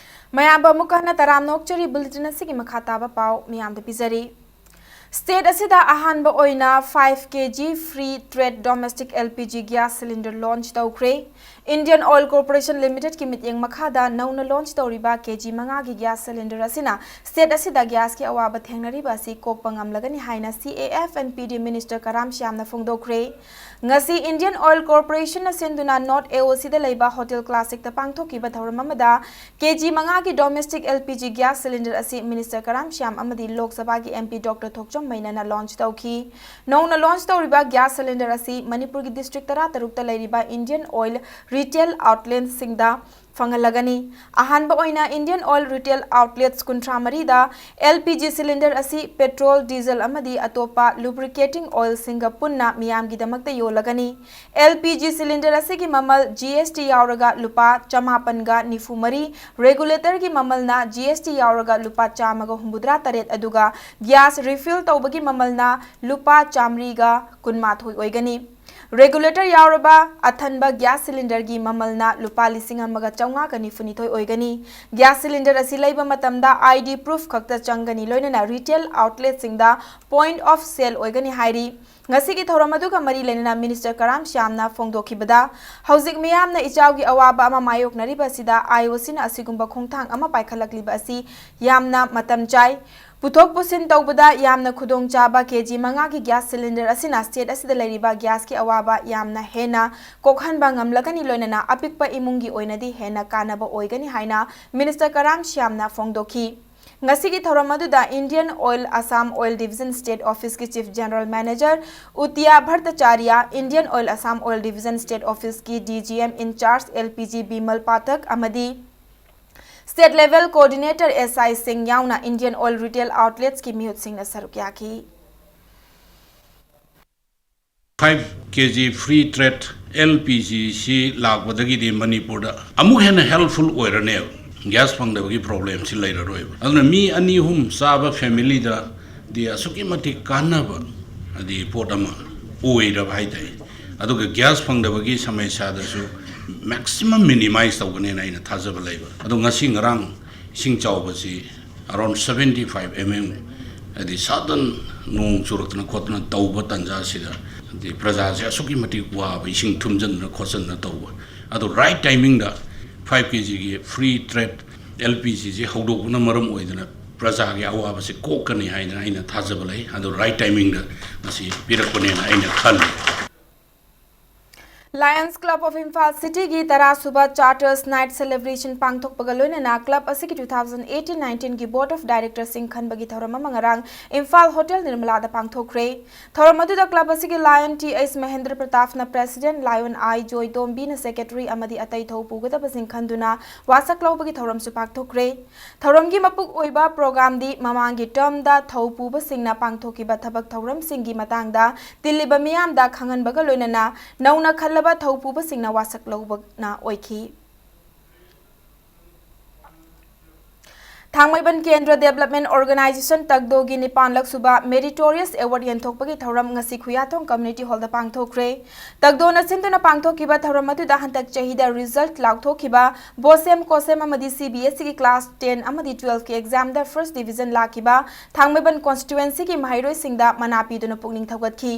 ꯃꯌꯥꯝꯕꯨ ꯑꯃꯨꯛ ꯍꯟꯅ ꯇꯔꯥꯝꯅ ꯑꯣꯛꯆꯔꯤ꯫ ꯕꯨꯂꯦꯇꯤꯟ ꯑꯁꯤꯒꯤ ꯃꯈꯥ ꯇꯥꯕ ꯄꯥꯎ ꯃꯤꯌꯥꯝꯗ ꯄꯤꯖꯔꯤ꯫ ꯁ꯭ꯇꯦꯠ ꯑꯁꯤꯗ ꯑꯍꯥꯟꯕ ꯑꯣꯏꯅ five kg free trade domestic LPG gas cylinder launch ꯇꯧꯈ꯭ꯔꯦ꯫ Indian Oil Corporation Limited ꯀꯤ ꯃꯤꯠꯌꯦꯡ ꯃꯈꯥꯗ ꯅꯧꯅ launch ꯇꯧꯔꯤꯕ KG ꯃꯉꯥꯒꯤ gas cylinder ꯑꯁꯤꯅ ꯁ꯭ꯇꯦꯠ ꯑꯁꯤꯗ ꯒ꯭ꯌꯥꯁꯀꯤ ꯑꯋꯥꯕ ꯊꯦꯡꯅꯔꯤꯕ ꯑꯁꯤ ꯀꯣꯛꯄ ꯉꯝꯂꯒꯅꯤ ꯍꯥꯏꯅ CAF and PD Minister ꯀꯔꯥꯝ ꯁ꯭ꯌꯥꯝꯅ ꯐꯣꯡꯗꯣꯛꯈ꯭ꯔꯦ꯫ ꯉꯁꯤ Indian Oil Corporation ꯅ ꯁꯤꯟꯗꯨꯅ North AOC ꯗ ꯂꯩꯕ Hotel Classic ꯇ ꯄꯥꯡꯊꯣꯛꯈꯤꯕ ꯊꯧꯔꯝ ꯑꯃꯗ KG ꯃꯉꯥꯒꯤ domestic LPG gas cylinder ꯑꯁꯤ Minister ꯀꯔꯥꯝ ꯁ꯭ꯌꯥꯝ ꯑꯃꯗꯤ ꯂꯣꯛ ꯁꯚꯥꯒꯤ MP Doctor ꯊꯣꯛꯆꯣꯝ ꯃꯩꯅꯅ launch ꯇꯧꯈꯤ꯫ ꯅꯧꯅ launch ꯇꯧꯔꯤꯕ gas cylinder ꯑꯁꯤ ꯃꯅꯤꯄꯨꯔꯒꯤ district ꯇꯔꯥꯇꯔꯨꯛꯇ ꯂꯩꯔꯤꯕ Indian Oil retail outlet ꯁꯤꯡꯗ ꯐꯪꯍꯜꯂꯒꯅꯤ꯫ ꯑꯍꯥꯟꯕ ꯑꯣꯏꯅ Indian Oil retail outlets ꯀꯨꯟꯊ꯭ꯔꯥ ꯃꯔꯤꯗ LPG cylinder ꯑꯁꯤ petrol, diesel ꯑꯃꯗꯤ ꯑꯇꯣꯞꯄ lubricating oil ꯁꯤꯡꯒ ꯄꯨꯟꯅ ꯃꯤꯌꯥꯝꯒꯤꯗꯃꯛꯇ ꯌꯣꯜꯂꯒꯅꯤ꯫ LPG cylinder ꯑꯁꯤꯒꯤ ꯃꯃꯜ GST ꯌꯥꯎꯔꯒ ꯂꯨꯄꯥ ꯆꯃꯥꯄꯟꯒ ꯅꯤꯐꯨ ꯃꯔꯤ, regulator ꯒꯤ ꯃꯃꯜꯅ GST ꯌꯥꯎꯔꯒ ꯂꯨꯄꯥ ꯆꯥꯝꯃꯒ ꯍꯨꯝꯐꯨꯇꯔꯥ ꯇꯔꯦꯠ, ꯑꯗꯨꯒ gas refill ꯇꯧꯕꯒꯤ ꯃꯃꯜꯅ ꯂꯨꯄꯥ ꯆꯥꯝꯃꯔꯤꯒ ꯀꯨꯟꯃꯥꯊꯣꯏ ꯑꯣꯏꯒꯅꯤ꯫ Regulator ꯌꯥꯎꯔꯕ ꯑꯊꯟꯕ gas cylinder ꯒꯤ ꯃꯃꯜꯅ ꯂꯨꯄꯥ ꯂꯤꯁꯤꯡ ꯑꯃꯒ ꯆꯥꯝꯃꯉꯥꯒ ꯅꯤꯐꯨꯅꯤꯊꯣꯏ ꯑꯣꯏꯒꯅꯤ꯫ Gas cylinder ꯑꯁꯤ ꯂꯩꯕ ꯃꯇꯝꯗ ID proof ꯈꯛꯇ ꯆꯪꯒꯅꯤ, ꯂꯣꯏꯅꯅ retail outlet ꯁꯤꯡꯗ point of sale ꯑꯣꯏꯒꯅꯤ ꯍꯥꯏꯔꯤ꯫ ꯉꯁꯤꯒꯤ ꯊꯧꯔꯝ ꯑꯗꯨꯒ ꯃꯔꯤ ꯂꯩꯅꯅ Minister ꯀꯔꯥꯝ ꯁ꯭ꯌꯥꯝꯅ ꯐꯣꯡꯗꯣꯛꯈꯤꯕꯗ, ꯍꯧꯖꯤꯛ ꯃꯤꯌꯥꯝꯅ ꯏꯆꯥꯎꯒꯤ ꯑꯋꯥꯕ ꯑꯃ ꯃꯥꯌꯣꯛꯅꯔꯤꯕ ꯑꯁꯤꯗ IOC ꯅ ꯑꯁꯤꯒꯨꯝꯕ ꯈꯣꯡꯊꯥꯡ ꯑꯃ ꯄꯥꯏꯈꯠꯂꯛꯂꯤꯕ ꯑꯁꯤ ꯌꯥꯝꯅ ꯃꯇꯝ ꯆꯥꯏ꯫ ꯄꯨꯊꯣꯛ ꯄꯨꯁꯤꯟ ꯇꯧꯕꯗ ꯌꯥꯝꯅ ꯈꯨꯗꯣꯡꯆꯥꯕ ꯀꯦ ꯖꯤ ꯃꯉꯥꯒꯤ ꯒ꯭ꯌꯥꯁ ꯁꯤꯂꯤꯟꯗꯔ ꯑꯁꯤꯅ ꯁ꯭ꯇꯦꯠ ꯑꯁꯤꯗ ꯂꯩꯔꯤꯕ ꯒ꯭ꯌꯥꯁꯀꯤ ꯑꯋꯥꯕ ꯌꯥꯝꯅ ꯍꯦꯟꯅ ꯀꯣꯛꯍꯟꯕ ꯉꯝꯂꯒꯅꯤ, ꯂꯣꯏꯅꯅ ꯑꯄꯤꯛꯄ ꯏꯃꯨꯡꯒꯤ ꯑꯣꯏꯅꯗꯤ ꯍꯦꯟꯅ ꯀꯥꯟꯅꯕ ꯑꯣꯏꯒꯅꯤ ꯍꯥꯏꯅ ꯃꯤꯅꯤꯁꯇꯔ ꯀꯔꯥꯝ ꯁ꯭ꯌꯥꯝꯅ ꯐꯣꯡꯗꯣꯛꯈꯤ꯫ ꯉꯁꯤꯒꯤ ꯊꯧꯔꯝ ꯑꯗꯨꯗ Indian Oil Assam Oil Division State Office ꯀꯤ Chief General Manager ꯎꯇꯤꯌꯥ ꯚꯠꯇꯆꯥꯔꯤꯌꯥ, Indian Oil Assam Oil Division State Office ꯀꯤ D G M in charge L P G Bimal ꯄꯥꯊꯛ ꯑꯃꯗꯤ State Level Coordinator S I ꯁꯤꯡ ꯌꯥꯎꯅ Indian Oil Retail Outlets ꯀꯤ ꯃꯤꯍꯨꯠꯁꯤꯡꯅ ꯁꯔꯨꯛ ꯌꯥꯈꯤ꯫ Five K G free trade L P G ꯁꯤ ꯂꯥꯛꯄꯗꯒꯤꯗꯤ ꯃꯅꯤꯄꯨꯔꯗ ꯑꯃꯨꯛ ꯍꯦꯟꯅ helpful ꯑꯣꯏꯔꯅꯦꯕ꯫ ꯒ꯭ꯌꯥꯁ ꯐꯪꯗꯕꯒꯤ problem ꯁꯤ ꯂꯩꯔꯔꯣꯏꯕ꯫ ꯑꯗꯨꯅ ꯃꯤ ꯑꯅꯤ ꯑꯍꯨꯝ ꯆꯥꯕ family ꯗꯗꯤ ꯑꯁꯨꯛꯀꯤ ꯃꯇꯤꯛ ꯀꯥꯟꯅꯕ ꯍꯥꯏꯗꯤ ꯄꯣꯠ ꯑꯃ ꯑꯣꯏꯔꯕ ꯍꯥꯏꯇꯥꯔꯦ꯫ ꯑꯗꯨꯒ ꯒ꯭ꯌꯥꯁ ꯐꯪꯗꯕꯒꯤ ꯁꯃꯁ꯭ꯌꯥꯗꯁꯨ maximum minimize ꯇꯧꯒꯅꯦꯅ ꯑꯩꯅ ꯊꯥꯖꯕ ꯂꯩꯕ꯫ ꯑꯗꯣ ꯉꯁꯤ ꯉꯔꯥꯡ ꯏꯁꯤꯡ ꯆꯥꯎꯕꯁꯤ around seventy five M M, ꯍꯥꯏꯗꯤ sudden ꯅꯣꯡ ꯆꯨꯔꯛꯇꯅ ꯈꯣꯠꯇꯅ ꯇꯧꯕ ꯇꯥꯟꯖꯥꯁꯤꯗ, ꯍꯥꯏꯗꯤ ꯄ꯭ꯔꯖꯥꯁꯦ ꯑꯁꯨꯛꯀꯤ ꯃꯇꯤꯛ ꯋꯥꯕ, ꯏꯁꯤꯡ ꯊꯨꯝꯖꯤꯟꯗꯅ ꯈꯣꯠꯆꯤꯟꯗꯅ ꯇꯧꯕ꯫ ꯑꯗꯣ right timing ꯗ five K G ꯒꯤ free trade L P G ꯁꯤ ꯍꯧꯗꯣꯛꯄꯅ ꯃꯔꯝ ꯑꯣꯏꯗꯅ ꯄ꯭ꯔꯖꯥꯒꯤ ꯑꯋꯥꯕꯁꯤ ꯀꯣꯛꯀꯅꯤ ꯍꯥꯏꯗꯅ ꯑꯩꯅ ꯊꯥꯖꯕ ꯂꯩ꯫ ꯑꯗꯣ right timing ꯗ ꯃꯁꯤ ꯄꯤꯔꯛꯄꯅꯦꯅ ꯑꯩꯅ ꯈꯜꯂꯤ꯫ Lions Club of Imphal City ꯒꯤ ꯇꯔꯥ ꯁꯨꯕ Charters Night Celebration ꯄꯥꯡꯊꯣꯛꯄꯒ ꯂꯣꯏꯅꯅ club ꯑꯁꯤꯒꯤ two thousand eighteen nineteen ꯒꯤ Board of Directors ꯁꯤꯡ ꯈꯟꯕꯒꯤ ꯊꯧꯔꯝ ꯑꯃ ꯉꯔꯥꯡ ꯏꯝꯐꯥꯜ ꯍꯣꯇꯦꯜ ꯅꯤꯔꯃꯂꯥꯗ ꯄꯥꯡꯊꯣꯛꯈ꯭ꯔꯦ꯫ ꯊꯧꯔꯝ ꯑꯗꯨꯗ club ꯑꯁꯤꯒꯤ Lion T H Mahendra ꯄ꯭ꯔꯇꯥꯞꯅ president, Lion I ꯖꯣꯏꯇꯣꯝꯕꯤꯅ secretary ꯑꯃꯗꯤ ꯑꯇꯩ ꯊꯧ ꯄꯨꯒꯗꯕꯁꯤꯡ ꯈꯟꯗꯨꯅ ꯋꯥꯁꯛ ꯂꯧꯕꯒꯤ ꯊꯧꯔꯝꯁꯨ ꯄꯥꯡꯊꯣꯛꯈ꯭ꯔꯦ꯫ ꯊꯧꯔꯝꯒꯤ ꯃꯄꯨꯛ ꯑꯣꯏꯕ program ꯗꯤ ꯃꯃꯥꯡꯒꯤ term ꯗ ꯊꯧ ꯄꯨꯕꯁꯤꯡꯅ ꯄꯥꯡꯊꯣꯛꯈꯤꯕ ꯊꯕꯛ ꯊꯧꯔꯝꯁꯤꯡꯒꯤ ꯃꯇꯥꯡꯗ ꯇꯤꯜꯂꯤꯕ ꯃꯤꯌꯥꯝꯗ ꯈꯪꯍꯟꯕꯒ ꯂꯣꯏꯅꯅ ꯅꯧꯅ ꯈꯜꯂꯕ ꯊꯧ ꯄꯨꯕꯁꯤꯡꯅ ꯋꯥꯁꯛ ꯂꯧꯕꯅ ꯑꯣꯏꯈꯤ꯫ ꯊꯥꯡꯃꯩꯕꯟ ꯀꯦꯟꯗ꯭ꯔ Development Organization ꯇꯒꯗꯣꯒꯤ ꯅꯤꯄꯥꯟꯂꯛ ꯁꯨꯕ Meritorious Award ꯌꯦꯟꯊꯣꯛꯄꯒꯤ ꯊꯧꯔꯝ ꯉꯁꯤ ꯈꯨꯌꯥꯊꯣꯡ Community Hall ꯗ ꯄꯥꯡꯊꯣꯛꯈ꯭ꯔꯦ꯫ ꯇꯒꯗꯣꯅ ꯁꯤꯟꯗꯨꯅ ꯄꯥꯡꯊꯣꯛꯈꯤꯕ ꯊꯧꯔꯝ ꯑꯗꯨꯗ ꯍꯟꯗꯛ ꯆꯍꯤꯗ result ꯂꯥꯎꯊꯣꯛꯈꯤꯕ BOSEM, COSEM ꯑꯃꯗꯤ C B S E ꯒꯤ class ten ꯑꯃꯗꯤ twelve ꯀꯤ exam ꯗ first division ꯂꯥꯛꯈꯤꯕ ꯊꯥꯡꯃꯩꯕꯟ constituency ꯒꯤ ꯃꯍꯩꯔꯣꯏꯁꯤꯡꯗ ꯃꯅꯥ ꯄꯤꯗꯨꯅ ꯄꯨꯛꯅꯤꯡ ꯊꯧꯒꯠꯈꯤ꯫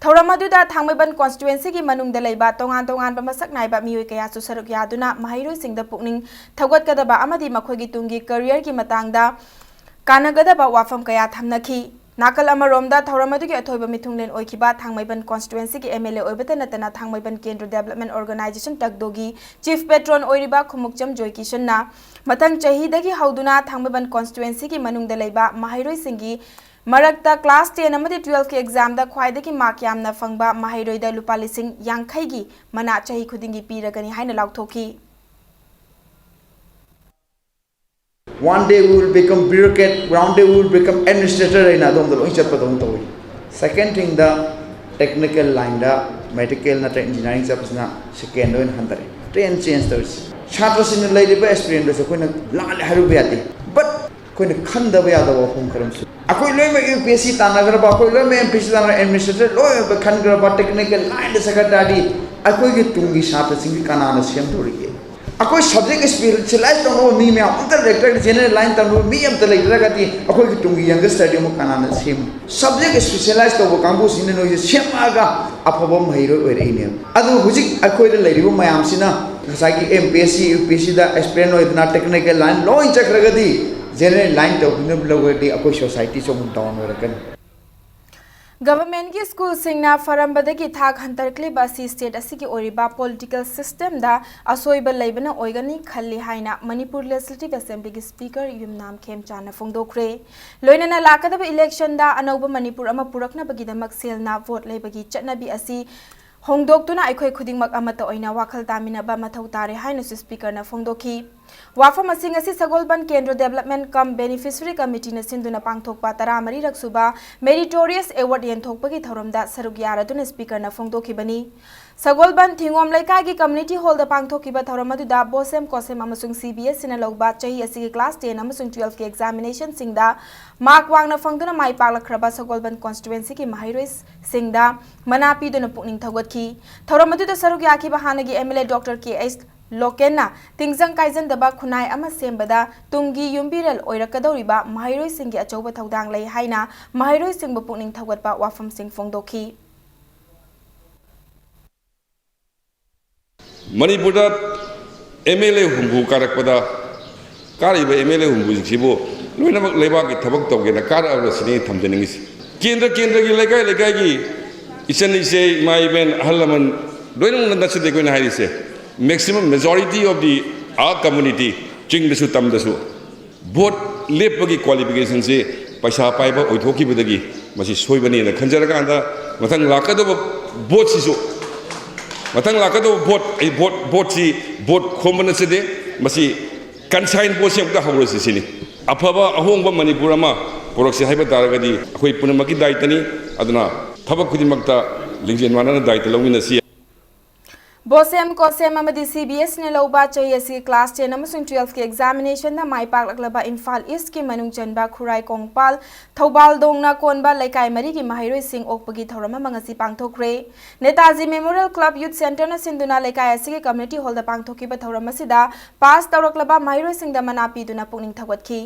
ꯊꯧꯔꯝ ꯑꯗꯨꯗ ꯊꯥꯡꯃꯩꯕꯟ constituency ꯒꯤ ꯃꯅꯨꯡꯗ ꯂꯩꯕ ꯇꯣꯉꯥꯟ ꯇꯣꯉꯥꯟꯕ ꯃꯁꯛ ꯅꯥꯏꯕ ꯃꯤꯑꯣꯏ ꯀꯌꯥꯁꯨ ꯁꯔꯨꯛ ꯌꯥꯗꯨꯅ ꯃꯍꯩꯔꯣꯏꯁꯤꯡꯗ ꯄꯨꯛꯅꯤꯡ ꯊꯧꯒꯠꯀꯗꯕ ꯑꯃꯗꯤ ꯃꯈꯣꯏꯒꯤ ꯇꯨꯡꯒꯤ career ꯒꯤ ꯃꯇꯥꯡꯗ ꯀꯥꯟꯅꯒꯗꯕ ꯋꯥꯐꯝ ꯀꯌꯥ ꯊꯝꯅꯈꯤ꯫ ꯅꯥꯀꯜ ꯑꯃꯔꯣꯝꯗ ꯊꯧꯔꯝ ꯑꯗꯨꯒꯤ ꯑꯊꯣꯏꯕ ꯃꯤꯊꯨꯡꯂꯦꯟ ꯑꯣꯏꯈꯤꯕ ꯊꯥꯡꯃꯩꯕꯟ constituencyꯒꯤ MLA ꯑꯣꯏꯕꯇ ꯅꯠꯇꯅ ꯊꯥꯡꯃꯩꯕꯟ ꯀꯦꯟꯗ꯭ꯔ Development Organisation ꯇꯛꯗꯣꯒꯤ Chief Patron ꯑꯣꯏꯔꯤꯕ ꯈꯨꯃꯨꯛꯆꯝ ꯖꯣꯏꯀꯤꯁꯟꯅ ꯃꯊꯪ ꯆꯍꯤꯗꯒꯤ ꯍꯧꯗꯨꯅ ꯊꯥꯡꯃꯩꯕꯟ constituencyꯒꯤ ꯃꯅꯨꯡꯗ ꯂꯩꯕ ꯃꯍꯩꯔꯣꯏꯁꯤꯡꯒꯤ ꯃꯔꯛꯇ class ten ꯑꯃꯗꯤ twelveꯀꯤ examꯗ ꯈ꯭ꯋꯥꯏꯗꯒꯤ mark ꯌꯥꯝꯅ ꯐꯪꯕ ꯃꯍꯩꯔꯣꯏꯗ ꯂꯨꯄꯥ ꯂꯤꯁꯤꯡ ꯌꯥꯡꯈꯩꯒꯤ ꯃꯅꯥ ꯆꯍꯤ ꯈꯨꯗꯤꯡꯒꯤ ꯄꯤꯔꯒꯅꯤ ꯍꯥꯏꯅ ꯂꯥꯎꯊꯣꯛꯈꯤ꯫ One day we will become bureaucrat, one day we will become administrator ꯍꯥꯏꯅ ꯑꯗꯣꯝꯗ ꯂꯣꯏ ꯆꯠꯄꯗꯧꯅ ꯇꯧꯏ꯫ Second thingꯗ technical lineꯗ medical ꯅꯠꯇ꯭ꯔꯒ engineering ꯆꯠꯄꯁꯤꯅ secondꯗ ꯑꯣꯏꯅ ꯍꯟꯊꯔꯛꯏ꯫ Trend change ꯇꯧꯔꯤꯁꯦ꯫ ꯁꯥꯇ꯭ꯔꯁꯤꯡꯅ ꯂꯩꯔꯤꯕ experienceꯗꯁꯨ ꯑꯩꯈꯣꯏꯅ ꯂꯥꯜꯂꯦ ꯍꯥꯏꯔꯨꯕ ꯌꯥꯗꯦ꯫ But ꯑꯩꯈꯣꯏꯅ ꯈꯟꯗꯕ ꯌꯥꯗꯕ ꯋꯥꯐꯝ ꯈꯔ ꯑꯃꯁꯨ ꯑꯩꯈꯣꯏ ꯂꯣꯏꯅꯃꯛ UPSC ꯇꯥꯟꯅꯈ꯭ꯔꯕ, ꯑꯩꯈꯣꯏ ꯂꯣꯏꯅꯃꯛ MPSC ꯇꯥꯟꯅ administrator ꯂꯣꯏꯅꯃꯛ ꯈꯟꯈ꯭ꯔꯕ technical lineꯗ ꯆꯠꯈ꯭ꯔ ꯇꯥꯔꯗꯤ ꯑꯩꯈꯣꯏꯒꯤ ꯇꯨꯡꯒꯤ ꯁꯥꯇ꯭ꯔꯁꯤꯡꯒꯤ ꯀꯅꯥꯅ ꯁꯦꯝꯗꯧꯔꯤꯒꯦ? ꯑꯩꯈꯣꯏ subject specialize ꯇꯧꯅꯕ ꯃꯤ ꯃꯌꯥꯝ ꯑꯝꯇ ꯂꯩꯇ꯭ꯔꯒꯗꯤ, general line ꯇꯝꯅꯕ ꯃꯤ ꯑꯝꯇ ꯂꯩꯇ꯭ꯔꯒꯗꯤ ꯑꯩꯈꯣꯏꯒꯤ ꯇꯨꯡꯒꯤ youngsterꯗꯤ ꯑꯃꯨꯛ ꯀꯅꯥꯅ ꯁꯦꯝꯃꯤ? Subject specialize ꯇꯧꯕ ꯀꯥꯡꯕꯨꯁꯤꯡꯅ ꯅꯣꯏꯁꯦ ꯁꯦꯝꯃꯛꯑꯒ ꯑꯐꯕ ꯃꯍꯩꯔꯣꯏ ꯑꯣꯏꯔꯛꯏꯅꯦꯕ꯫ ꯑꯗꯨ ꯍꯧꯖꯤꯛ ꯑꯩꯈꯣꯏꯗ ꯂꯩꯔꯤꯕ ꯃꯌꯥꯝꯁꯤꯅ ꯉꯁꯥꯏꯒꯤ MPSC UPSCꯗ aspirant ꯑꯣꯏꯗꯅ technical line ꯂꯣꯏ ꯆꯠꯈ꯭ꯔꯒꯗꯤ general line ꯇꯧꯗꯨꯅ ꯂꯧꯔꯗꯤ ꯑꯩꯈꯣꯏ societyꯁꯨ ꯑꯃꯨꯛ down ꯑꯣꯏꯔꯛꯀꯅꯤ꯫ Governmentꯀꯤ schoolꯁꯤꯡꯅ ꯐꯔꯝꯕꯗꯒꯤ ꯊꯥꯛ ꯍꯟꯊꯔꯛꯂꯤꯕ ꯑꯁꯤ state ꯑꯁꯤꯒꯤ ꯑꯣꯏꯔꯤꯕ political systemꯗ ꯑꯁꯣꯏꯕ ꯂꯩꯕꯅ ꯑꯣꯏꯒꯅꯤ ꯈꯜꯂꯤ ꯍꯥꯏꯅ ꯃꯅꯤꯄꯨꯔ Legislative Assemblyꯒꯤ Speaker ꯌꯨꯝꯅꯥꯝ ꯈꯦꯝꯆꯥꯅ ꯐꯣꯡꯗꯣꯛꯈ꯭ꯔꯦ꯫ ꯂꯣꯏꯅꯅ ꯂꯥꯛꯀꯗꯕ electionꯗ ꯑꯅꯧꯕ ꯃꯅꯤꯄꯨꯔ ꯑꯃ ꯄꯨꯔꯛꯅꯕꯒꯤꯗꯃꯛ ꯁꯦꯜꯅ vote ꯂꯩꯕꯒꯤ ꯆꯠꯅꯕꯤ ꯑꯁꯤ ꯍꯣꯡꯗꯣꯛꯇꯨꯅ ꯑꯩꯈꯣꯏ ꯈꯨꯗꯤꯡꯃꯛ ꯑꯃꯠꯇ ꯑꯣꯏꯅ ꯋꯥꯈꯜ ꯇꯥꯃꯤꯟꯅꯕ ꯃꯊꯧ ꯇꯥꯔꯦ ꯍꯥꯏꯅꯁꯨ Speakerꯅ ꯐꯣꯡꯗꯣꯛꯈꯤ꯫ ꯋꯥꯐꯝ ꯑꯁꯤ ꯉꯁꯤ ꯁꯒꯣꯜꯕꯟ ꯀꯦꯟꯗ꯭ꯔ Development cum Beneficiary Committeeꯅ ꯁꯤꯟꯗꯨꯅ ꯄꯥꯡꯊꯣꯛꯄ ꯇꯔꯥꯃꯔꯤꯔꯛ ꯁꯨꯕ Meritorious Award ꯌꯦꯟꯊꯣꯛꯄꯒꯤ ꯊꯧꯔꯝꯗ ꯁꯔꯨꯛ ꯌꯥꯔꯗꯨꯅ Speakerꯅ ꯐꯣꯡꯗꯣꯛꯈꯤꯕꯅꯤ꯫ ꯁꯒꯣꯜꯕꯟ ꯊꯤꯡꯒꯣꯝ ꯂꯩꯀꯥꯏꯒꯤ community hallꯗ ꯄꯥꯡꯊꯣꯛꯈꯤꯕ ꯊꯧꯔꯝ ꯑꯗꯨꯗ BOSEM COSEM ꯑꯃꯁꯨꯡ CBSEꯅ ꯂꯧꯕ ꯆꯍꯤ ꯑꯁꯤꯒꯤ class ten ꯑꯃꯁꯨꯡ twelveꯀꯤ examinationꯁꯤꯡꯗ mark ꯋꯥꯡꯅ ꯐꯪꯗꯨꯅ ꯃꯥꯏ ꯄꯥꯛꯂꯛꯈ꯭ꯔꯕ ꯁꯒꯣꯜꯕꯟ constituencyꯒꯤ ꯃꯍꯩꯔꯣꯏꯁꯤꯡꯗ ꯃꯅꯥ ꯄꯤꯗꯨꯅ ꯄꯨꯛꯅꯤꯡ ꯊꯧꯒꯠꯈꯤ꯫ ꯊꯧꯔꯝ ꯑꯗꯨꯗ ꯁꯔꯨꯛ ꯌꯥꯈꯤꯕ ꯍꯥꯟꯅꯒꯤ MLA Doctor ꯀꯦ ꯑꯩꯆ ꯂꯣꯀꯦꯟꯅ ꯇꯤꯡꯖꯪ ꯀꯥꯏꯖꯟꯗꯕ ꯈꯨꯟꯅꯥꯏ ꯑꯃ ꯁꯦꯝꯕꯗ ꯇꯨꯡꯒꯤ ꯌꯨꯝꯕꯤꯔꯦꯜ ꯑꯣꯏꯔꯛꯀꯗꯧꯔꯤꯕ ꯃꯍꯩꯔꯣꯏꯁꯤꯡꯒꯤ ꯑꯆꯧꯕ ꯊꯧꯗꯥꯡ ꯂꯩ ꯍꯥꯏꯅ ꯃꯍꯩꯔꯣꯏꯁꯤꯡꯕꯨ ꯄꯨꯛꯅꯤꯡ ꯊꯧꯒꯠꯄ ꯋꯥꯐꯝꯁꯤꯡ ꯐꯣꯡꯗꯣꯛꯈꯤ꯫ ꯃꯅꯤꯄꯨꯔꯗ MLA ꯍꯨꯝꯐꯨ ꯀꯥꯔꯛꯄꯗ, ꯀꯥꯔꯤꯕ MLA ꯍꯨꯝꯐꯨꯁꯤꯡꯁꯤꯕꯨ ꯂꯣꯏꯅꯃꯛ ꯂꯩꯕꯥꯛꯀꯤ ꯊꯕꯛ ꯇꯧꯒꯦꯅ ꯀꯥꯔꯛꯑꯕ꯭ꯔ ꯁꯤꯅꯤ ꯑꯩꯅ ꯊꯝꯖꯅꯤꯡꯉꯤꯁꯤ꯫ ꯀꯦꯟꯗ꯭ꯔ ꯀꯦꯟꯗ꯭ꯔꯒꯤ, ꯂꯩꯀꯥꯏ ꯂꯩꯀꯥꯏꯒꯤ ꯏꯆꯟ ꯏꯆꯦ, ꯏꯃꯥ ꯏꯕꯦꯟ, ꯑꯍꯜ ꯂꯃꯟ ꯂꯣꯏꯅꯃꯛ ꯅꯠꯆꯗꯦ ꯑꯩꯈꯣꯏꯅ ꯍꯥꯏꯔꯤꯁꯦ꯫ Maximum majority of the our community, ꯆꯤꯡꯗꯁꯨ ꯇꯝꯗꯁꯨ, ꯚꯣꯠ ꯂꯦꯞꯄꯒꯤ qualificationꯁꯦ ꯄꯩꯁꯥ ꯄꯥꯏꯕ ꯑꯣꯏꯊꯣꯛꯈꯤꯕꯗꯒꯤ ꯃꯁꯤ ꯁꯣꯏꯕꯅꯦꯅ ꯈꯟꯖꯔꯀꯥꯟꯗ, ꯃꯊꯪ ꯂꯥꯛꯀꯗꯕ ꯚꯣꯠꯁꯤꯁꯨ, ꯃꯊꯪ ꯂꯥꯛꯀꯗꯕ ꯚꯣꯠ, ꯑꯩ ꯚꯣꯠ, ꯚꯣꯠꯁꯤ ꯚꯣꯠ ꯈꯣꯝꯕ ꯅꯠꯆꯗꯦ, ꯃꯁꯤ consign ꯚꯣꯠꯁꯤ ꯑꯃꯨꯛꯇ ꯍꯧꯔꯁꯤ ꯁꯤꯅꯤ꯫ ꯑꯐꯕ ꯑꯍꯣꯡꯕ ꯃꯅꯤꯄꯨꯔ ꯑꯃ ꯄꯨꯔꯛꯁꯤ ꯍꯥꯏꯕ ꯇꯥꯔꯒꯗꯤ ꯑꯩꯈꯣꯏ ꯄꯨꯝꯅꯃꯛꯀꯤ ꯗꯥꯏꯇꯅꯤ꯫ ꯑꯗꯨꯅ ꯊꯕꯛ ꯈꯨꯗꯤꯡꯃꯛꯇ ꯂꯤꯡꯖꯦꯜ ꯃꯥꯟꯅꯅ ꯗꯥꯏꯇ ꯂꯧꯃꯤꯟꯅꯁꯤ꯫ ꯕꯣꯁꯦꯝ, ꯀꯣꯁꯦꯝ ꯑꯃꯗꯤ CBSEꯅ ꯂꯧꯕ ꯆꯍꯤ ꯑꯁꯤꯒꯤ class ten ꯑꯃꯁꯨꯡ twelveꯀꯤ examinationꯗ ꯃꯥꯏ ꯄꯥꯛꯂꯛꯂꯕ ꯏꯝꯐꯥꯜ Eastꯀꯤ ꯃꯅꯨꯡ ꯆꯟꯕ ꯈꯨꯔꯥꯏ ꯀꯣꯡꯄꯥꯜ, ꯊꯧꯕꯥꯜ ꯗꯣꯡꯅ ꯀꯣꯟꯕ ꯂꯩꯀꯥꯏ ꯃꯔꯤꯒꯤ ꯃꯍꯩꯔꯣꯏꯁꯤꯡ ꯑꯣꯛꯄꯒꯤ ꯊꯧꯔꯝ ꯑꯃ ꯉꯁꯤ ꯄꯥꯡꯊꯣꯛꯈ꯭ꯔꯦ꯫ ꯅꯦꯇꯥꯖꯤ Memorial Club Youth Centreꯅ ꯁꯤꯟꯗꯨꯅ ꯂꯩꯀꯥꯏ ꯑꯁꯤꯒꯤ community hallꯗ ꯄꯥꯡꯊꯣꯛꯈꯤꯕ ꯊꯧꯔꯝ ꯑꯁꯤꯗ pass ꯇꯧꯔꯛꯂꯕ ꯃꯍꯩꯔꯣꯏꯁꯤꯡꯗ ꯃꯅꯥ ꯄꯤꯗꯨꯅ ꯄꯨꯛꯅꯤꯡ ꯊꯧꯒꯠꯈꯤ꯫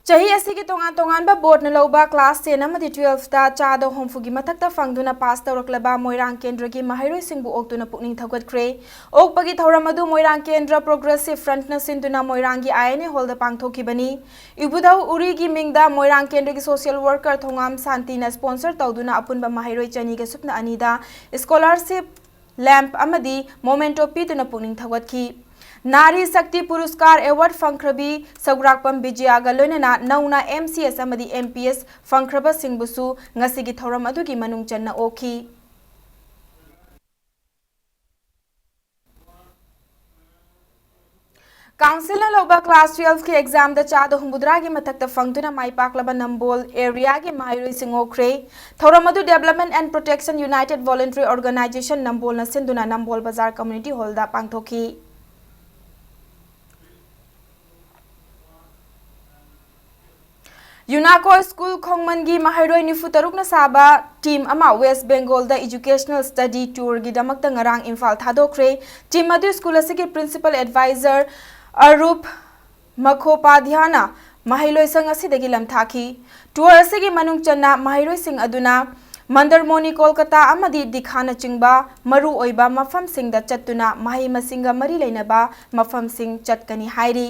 ꯆꯍꯤ ꯑꯁꯤꯒꯤ ꯇꯣꯉꯥꯟ ꯇꯣꯉꯥꯟꯕ boardꯅ ꯂꯧꯕ class ten ꯑꯃꯗꯤ twelveꯇ ꯆꯥꯗ ꯍꯨꯝꯐꯨꯒꯤ ꯃꯊꯛꯇ ꯐꯪꯗꯨꯅ pass ꯇꯧꯔꯛꯂꯕ ꯃꯣꯏꯔꯥꯡ ꯀꯦꯟꯗ꯭ꯔꯒꯤ ꯃꯍꯩꯔꯣꯏꯁꯤꯡꯕꯨ ꯑꯣꯛꯇꯨꯅ ꯄꯨꯛꯅꯤꯡ ꯊꯧꯒꯠꯈ꯭ꯔꯦ꯫ ꯑꯣꯛꯄꯒꯤ ꯊꯧꯔꯝ ꯑꯗꯨ ꯃꯣꯏꯔꯥꯡ ꯀꯦꯟꯗ꯭ꯔ Progressive Frontꯅ ꯁꯤꯟꯗꯨꯅ ꯃꯣꯏꯔꯥꯡꯒꯤ INA hallꯗ ꯄꯥꯡꯊꯣꯛꯈꯤꯕꯅꯤ꯫ ꯏꯕꯨꯙꯧ ꯎꯔꯤꯒꯤ ꯃꯤꯡꯗ ꯃꯣꯏꯔꯥꯡ ꯀꯦꯟꯗ꯭ꯔꯒꯤ social worker ꯊꯣꯉꯥꯝ ꯁꯥꯟꯇꯤꯅ sponsor ꯇꯧꯗꯨꯅ ꯑꯄꯨꯟꯕ ꯃꯍꯩꯔꯣꯏ ꯆꯅꯤꯒ ꯁꯨꯞꯅ ꯑꯅꯤꯗ scholarship, lamp ꯑꯃꯗꯤ memento ꯄꯤꯗꯨꯅ ꯄꯨꯛꯅꯤꯡ ꯊꯧꯒꯠꯈꯤ꯫ ꯅꯥꯔꯤ ꯁꯛꯇꯤ ꯄꯨꯔꯁꯀꯥꯔ award ꯐꯪꯈ꯭ꯔꯕꯤ ꯁꯧꯒ꯭ꯔꯥꯛꯄꯝ ꯕꯤꯖꯌꯒ ꯂꯣꯏꯅꯅ ꯅꯧꯅ MCS ꯑꯃꯗꯤ MPS ꯐꯪꯈ꯭ꯔꯕꯁꯤꯡꯕꯨꯁꯨ ꯉꯁꯤꯒꯤ ꯊꯧꯔꯝ ꯑꯗꯨꯒꯤ ꯃꯅꯨꯡ ꯆꯟꯅ ꯑꯣꯛꯈꯤ꯫ Councilꯅ ꯂꯧꯕ class twelveꯀꯤ examꯗ ꯆꯥꯗ ꯍꯨꯝꯐꯨꯇꯔꯥꯒꯤ ꯃꯊꯛꯇ ꯐꯪꯗꯨꯅ ꯃꯥꯏ ꯄꯥꯛꯂꯕ ꯅꯝꯕꯣꯜ areaꯒꯤ ꯃꯍꯩꯔꯣꯏꯁꯤꯡ ꯑꯣꯛꯈ꯭ꯔꯦ꯫ ꯊꯧꯔꯝ ꯑꯗꯨ Development and Protection United Voluntary Organisation ꯅꯝꯕꯣꯜꯅ ꯁꯤꯟꯗꯨꯅ ꯅꯝꯕꯣꯜ ꯕꯖꯥꯔ community hallꯗ ꯄꯥꯡꯊꯣꯛꯈꯤ꯫ ꯌꯨꯅꯥꯀꯣ ꯁ꯭ꯀꯨꯜ ꯈꯣꯡꯃꯟꯒꯤ ꯃꯍꯩꯔꯣꯏ ꯅꯤꯐꯨ ꯇꯔꯨꯛꯅ ꯁꯥꯕ ꯇꯤꯝ ꯑꯃ ꯋꯦꯁ ꯕꯦꯡꯒꯣꯜꯗ ꯏꯖꯨꯀꯦꯁꯅꯦꯜ ꯁ꯭ꯇꯗꯤ ꯇꯨꯔꯒꯤꯗꯃꯛꯇ ꯉꯔꯥꯡ ꯏꯝꯐꯥꯜ ꯊꯥꯗꯣꯛꯈ꯭ꯔꯦ꯫ ꯇꯤꯝ ꯑꯗꯨ ꯁ꯭ꯀꯨꯜ ꯑꯁꯤꯒꯤ ꯄ꯭ꯔꯤꯟꯁꯤꯄꯜ ꯑꯦꯗꯚꯥꯏꯖꯔ ꯑꯔꯨꯞ ꯃꯈꯣꯄꯥꯙ꯭ꯌꯥꯅ ꯃꯍꯩꯂꯣꯏꯁꯪ ꯑꯁꯤꯗꯒꯤ ꯂꯝꯊꯥꯈꯤ꯫ ꯇꯨꯔ ꯑꯁꯤꯒꯤ ꯃꯅꯨꯡ ꯆꯟꯅ ꯃꯍꯩꯔꯣꯏꯁꯤꯡ ꯑꯗꯨꯅ ꯃꯟꯗꯔꯃꯣꯅꯤ ꯀꯣꯜꯀꯇꯥ ꯑꯃꯗꯤ ꯗꯤꯈꯥꯅꯆꯤꯡꯕ ꯃꯔꯨꯑꯣꯏꯕ ꯃꯐꯝꯁꯤꯡꯗ ꯆꯠꯇꯨꯅ ꯃꯍꯩ ꯃꯁꯤꯡꯒ ꯃꯔꯤ ꯂꯩꯅꯕ ꯃꯐꯝꯁꯤꯡ ꯆꯠꯀꯅꯤ ꯍꯥꯏꯔꯤ꯫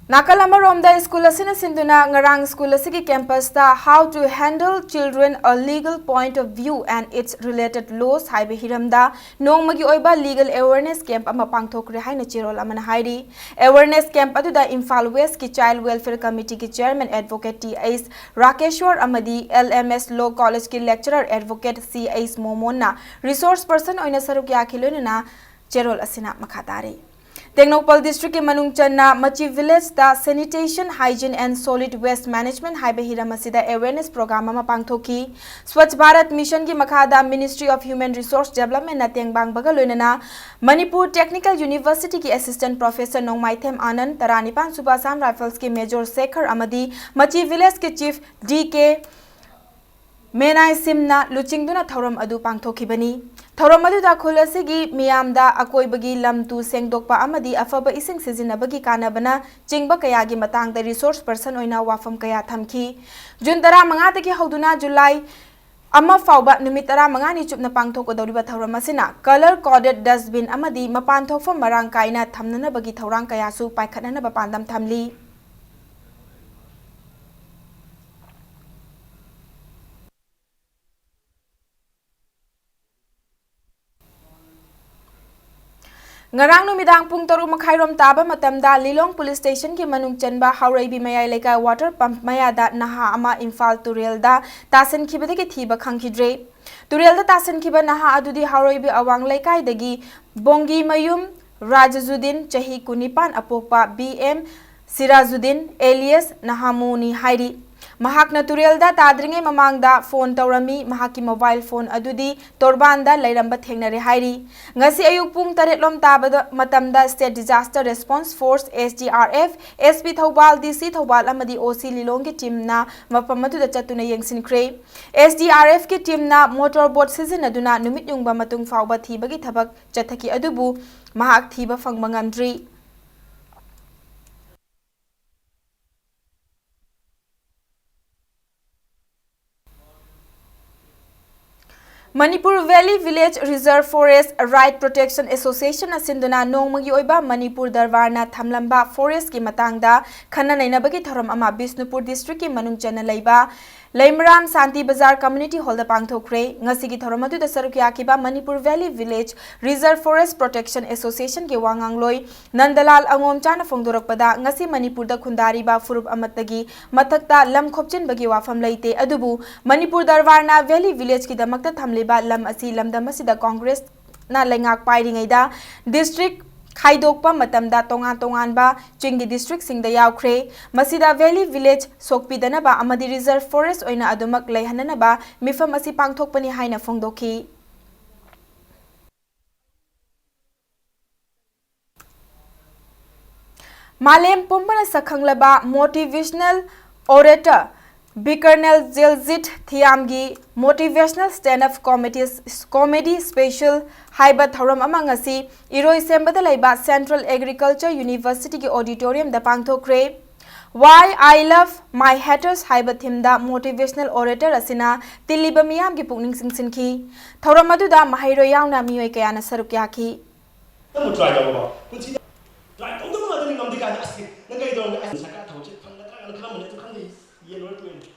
ꯅꯥꯀꯜ ꯑꯃꯔꯣꯝꯗ, ꯁ꯭ꯀꯨꯜ ꯑꯁꯤꯅ ꯁꯤꯟꯗꯨꯅ ꯉꯔꯥꯡ ꯁ꯭ꯀꯨꯜ ꯑꯁꯤꯒꯤ ꯀꯦꯝꯄꯁꯇ How to Handle Children, A Legal Point of View and Its Related Laws ꯍꯥꯏꯕ ꯍꯤꯔꯝꯗ ꯅꯣꯡꯃꯒꯤ ꯑꯣꯏꯕ ꯂꯤꯒꯦꯜ ꯑꯦꯋꯦꯌꯔꯅꯦꯁ ꯀꯦꯝꯞ ꯑꯃ ꯄꯥꯡꯊꯣꯛꯈ꯭ꯔꯦ ꯍꯥꯏꯅ ꯆꯦꯔꯣꯜ ꯑꯃꯅ ꯍꯥꯏꯔꯤ꯫ ꯑꯦꯋꯦꯌꯔꯅꯦꯁ ꯀꯦꯝꯞ ꯑꯗꯨꯗ ꯏꯝꯐꯥꯜ ꯋꯦꯁꯀꯤ ꯆꯥꯏꯜꯗ ꯋꯦꯜꯐꯤꯌꯔ ꯀꯃꯤꯇꯤꯒꯤ chairman advocate T H Rakeshwar ꯑꯃꯗꯤ ꯑꯦꯜ ꯑꯦꯝ ꯑꯦꯁ ꯂꯣ ꯀꯣꯂꯦꯖꯀꯤ ꯂꯦꯛꯆꯔꯔ ꯑꯦꯗꯚꯣꯀꯦꯠ ꯁꯤ ꯑꯩꯆ ꯃꯣꯃꯣꯟꯅ ꯔꯤꯁꯣꯔꯁ ꯄꯔꯁꯟ ꯑꯣꯏꯅ ꯁꯔꯨꯛ ꯌꯥꯈꯤ꯫ ꯂꯣꯏꯅꯅ ꯆꯦꯔꯣꯜ ꯑꯁꯤꯅ ꯃꯈꯥ ꯇꯥꯔꯤ꯫ ꯇꯦꯡꯅꯧꯄꯜ ꯗꯤꯁꯇ꯭ꯔꯤꯛꯀꯤ ꯃꯅꯨꯡ ꯆꯟꯅ ꯃꯆꯤ ꯚꯤꯂꯦꯖꯇ Sanitation, Hygiene and Solid Waste Management ꯍꯥꯏꯕ ꯍꯤꯔꯝ ꯑꯁꯤꯗ ꯑꯦꯋꯦꯌꯔꯅꯦꯁ ꯄ꯭ꯔꯣꯒ꯭ꯔꯥꯝ ꯑꯃ ꯄꯥꯡꯊꯣꯛꯈꯤ꯫ ꯁ꯭ꯋꯥꯆ ꯚꯥꯔꯠ ꯃꯤꯁꯟꯒꯤ ꯃꯈꯥꯗ Ministry of Human Resource Developmentꯅ ꯇꯦꯡꯕꯥꯡꯕꯒ ꯂꯣꯏꯅꯅ ꯃꯅꯤꯄꯨꯔ ꯇꯦꯛꯅꯤꯀꯦꯜ ꯌꯨꯅꯤꯚꯔꯁꯤꯇꯤꯒꯤ ꯑꯦꯁꯤꯁꯇꯦꯟꯠ ꯄ꯭ꯔꯣꯐꯦꯁꯔ ꯅꯣꯡꯃꯥꯏꯊꯦꯝ ꯑꯥꯅꯟꯗ, ꯇꯔꯥꯅꯤꯄꯥꯟ ꯁꯨꯕ ꯑꯁꯥꯝ ꯔꯥꯏꯐꯜꯁꯀꯤ ꯃꯦꯖꯣꯔ ꯁꯦꯈꯔ ꯑꯃꯗꯤ ꯃꯆꯤ ꯚꯤꯂꯦꯖꯀꯤ ꯆꯤꯐ ꯗꯤ ꯀꯦ ꯃꯦꯅꯥꯏ ꯁꯤꯝꯅ ꯂꯨꯆꯤꯡꯗꯨꯅ ꯊꯧꯔꯝ ꯑꯗꯨ ꯄꯥꯡꯊꯣꯛꯈꯤꯕꯅꯤ꯫ ꯊꯧꯔꯝ ꯑꯗꯨꯗ ꯈꯨꯜ ꯑꯁꯤꯒꯤ ꯃꯤꯌꯥꯝꯗ ꯑꯀꯣꯏꯕꯒꯤ ꯂꯝ ꯇꯨ ꯁꯦꯡꯗꯣꯛꯄ ꯑꯃꯗꯤ ꯑꯐꯕ ꯏꯁꯤꯡ ꯁꯤꯖꯤꯟꯅꯕꯒꯤ ꯀꯥꯟꯅꯕꯅ ꯆꯤꯡꯕ ꯀꯌꯥꯒꯤ ꯃꯇꯥꯡꯗ ꯔꯤꯁꯣꯔꯁ ꯄꯔꯁꯟ ꯑꯣꯏꯅ ꯋꯥꯐꯝ ꯀꯌꯥ ꯊꯝꯈꯤ꯫ ꯖꯨꯟ ꯇꯔꯥꯃꯉꯥꯗꯒꯤ ꯍꯧꯗꯨꯅ ꯖꯨꯂꯥꯏ ꯑꯃ ꯐꯥꯎꯕ ꯅꯨꯃꯤꯠ ꯇꯔꯥꯃꯉꯥꯅꯤ ꯆꯨꯞꯅ ꯄꯥꯡꯊꯣꯛꯀꯗꯧꯔꯤꯕ ꯊꯧꯔꯝ ꯑꯁꯤꯅ ꯀꯂꯔ ꯀꯣꯗꯦꯗ ꯗꯁꯕꯤꯟ ꯑꯃꯗꯤ ꯃꯄꯥꯟ ꯊꯣꯛꯐꯝ ꯃꯔꯥꯡ ꯀꯥꯏꯅ ꯊꯝꯅꯅꯕꯒꯤ ꯊꯧꯔꯥꯡ ꯀꯌꯥꯁꯨ ꯄꯥꯏꯈꯠꯅꯅꯕ ꯄꯥꯟꯗꯝ ꯊꯝꯂꯤ꯫ ꯉꯔꯥꯡ ꯅꯨꯃꯤꯗꯥꯡ ꯄꯨꯡ ꯇꯔꯨꯛ ꯃꯈꯥꯏꯔꯣꯝ ꯇꯥꯕ ꯃꯇꯝꯗ ꯂꯤꯂꯣꯡ ꯄꯨꯂꯤꯁ ꯁ꯭ꯇꯦꯁꯟꯒꯤ ꯃꯅꯨꯡ ꯆꯟꯕ ꯍꯥꯎꯔꯩꯕꯤ ꯃꯌꯥꯏ ꯂꯩꯀꯥꯏ ꯋꯥꯇꯔ ꯄꯝꯞ ꯃꯌꯥꯗ ꯅꯍꯥ ꯑꯃ ꯏꯝꯐꯥꯜ ꯇꯨꯔꯦꯜꯗ ꯇꯥꯁꯤꯟꯈꯤꯕꯗꯒꯤ ꯊꯤꯕ ꯈꯪꯈꯤꯗ꯭ꯔꯦ꯫ ꯇꯨꯔꯦꯜꯗ ꯇꯥꯁꯤꯟꯈꯤꯕ ꯅꯍꯥ ꯑꯗꯨꯗꯤ ꯍꯥꯎꯔꯩꯕꯤ ꯑꯋꯥꯡ ꯂꯩꯀꯥꯏꯗꯒꯤ ꯕꯣꯡꯒꯤꯃꯌꯨꯝ ꯔꯥꯖꯖꯨꯗꯤꯟ, ꯆꯍꯤ ꯀꯨꯟꯅꯤꯄꯥꯟ, ꯑꯄꯣꯛꯄ ꯕꯤ ꯑꯦꯝ ꯁꯤꯔꯥꯖꯨꯗꯤꯟ alias ꯅꯍꯥꯃꯨꯅꯤ ꯍꯥꯏꯔꯤ꯫ ꯃꯍꯥꯛꯅ ꯇꯨꯔꯦꯜꯗ ꯇꯥꯗ꯭ꯔꯤꯉꯩ ꯃꯃꯥꯡꯗ ꯐꯣꯟ ꯇꯧꯔꯝꯃꯤ꯫ ꯃꯍꯥꯛꯀꯤ ꯃꯣꯕꯥꯏꯜ ꯐꯣꯟ ꯑꯗꯨꯗꯤ ꯇꯣꯔꯕꯥꯟꯗ ꯂꯩꯔꯝꯕ ꯊꯦꯡꯅꯔꯦ ꯍꯥꯏꯔꯤ꯫ ꯉꯁꯤ ꯑꯌꯨꯛ ꯄꯨꯡ ꯇꯔꯦꯠ ꯂꯣꯝ ꯇꯥꯕꯗ ꯃꯇꯝꯗ State Disaster Response Force, S D R F, S P Thoubal, D C Thoubal ꯑꯃꯗꯤ O C ꯂꯤꯂꯣꯡꯒꯤ ꯇꯤꯝꯅ ꯃꯐꯝ ꯑꯗꯨꯗ ꯆꯠꯇꯨꯅ ꯌꯦꯡꯁꯤꯟꯈ꯭ꯔꯦ꯫ S D R F ꯀꯤ ꯇꯤꯝꯅ ꯃꯣꯇꯣꯔ ꯕꯣꯠ ꯁꯤꯖꯤꯟꯅꯗꯨꯅ ꯅꯨꯃꯤꯠ ꯌꯨꯡꯕ ꯃꯇꯨꯡ ꯐꯥꯎꯕ ꯊꯤꯕꯒꯤ ꯊꯕꯛ ꯆꯠꯊꯈꯤ, ꯑꯗꯨꯕꯨ ꯃꯍꯥꯛ ꯊꯤꯕ ꯐꯪꯕ ꯉꯝꯗ꯭ꯔꯤ꯫ Manipur Valley Village Reserve Forest Right Protection Association ꯅ ꯁꯤꯟꯗꯨꯅ ꯅꯣꯡꯃꯒꯤ ꯑꯣꯏꯕ ꯃꯅꯤꯄꯨꯔ ꯗꯔꯕꯥꯔꯅ ꯊꯝꯂꯝꯕ ꯐꯣꯔꯦꯁ꯭ꯠꯀꯤ ꯃꯇꯥꯡꯗ ꯈꯟꯅ ꯅꯩꯅꯕꯒꯤ ꯊꯧꯔꯝ ꯑꯃ ꯕꯤꯁꯅꯨꯄꯨꯔ ꯗꯤꯁꯇ꯭ꯔꯤꯛꯀꯤ ꯃꯅꯨꯡ ꯆꯟꯅ ꯂꯩꯕ ꯂꯩꯃꯔꯥꯝ ꯁꯥꯟꯇꯤ ꯕꯖꯥꯔ ꯀꯝꯃ꯭ꯌꯨꯅꯤꯇꯤ ꯍꯣꯜꯗ ꯄꯥꯡꯊꯣꯛꯈ꯭ꯔꯦ꯫ ꯉꯁꯤꯒꯤ ꯊꯧꯔꯝ ꯑꯗꯨꯗ ꯁꯔꯨꯛ ꯌꯥꯈꯤꯕ Manipur Valley Village Reserve Forest Protection Association ꯒꯤ ꯋꯥ ꯉꯥꯡꯂꯣꯏ ꯅꯟꯗꯂꯥꯜ ꯑꯉꯣꯝꯆꯥꯅ ꯐꯣꯡꯗꯣꯔꯛꯄꯗ, ꯉꯁꯤ ꯃꯅꯤꯄꯨꯔꯗ ꯈꯨꯟꯗꯥꯔꯤꯕ ꯐꯨꯔꯨꯞ ꯑꯃꯠꯇꯒꯤ ꯃꯊꯛꯇ ꯂꯝ ꯈꯣꯞꯆꯤꯟꯕꯒꯤ ꯋꯥꯐꯝ ꯂꯩꯇꯦ, ꯑꯗꯨꯕꯨ ꯃꯅꯤꯄꯨꯔ ꯗꯔꯕꯥꯔꯅ Valley Village ꯀꯤꯗꯃꯛꯇ ꯊꯝꯂꯤꯕ ꯂꯝ ꯑꯁꯤ ꯂꯝꯗꯝ ꯑꯁꯤꯗ ꯀꯣꯡꯒ꯭ꯔꯦꯁꯅ ꯂꯩꯉꯥꯛ ꯄꯥꯏꯔꯤꯉꯩꯗ ꯗꯤꯁꯇ꯭ꯔꯤꯛ ꯈꯥꯏꯗꯣꯛꯄ ꯃꯇꯝꯗ ꯇꯣꯉꯥꯟ ꯇꯣꯉꯥꯟꯕ ꯆꯤꯡꯒꯤ ꯗꯤꯁꯇ꯭ꯔꯤꯛꯁꯤꯡꯗ ꯌꯥꯎꯈ꯭ꯔꯦ꯫ ꯃꯁꯤꯗ Valley Village ꯁꯣꯛꯄꯤꯗꯅꯕ ꯑꯃꯗꯤ Reserve Forest ꯑꯣꯏꯅ ꯑꯗꯨꯃꯛ ꯂꯩꯍꯟꯅꯅꯕ ꯃꯤꯐꯝ ꯑꯁꯤ ꯄꯥꯡꯊꯣꯛꯄꯅꯤ ꯍꯥꯏꯅ ꯐꯣꯡꯗꯣꯛꯈꯤ꯫ ꯃꯥꯂꯦꯝ ꯄꯨꯝꯕꯅ ꯁꯛꯈꯪꯂꯕ motivational orator ꯕꯤꯀꯔꯅꯦꯜ ꯖꯤꯜꯖꯤꯠ ꯊꯤꯌꯥꯝꯒꯤ motivational stand-up comedy, comedy special ꯍꯥꯏꯕ ꯊꯧꯔꯝ ꯑꯃ ꯉꯁꯤ ꯏꯔꯣꯏꯁꯦꯝꯕꯗ ꯂꯩꯕ Central Agriculture University ꯒꯤ auditorium the ꯄꯥꯡꯊꯣꯛꯈ꯭ꯔꯦ꯫ Why I Love My Haters ꯍꯥꯏꯕ theme ꯗ motivational orator ꯑꯁꯤꯅ ꯇꯤꯜꯂꯤꯕ ꯃꯤꯌꯥꯝꯒꯤ ꯄꯨꯛꯅꯤꯡ ꯆꯤꯡꯁꯤꯟꯈꯤ꯫ ꯊꯧꯔꯝ ꯑꯗꯨꯗ ꯃꯍꯩꯔꯣꯏ ꯌꯥꯎꯅ ꯃꯤꯑꯣꯏ ꯀꯌꯥꯅ ꯁꯔꯨꯛ ꯌꯥꯈꯤ꯫ ꯅꯪꯕꯨ try ꯇꯧꯔꯕꯣ? ꯄꯨꯟꯁꯤꯗ try ꯇꯧꯗꯕ ꯉꯥꯛꯇꯅꯤ ꯉꯝꯗꯦ ꯀꯥꯏꯅ꯫ ꯑꯁ, ꯅꯪ ꯀꯩ ꯇꯧꯔꯝꯒꯦ? ꯑꯁ, ꯁꯔꯀꯥꯔ ꯊꯕꯛꯁꯦ ꯐꯪꯒꯗ꯭ꯔꯥ ꯀꯥꯏꯅ ꯈꯜꯂꯝꯕꯅꯦ, ꯑꯗꯨ ꯈꯪꯗꯦ꯫ ꯌꯦꯟ ꯂꯣꯏꯔ ꯇꯣꯛꯑꯦ꯫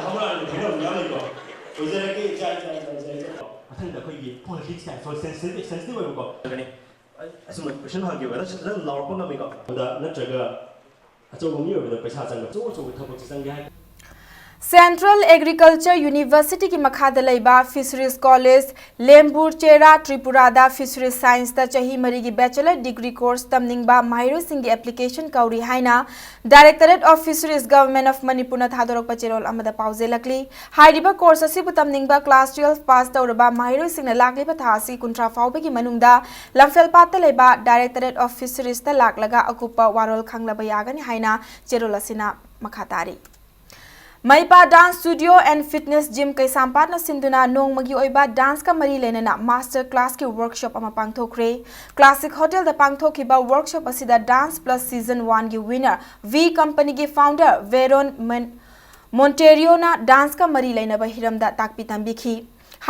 ꯍꯃꯔꯥ ꯑꯣꯏꯅ ꯈꯪꯅꯕ ꯃꯌꯥꯝ ꯂꯩꯀꯣ꯫ ꯑꯣꯏꯖꯔꯒꯦ, ꯏꯆꯥ, ꯏꯆꯥ, ꯏꯆꯥ, ꯏꯆꯥ, ꯏꯆꯥ꯫ ꯃꯊꯪꯗ ꯑꯩꯈꯣꯏꯒꯤ politics ꯀꯥꯏꯅ sensitive, sensitive ꯑꯣꯏꯕꯀꯣ꯫ ꯑꯗꯨꯅꯤ꯫ ꯑꯩ ꯑꯁꯨꯝꯕ question ꯍꯪꯒꯦꯕ꯫ ꯅꯪ, ꯅꯪ ꯂꯥꯎꯔꯛꯄ ꯉꯝꯃꯤꯀꯣ? ꯑꯗ ꯅꯠꯇ꯭ꯔꯒ ꯑꯆꯧꯕ ꯃꯤ ꯑꯣꯏꯕꯗ ꯄꯩꯁꯥ ꯆꯪꯕ, ꯑꯆꯧ ꯑꯆꯧꯕ ꯊꯕꯛꯁꯦ ꯆꯪꯒꯦ ꯍꯥꯏ꯫ Central Agriculture University ꯒꯤ ꯃꯈꯥꯗ ꯂꯩꯕ Fisheries College, ꯂꯦꯝꯕꯨꯔ ꯆꯦꯔꯥ, ꯇ꯭ꯔꯤꯄꯨꯔꯥꯗ Fisheries Science ꯇ ꯆꯍꯤ ꯃꯔꯤꯒꯤ Bachelor Degree Course ꯇꯝꯅꯤꯡꯕ ꯃꯍꯩꯔꯣꯏꯁꯤꯡꯒꯤ application ꯀꯧꯔꯤ ꯍꯥꯏꯅ Directorate of Fisheries, Government of Manipur ꯅ ꯊꯥꯗꯣꯔꯛꯄ ꯆꯦꯔꯣꯜ ꯑꯃꯗ ꯄꯥꯎꯖꯦꯜꯂꯛꯂꯤ꯫ ꯍꯥꯏꯔꯤꯕ course ꯑꯁꯤꯕꯨ ꯇꯝꯅꯤꯡꯕ class twelve pass ꯇꯧꯔꯕ ꯃꯍꯩꯔꯣꯏꯁꯤꯡꯅ ꯂꯥꯛꯂꯤꯕ ꯊꯥ ꯑꯁꯤ ꯀꯨꯟꯊ꯭ꯔꯥ ꯐꯥꯎꯕꯒꯤ ꯃꯅꯨꯡꯗ ꯂꯝꯐꯦꯜꯄꯥꯠꯇ ꯂꯩꯕ Directorate of Fisheries ꯇ ꯂꯥꯛꯂꯒ ꯑꯀꯨꯞꯄ ꯋꯥꯔꯣꯜ ꯈꯪꯂꯕ ꯌꯥꯒꯅꯤ ꯍꯥꯏꯅ ꯆꯦꯔꯣꯜ ꯑꯁꯤꯅ ꯃꯈꯥ ꯇꯥꯔꯤ꯫ ꯃꯩꯄꯥ Dance Studio and Fitness Gym ꯀꯩꯁꯥꯝꯄꯥꯠꯅ ꯁꯤꯟꯗꯨꯅ ꯅꯣꯡꯃꯒꯤ ꯑꯣꯏꯕ dance ꯀ ꯃꯔꯤ ꯂꯩꯅꯅ master class ꯀꯤ workshop ꯑꯃ ꯄꯥꯡꯊꯣꯛꯈ꯭ꯔꯦ꯫ Classic Hotel ꯗ ꯄꯥꯡꯊꯣꯛꯈꯤꯕ workshop ꯑꯁꯤꯗ Dance Plus Season one ꯒꯤ winner V Company ꯒꯤ founder Veron Mon-, Monterio ꯅ dance ꯀ ꯃꯔꯤ ꯂꯩꯅꯕ ꯍꯤꯔꯝꯗ ꯇꯥꯛꯄꯤ ꯇꯝꯕꯤꯈꯤ꯫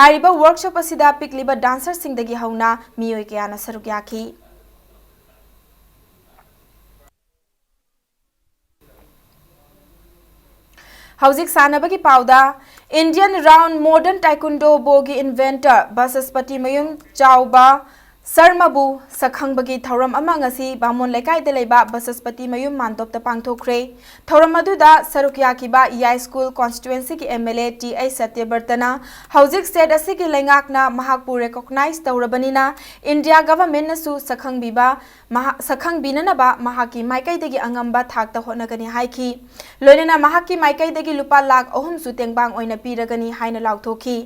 ꯍꯥꯏꯔꯤꯕ workshop ꯑꯁꯤꯗ ꯄꯤꯛꯂꯤꯕ dancer ꯁꯤꯡꯗꯒꯤ ꯍꯧꯅ ꯃꯤꯑꯣꯏ ꯀꯌꯥꯅ ꯁꯔꯨꯛ ꯌꯥꯈꯤ꯫ ꯍꯧꯖꯤꯛ ꯁꯥꯟꯅꯕꯒꯤ ꯄꯥꯎꯗ, Indian Round Modern Taekwondo Bo ꯒꯤ inventor ꯕꯁꯁꯄꯇꯤ ꯃꯌꯨꯝ ꯆꯥꯎꯕ ꯁꯔꯃꯕꯨ ꯁꯛꯈꯪꯕꯒꯤ ꯊꯧꯔꯝ ꯑꯃ ꯉꯁꯤ ꯕꯥꯃꯣꯟ ꯂꯩꯀꯥꯏꯗ ꯂꯩꯕ ꯕꯁꯁꯄꯇꯤ ꯃꯌꯨꯝ ꯃꯥꯟꯗꯣꯞꯇ ꯄꯥꯡꯊꯣꯛꯈ꯭ꯔꯦ꯫ ꯊꯧꯔꯝ ꯑꯗꯨꯗ ꯁꯔꯨꯛ ꯌꯥꯈꯤꯕ ꯌꯥꯏꯁ꯭ꯀꯨꯜ constituency ꯒꯤ M L A T H ꯁꯇ꯭ꯌꯕ꯭ꯔꯇꯅ ꯍꯧꯖꯤꯛ state ꯑꯁꯤꯒꯤ ꯂꯩꯉꯥꯛꯅ ꯃꯍꯥꯛꯄꯨ recognize ꯇꯧꯔꯕꯅꯤꯅ India government ꯅꯁꯨ ꯁꯛꯈꯪꯕꯤꯕ ꯃꯍꯥ-, ꯁꯛꯈꯪꯕꯤꯅꯅꯕ ꯃꯍꯥꯛꯀꯤ ꯃꯥꯏꯀꯩꯗꯒꯤ ꯑꯉꯝꯕ ꯊꯥꯛꯇ ꯍꯣꯠꯅꯒꯅꯤ ꯍꯥꯏꯈꯤ꯫ ꯂꯣꯏꯅꯅ ꯃꯍꯥꯛꯀꯤ ꯃꯥꯏꯀꯩꯗꯒꯤ ꯂꯨꯄꯥ ꯂꯥꯈ ꯑꯍꯨꯝꯁꯨ ꯇꯦꯡꯕꯥꯡ ꯑꯣꯏꯅ ꯄꯤꯔꯒꯅꯤ ꯍꯥꯏꯅ ꯂꯥꯎꯊꯣꯛꯈꯤ꯫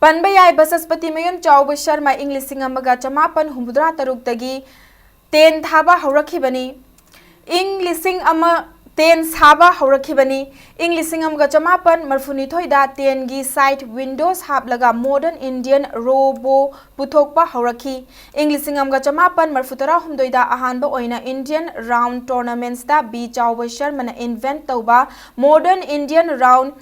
ꯄꯟꯕ ꯌꯥꯏ, ꯕꯁꯁꯄꯇꯤ ꯃꯌꯨꯝ ꯆꯥꯎꯕ ꯁꯔꯃ ꯏꯪ ꯂꯤꯁꯤꯡ ꯑꯃꯒ ꯆꯃꯥꯄꯟ ꯍꯨꯝꯐꯨꯇꯔꯥ ꯇꯔꯨꯛꯇꯒꯤ ꯇꯦꯟ ꯊꯥꯕ ꯍꯧꯔꯛꯈꯤꯕꯅꯤ꯫ ꯏꯪ ꯂꯤꯁꯤꯡ ꯑꯃ, ꯇꯦꯟ ꯁꯥꯕ ꯍꯧꯔꯛꯈꯤꯕꯅꯤ꯫ ꯏꯪ ꯂꯤꯁꯤꯡ ꯑꯃꯒ ꯆꯃꯥꯄꯟ ꯃꯔꯤꯐꯨꯅꯤꯊꯣꯏꯗ ꯇꯦꯟꯒꯤ side windows ꯍꯥꯞꯂꯒ modern Indian row bow ꯄꯨꯊꯣꯛꯄ ꯍꯧꯔꯛꯈꯤ꯫ ꯏꯪ ꯂꯤꯁꯤꯡ ꯑꯃꯒ ꯆꯃꯥꯄꯟ ꯃꯔꯤꯐꯨꯇꯔꯥꯍꯨꯝꯗꯣꯏꯗ ꯑꯍꯥꯟꯕ ꯑꯣꯏꯅ Indian round tournaments ꯇ B ꯆꯥꯎꯕ ꯁꯔꯃꯅ invent ꯇꯧꯕ modern Indian round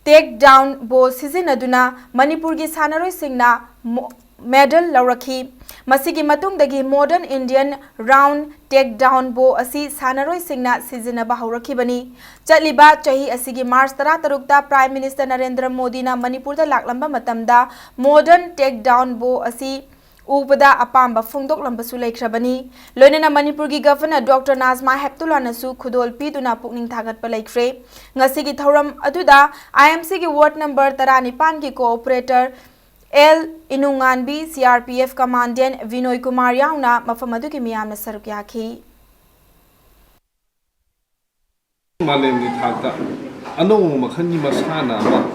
take down bow ꯁꯤꯖꯤꯟꯅꯗꯨꯅ ꯃꯅꯤꯄꯨꯔꯒꯤ ꯁꯥꯟꯅꯔꯣꯏꯁꯤꯡꯅ ꯃꯣ-, medal ꯂꯧꯔꯛꯈꯤ꯫ ꯃꯁꯤꯒꯤ ꯃꯇꯨꯡꯗꯒꯤ modern Indian round takedown bow ꯑꯁꯤ ꯁꯥꯟꯅꯔꯣꯏꯁꯤꯡꯅ ꯁꯤꯖꯤꯟꯅꯕ ꯍꯧꯔꯛꯈꯤꯕꯅꯤ꯫ ꯆꯠꯂꯤꯕ ꯆꯍꯤ ꯑꯁꯤꯒꯤ March ꯇꯔꯥꯇꯔꯨꯛꯇ Prime Minister ꯅꯔꯦꯟꯗ꯭ꯔ ꯃꯣꯗꯤꯅ ꯃꯅꯤꯄꯨꯔꯗ ꯂꯥꯛꯂꯝꯕ ꯃꯇꯝꯗ modern takedown bow ꯑꯁꯤ ꯎꯕꯗ ꯑꯄꯥꯝꯕ ꯐꯣꯡꯗꯣꯛꯂꯝꯕꯁꯨ ꯂꯩꯈ꯭ꯔꯕꯅꯤ꯫ ꯂꯣꯏꯅꯅ ꯃꯅꯤꯄꯨꯔꯒꯤ Governor Doctor ꯅꯥꯖꯃꯥ ꯍꯦꯞꯇꯨꯂꯥꯅꯁꯨ ꯈꯨꯗꯣꯜ ꯄꯤꯗꯨꯅ ꯄꯨꯛꯅꯤꯡ ꯊꯥꯒꯠꯄ ꯂꯩꯈ꯭ꯔꯦ꯫ ꯉꯁꯤꯒꯤ ꯊꯧꯔꯝ ꯑꯗꯨꯗ I M C ꯒꯤ ward number ꯇꯔꯥꯅꯤꯄꯥꯟꯒꯤ co-operator L ꯏꯅꯨꯉꯥꯟꯕꯤ, C R P F Commandant ꯕꯤꯅꯣꯏ Kumar ꯌꯥꯎꯅ ꯃꯐꯝ ꯑꯗꯨꯒꯤ ꯃꯤꯌꯥꯝꯅ ꯁꯔꯨꯛ ꯌꯥꯈꯤ꯫ ꯃꯥꯂꯦꯝꯒꯤ ꯊꯥꯛꯇ ꯑꯅꯧꯕ ꯃꯈꯜꯒꯤ ꯃꯁꯥꯟꯅ ꯑꯃ